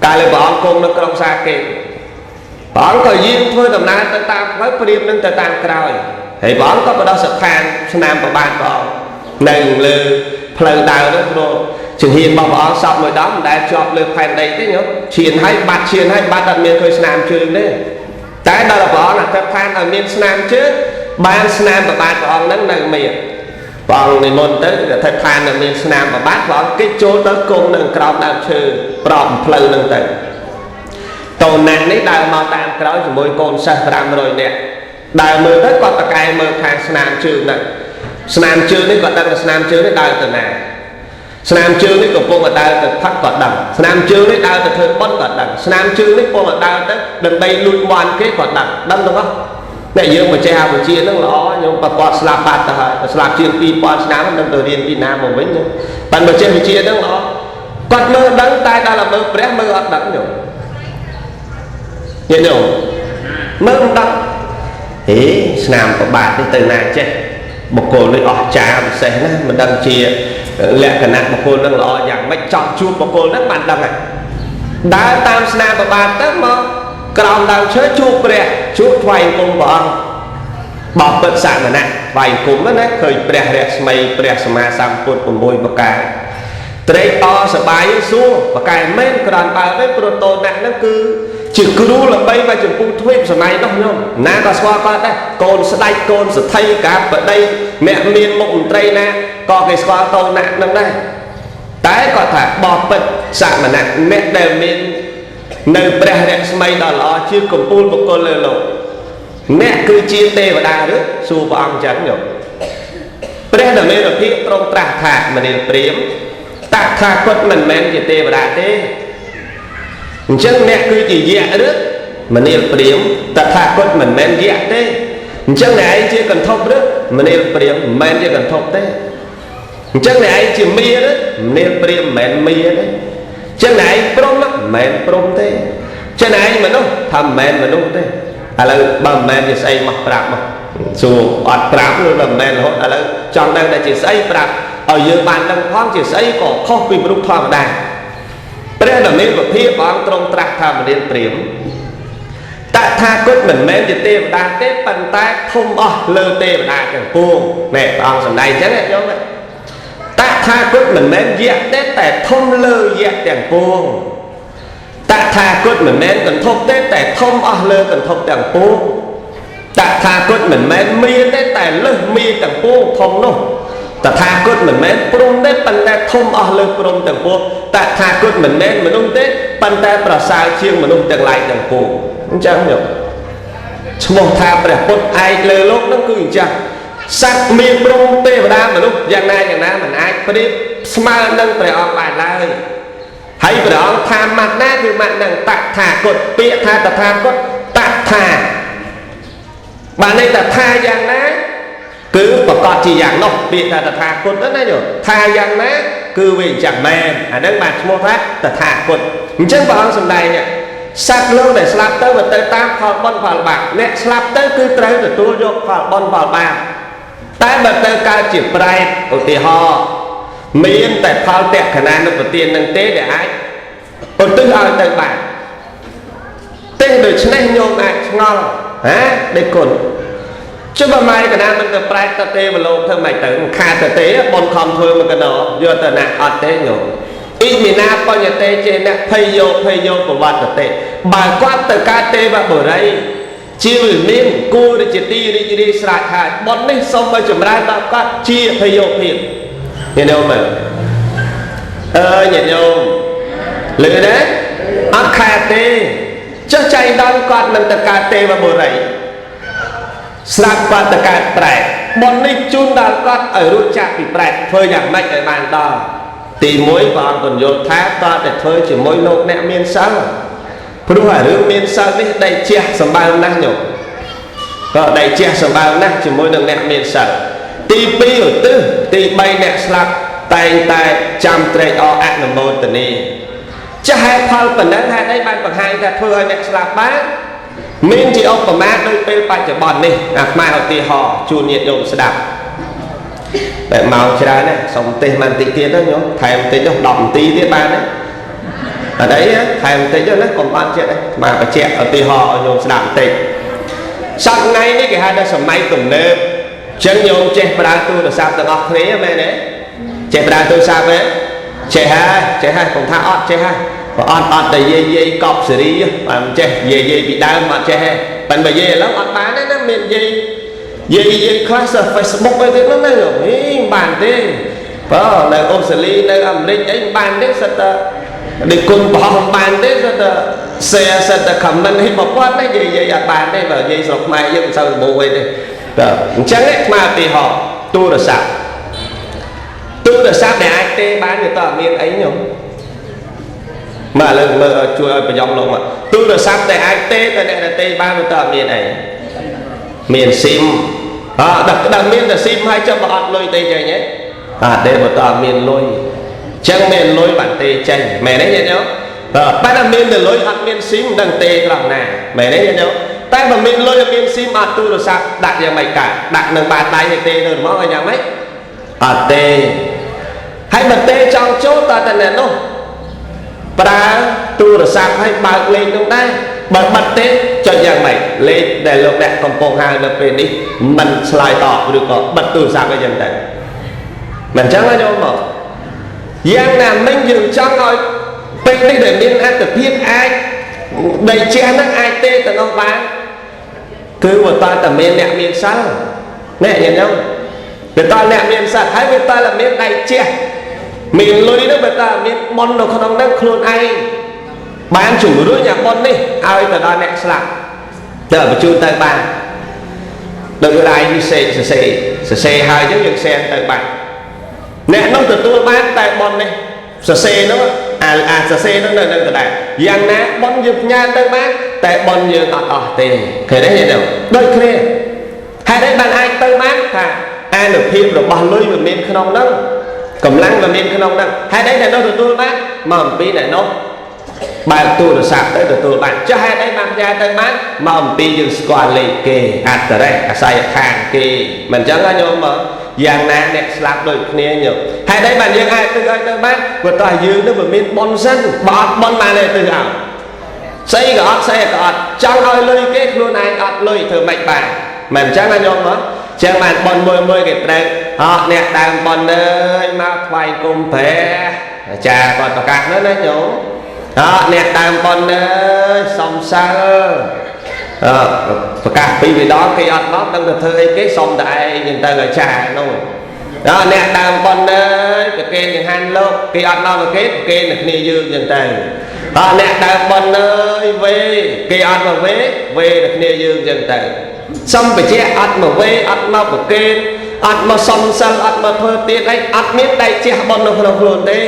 កាលព្រះអង្គគង់នៅក្រុងសាកេតព្រះអង្គក៏យាងធ្វើដំណើរទៅតាមផ្លូវព្រាហ្មណ៍នឹងទៅតាមក្រោយហើយព្រះអង្គក៏បដោះស្ថានឆ្នាំប្របាទព្រះអង្គនៅលើផ្លូវដើរនោះព្រោះជំហានរបស់ព្រះអង្គសពមួយដងមិនដែលជាប់លើផែនដីទេញោមឈានហើយបាត់ឈានហើយបាត់អត់មានឃើញស្នាមជើងទេតែដល់ព្រះអង្គអធិដ្ឋានឲ្យមានស្នាមជើងបានស្នាមប្របាទព្រះអង្គនឹងនៅមានព្រះអង្គនិមន្តទៅអធិដ្ឋានឲ្យមានស្នាមប្របាទព្រះអង្គគេចចូលទៅគង់នៅក្រោមដើមឈើប្រប់ផ្លូវនឹងទៅតូនណាស់នេះដើរមកតាមក្រោយជាមួយកូនសិស្ស500នាក់ដើរមើលទៅគាត់តកែមើលខាងស្នាមជើងហ្នឹងស្នាមជើងនេះគាត់ដឹងថាស្នាមជើងនេះដើរទៅណាស្នាមជើងនេះកំពុងតែដើរទៅផឹកក៏ដឹងស្នាមជើងនេះដើរទៅធ្វើបុណ្យក៏ដឹងស្នាមជើងនេះកំពុងតែដើរទៅដើម្បីលួចមន់គេក៏ដឹងដឹងទាំងអស់អ្នកយើងមកចេះអវិជ្ជាហ្នឹងល្អញោមប្រកបស្លាប់បាត់ទៅហើយស្លាប់ជាង2000ឆ្នាំនឹងទៅរៀនពីណាមកវិញប៉ុន្តែបើចេះវិជ្ជាហ្នឹងល្អគាត់មើលដឹងតែដល់មើលព្រះមើលអត់ដឹងញោមញោមមើលមិនដឹងហេស្នាមប្របាទនេះទៅណាចេះបុគ្គលនេះអស្ចារ្យពិសេសណាមិនដឹងជាលក្ខណៈបុគ្គលនឹងល្អយ៉ាងម៉េចចង់ជួបបុគ្គលហ្នឹងបានដឹងហើយដើរតាមស្នាមប្របាទទៅមកក្រោមដើមឈើជួបព្រះជួបថ្វាយគុំព្រះអង្គបបិទ្ធសមណៈថ្វាយគុំណាឃើញព្រះរស្មីព្រះសម្មាសម្ពុទ្ធ6ប្រការ ត្រេកអរសប្បាយសួរបកែមែនក្រាន់បើទេព្រោះតូនណាស់ហ្នឹងគឺជាគ្រូល្បីមកចម្ពោះទ្វីបសម័យនោះញោមណាក៏ស្គាល់គាត់ដែរកូនស្ដេចកូនសទ្ធិកាបតីអ្នកមានមុខមន្ត្រីណាក៏គេស្គាល់តូនណាស់ហ្នឹងដែរតែគាត់ថាបបិទ្ធសមណៈអ្នកដែលមាននៅព្រះរស្មីដ៏ល្អជាកំពូលបុគ្គលលើលោកអ្នកគឺជាទេវតាឬសួរព្រះអង្គចឹងញោមព្រះដ៏មានភិទ្រង់ត្រាស់ថាមនាលព្រាហ្មណ៍តថាគតមិនមែនជាទេវតាទេអញ្ចឹងអ្នកគឺជាយក្សឬមនាលព្រាហ្មណ៍តថាគតមិនមែនយក្សទេអញ្ចឹងអ្នកឯងជាកន្ធប់ឬមនាលព្រាហ្មណ៍មិនមែនជាកន្ធប់ទេអញ្ចឹងអ្នកឯងជាមាឬមនាលព្រាហ្មណ៍មិនមែនមាទេអញ្ចឹងអ្នកឯងព្រំមិនមែនព្រំទេចឹងអ្នកឯងមនុស្សថាមិនមែនមនុស្សទេឥឡូវបើមិនមែនជាស្អីមកប្រាប់មកសួរអត់ប្រាប់ឬមិនមែនរហូតឥឡូវចង់ដឹងតែជាស្អីប្រាប់ឲ្យយើងបានដឹងផងជាស្អីក៏ខុសពីមនុស្សធម្មតាព្រះដ៏មានពភាព្រះអង្គទ្រង់ត្រាស់ថាមនាលព្រាហ្មណ៍តថាគតមិនមែនជាទេវតាទេប៉ុន្តែធំអស់លើទេវតាទាំងពួងណែព្រះអង្គសម្ដែងអញ្ចឹងញោមតថាគតមិនមែនយក្សទេតែធំលើយក្សទាំងពួងតថាគតមិនមែនកន្ធប់ទេតែធំអស់លើកន្ធប់ទាំងពួងតថាគតមិនមែនមានទេតែលើសមានទាំងពួងធំនោះតថាគតមិនមែនព្រំទេប៉ុន្តែធំអស់លើព្រំទាំងពួងតថាគតមិនមែនមនុស្សទេប៉ុន្តែប្រសើរជាងមនុស្សទាំងឡាយទាំងពួងអញ្ចឹងញោមឈ្មោះថាព្រះពុទ្ធឯកលើលោកនឹងគឺអញ្ចឹងសត្វមានព្រំទេវតាមនុស្សយ៉ាងណាយ៉ាងណាមិនអាចប្រៀបស្មើនឹងព្រះអង្គបានឡើយហើយព្រះអង្គថាម៉ាត់ណាគឺម៉ាត់នឹងតថាគតពាក្យថាតថាគតតថាបានន័យថាថាយ៉ាងណាគឺប្រកាសជាយ៉ាងនោះពាក្យថាតថាគតហ្នឹងណាញោមថាយ៉ាងណាគឺវាអញ្ចឹងមែនអាហ្នឹងបានឈ្មោះថាតថាគតអញ្ចឹងព្រះអង្គសម្ដែងសត្វលោកដែលស្លាប់ទៅវាទៅតាមផលបុណ្យផលបាបអ្នកស្លាប់ទៅគឺត្រូវទទួលយកផលបុណ្យផលបាបតែបើទៅកើតជាប្រែតឧទាហរណ៍មានតែផលតក្កណានុបទាននឹងទេដែលអាចឧទ្ទិសឲ្យទៅបានទេដូច្នេះញោមអាចឆ្ងល់ហ៎ដេកគុណចុះបើម៉ែកណាមិនទៅប្រែតទៅទេវលោកធ្វើម៉េចទៅខាតទៅទេបុណ្យខំធ្វើមកកណោយកទៅណាអត់ទេញោមអ៊ីមីណាបញ្ញតេចេនភយោភយោប្រវត្តិទេបើគាត់ទៅកើតទេវបុរីជាវិមានគួរជាទីរីករាយស្រេចហើយបុណ្យនេះសូមឲ្យចម្រើនដល់គាត់ជាភយោភាពញាតិញោមមើលអើញាតិញោមលឺទេអត់ខាតទេចុះចៃដន្យគាត់នឹងទៅកើតទេវបុរីស្រាប់គាត់ទៅកើតប្រែតបុណ្យនេះជូនដល់គាត់ឲ្យរួចចាកពីប្រែតធ្វើយ៉ាងម៉េចឲ្យបានដល់ទី1ព្រះអង្គពន្យល់ថាតើតែធ្វើជាមួយលោកអ្នកមានសិលព្រោះអារឿងមានសិលនេះដៃជះសម្បើមណាស់ញោមក៏ដៃជះសម្បើមណាស់ជាមួយនឹងអ្នកមានសិលទី2ឧទ្ទិសទី3អ្នកស្លាប់តែងតែចាំត្រេកអរអនុមោទនាចាស់ហេតុផលប៉ុណ្ណឹងហេតុអីបានបង្ហាញថាធ្វើឲ្យអ្នកស្លាប់បានមានជាឧបមាដូចពេលបច្ចុប្បន្ននេះអាត្មាឧទាហរណ៍ជូនញាតិញោមស្ដាប់តែមកច្រើនណាសុំទេសមកបន្តិចទៀតទៅញោមថែមបន្តិចទៅ10នាទីទៀតបានទេអត់អីថែមបន្តិចទៅណាកុំអត់ចិត្តទេអាត្មាបញ្ជាក់ឧទាហរណ៍ឲ្យញោមស្ដាប់បន្តិចសប្តាហ៍ថ្ងៃនេះគេហៅថាសម័យទំនើបអញ្ចឹងញោមចេះប្រើទូរស័ព្ទទាំងអស់គ្នាមែនទេចេះប្រើទូរស័ព្ទទេចេះហើយចេះហើយកុំថាអត់ចេះហើយបើអត់អត់តែយាយយាយកប់សេរីបើមិនចេះយាយយាយពីដើមអត់ចេះទេប៉ុន្តែបើយាយឥឡូវអត់បានទេណាមានយាយយាយយាយខ្លះស Facebook អីទៀតហ្នឹងណាហីបានទេបើនៅអូស្ត្រាលីនៅអាមេរិកអីបានទេសិតតែដូចគុណប្រហោះបានទេសិតតែ share សិតតែ comment នេះមកគាត់ទេយាយយាយអត់បានទេបើយាយស្រុកខ្មែរយើងមិនសូវសម្បូរអីទេបាទអញ្ចឹងឯងមកឧទាហរណ៍ទូរស័ព្ទទូរស័ព្ទដែលអាចទេបានវាតើមានអីញោមមកឥឡូវមើលជួយឲ្យប្រយោគលោកមកទូរស័ព្ទដែលអាចទេទៅអ្នកដែលទេបានវាតើមានអីមានស៊ីមអើដល់មានតែស៊ីមហើយចុះបើអត់លុយទេចេញទេអត់ទេបើតើមានលុយអញ្ចឹងមានលុយបានទេចេញមែនទេញាតិញោមបើតែមានតែលុយអត់មានស៊ីមមិនដឹងទេត្រង់ណាមែនទេញាតិញោមតែបើមានលុយអត់មានស៊ីមអត់ទូរស័ព្ទដាក់យ៉ាងម៉េចកើតដាក់នឹងបាតដៃឲ្យទេទៅហ្មងឲ្យយ៉ាងម៉េចអត់ទេហើយបើទេចង់ចូលតើតែអ្នកនោះប្រើទូរស័ព្ទឲ្យបើកលេខនោះដែរបើបិទទេចុចយ៉ាងម៉េចលេខដែលលោកអ្នកកំពុងហៅនៅពេលនេះមិនឆ្លើយតបឬក៏បិទទូរស័ព្ទអីចឹងទៅមិនអញ្ចឹងណាញោមមក យ៉ាងណាមិញយើងចង់ឲ្យពេលនេះដែលមានអត្តភាពអាចដីជះហ្នឹងអាចទេទៅនោះបានគឺបើតើតែមានអ្នកមានសិលណែញញោមវាតើអ្នកមានសិលហើយវាតើតែមានដៃជះមានលុយនោះវាតើមានបុណ្យនៅក្នុងហ្នឹងខ្លួនឯងបានជំរុញអាបុណ្យនេះឲ្យទៅដល់អ្នកស្លាប់ទៅបញ្ជូនទៅបានដោយរាយពិសេសសរសេរសរសេរហើយអញ្ចឹងយើងសែនទៅបានអ្នកនោះទទួលបានតែបុណ្យនេះសរសេរនោះអាសរសេរនោះនៅនឹងដដែលយ៉ាងណាបុណ្យយើងផ្ញើទៅបានតែបុណ្យយើងអត់អស់ទេឃើញទេញោមដូចគ្នាហេតុអីបានអាចទៅបានថាអានុភាពរបស់លុយវាមានក្នុងហ្នឹងកម្លាំងវាមានក្នុងហ្នឹងហេតុអីអ្នកនោះទទួលបានមកអំពីអ្នកនោះបើកទូរស័ព្ទទៅទទួលបានចុះហេតុអីបានផ្ញើទៅបានមកអំពីយើងស្គាល់លេខគេអត្តរៈអាស័យដ្ឋានគេមិនអញ្ចឹងណាញោមយ៉ាងណាអ្នកស្លាប់ដូចគ្នាញោមហេតុអីបានយើងអាចទៅឲ្យទៅបានព្រោះតោះយើងនឹងវាមានបុណ្យសិនបើអត់បុណ្យបានទេទៅឲ្យស្អីក៏អត់ស្អីក៏អត់ចង់ឲ្យលុយគេខ្លួនឯងអត់លុយធ្វើម៉េចបានមិនអញ្ចឹងណាញោមមកចឹងបានបុណ្យមួយមួយគេត្រូវអត់អ្នកដើមបុណ្យអើយមកថ្វាយគុំព្រះអាចារ្យគាត់ប្រកាសនោះណាញោមអត់អ្នកដើមបុណ្យអើយសំសិលអឺប្រកាសពីរដងគេអត់មកដឹងទៅធ្វើអីគេសុំតែឯងចឹងទៅអាចារ្យនោះដល់អ្នកដើមបុណ្យអើយប្រគេនចង្ហាន់លោកគេអត់មកប្រគេនប្រគេនតែគ្នាយើងចឹងទៅអត់អ្នកដើមបុណ្យអើយវេគេអត់មកវេវេតែគ្នាយើងចឹងទៅសំបជាអត់មកវេអត់មកប្រគេនអត់មកសំសិលអត់មកធ្វើទៀតអីអត់មានដៃជះបុណ្យនៅក្នុងខ្លួនទេ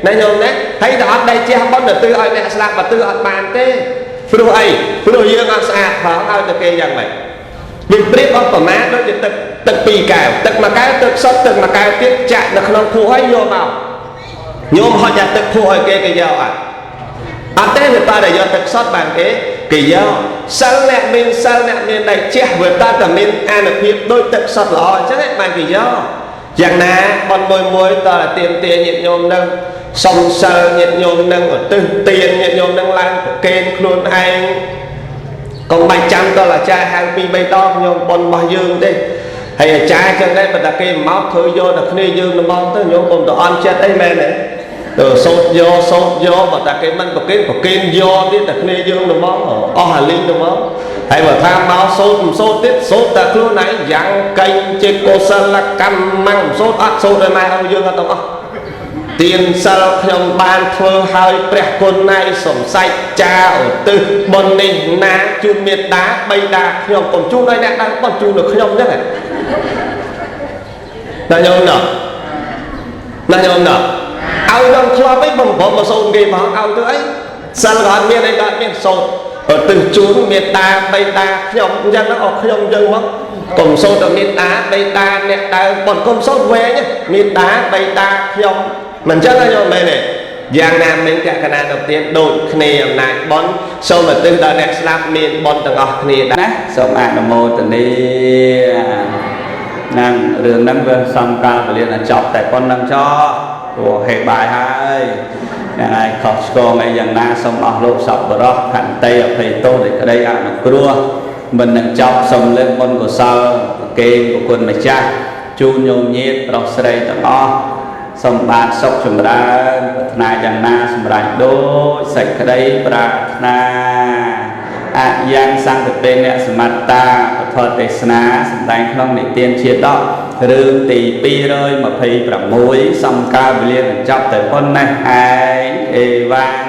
ណាញោមណាហើយតែអត់ដៃជះបុណ្យទៅទិឲ្យអ្នកស្លាប់បើទិអត់បានទេព្រោះអីព្រោះយើងអត់ស្អាតផងឲ្យទៅគេយ៉ាងម៉េចវាប្រៀបអបមាដូចជាទឹកទឹកពីរកែវទឹកមួយកែវទឹកសុទ្ធទឹកមួយកែវទៀតចាក់នៅក្នុងភក់ហើយយកមកញោមហុចអាទឹកភក់ឲ្យគេគេយកអត់អត់ទេវាតើតែយកទឹកសុទ្ធបានគេគេយកសិលអ្នកមានសិលអ្នកមានដៃជះវាតើតែមានអានុភាពដូចទឹកសុទ្ធល្អអញ្ចឹងបានគេយកយ៉ាងណាបុណ្យមួយមួយតើតែទៀមទាញាតិញោមនឹងសំសិលញាតិញោមនឹងឧទ្ទិសទានញាតិញោមនឹងឡើងប្រគេនខ្លួនឯងកុំបាច់ចាំដល់អាចារ្យហៅពីរបីដងញោមបុណ្យរបស់យើងទេហើយអាចារ្យចឹងដែរបើតែគេមកធ្វើយកតែគ្នាយើងហ្មងទៅញោមកុំទៅអន់ចិត្តអីមែនទេទៅសូត្រយកសូត្រយកបើតែគេមិនប្រគេនប្រគេនយកទៀតតែគ្នាយើងហ្មងអស់អាលីងហ្មងហើយបើថាមកសូត្រមិនសូត្រទៀតសូត្រតែខ្លួនឯងយ៉ាងកេញជាកុសលកម្មមិនសូត្រអត់សូត្រឲ្យម៉ែឲ្យយើងអត់ទាំងអស់ទានសិលខ្ញុំបានធ្វើឲ្យព្រះគុណណៃសំសាច់ចាឧទ្ទិសបុណ្យនេះណាជូនមេត្តាបិតាខ្ញុំកុំជូនឲ្យអ្នកដើមបុណ្យជូនដល់ខ្ញុំអញ្ចឹងណាញោមណោះណាញោមណោះឲ្យដល់ធ្លាប់អីបំព្រមមកសូត្រគេផងឲ្យទៅអីសិលក៏អត់មានអីក៏អត់មានសូត្រឧទ្ទិសជូនមេត្តាបិតាខ្ញុំអញ្ចឹងអស់ខ្ញុំអញ្ចឹងមកកុំសូត្រដល់មេត្តាបិតាអ្នកដើមបុណ្យកុំសូត្រវែងមេត្តាបិតាខ្ញុំមិនចឹងទេញោមមែនទេយ៉ាងណាមិញកកណាទៅទៀតដូចគ្នាអំណាចបុណ្យសូមឧទ្ទិសដល់អ្នកស្លាប់មានបុណ្យទាំងអស់គ្នាដែរណាសូមអនុមោទនាហ្នឹងរឿងហ្នឹងវាសំកាលវេលាចប់តែប៉ុណ្្នឹងចោព្រោះហេបាយហើយហ្នឹងហើយខុសឆ្គងអីយ៉ាងណាសូមអស់លោកសប្បុរសខន្តីអភ័យទោសដោយក្តីអនុគ្រោះមិននឹងចប់សូមលើកបុណ្យកុសលប្រគេនប្រគុណម្ចាស់ជូនញោមញាតិប្រុសស្រីទាំងអស់សូមបានសុខចម្រើនប្រាថ្នាយ៉ាងណាសម្រេចដោយសេចក្តីប្រាថ្នាអយ៉ាងសង្កតេអ្នកសមត្តាពធទេសនាសម្ដែងក្នុងនិទានជាដករឿងទី226សំកាលវេលាបញ្ចប់តែប៉ុណ្ណេះឯងអេវ៉ាំង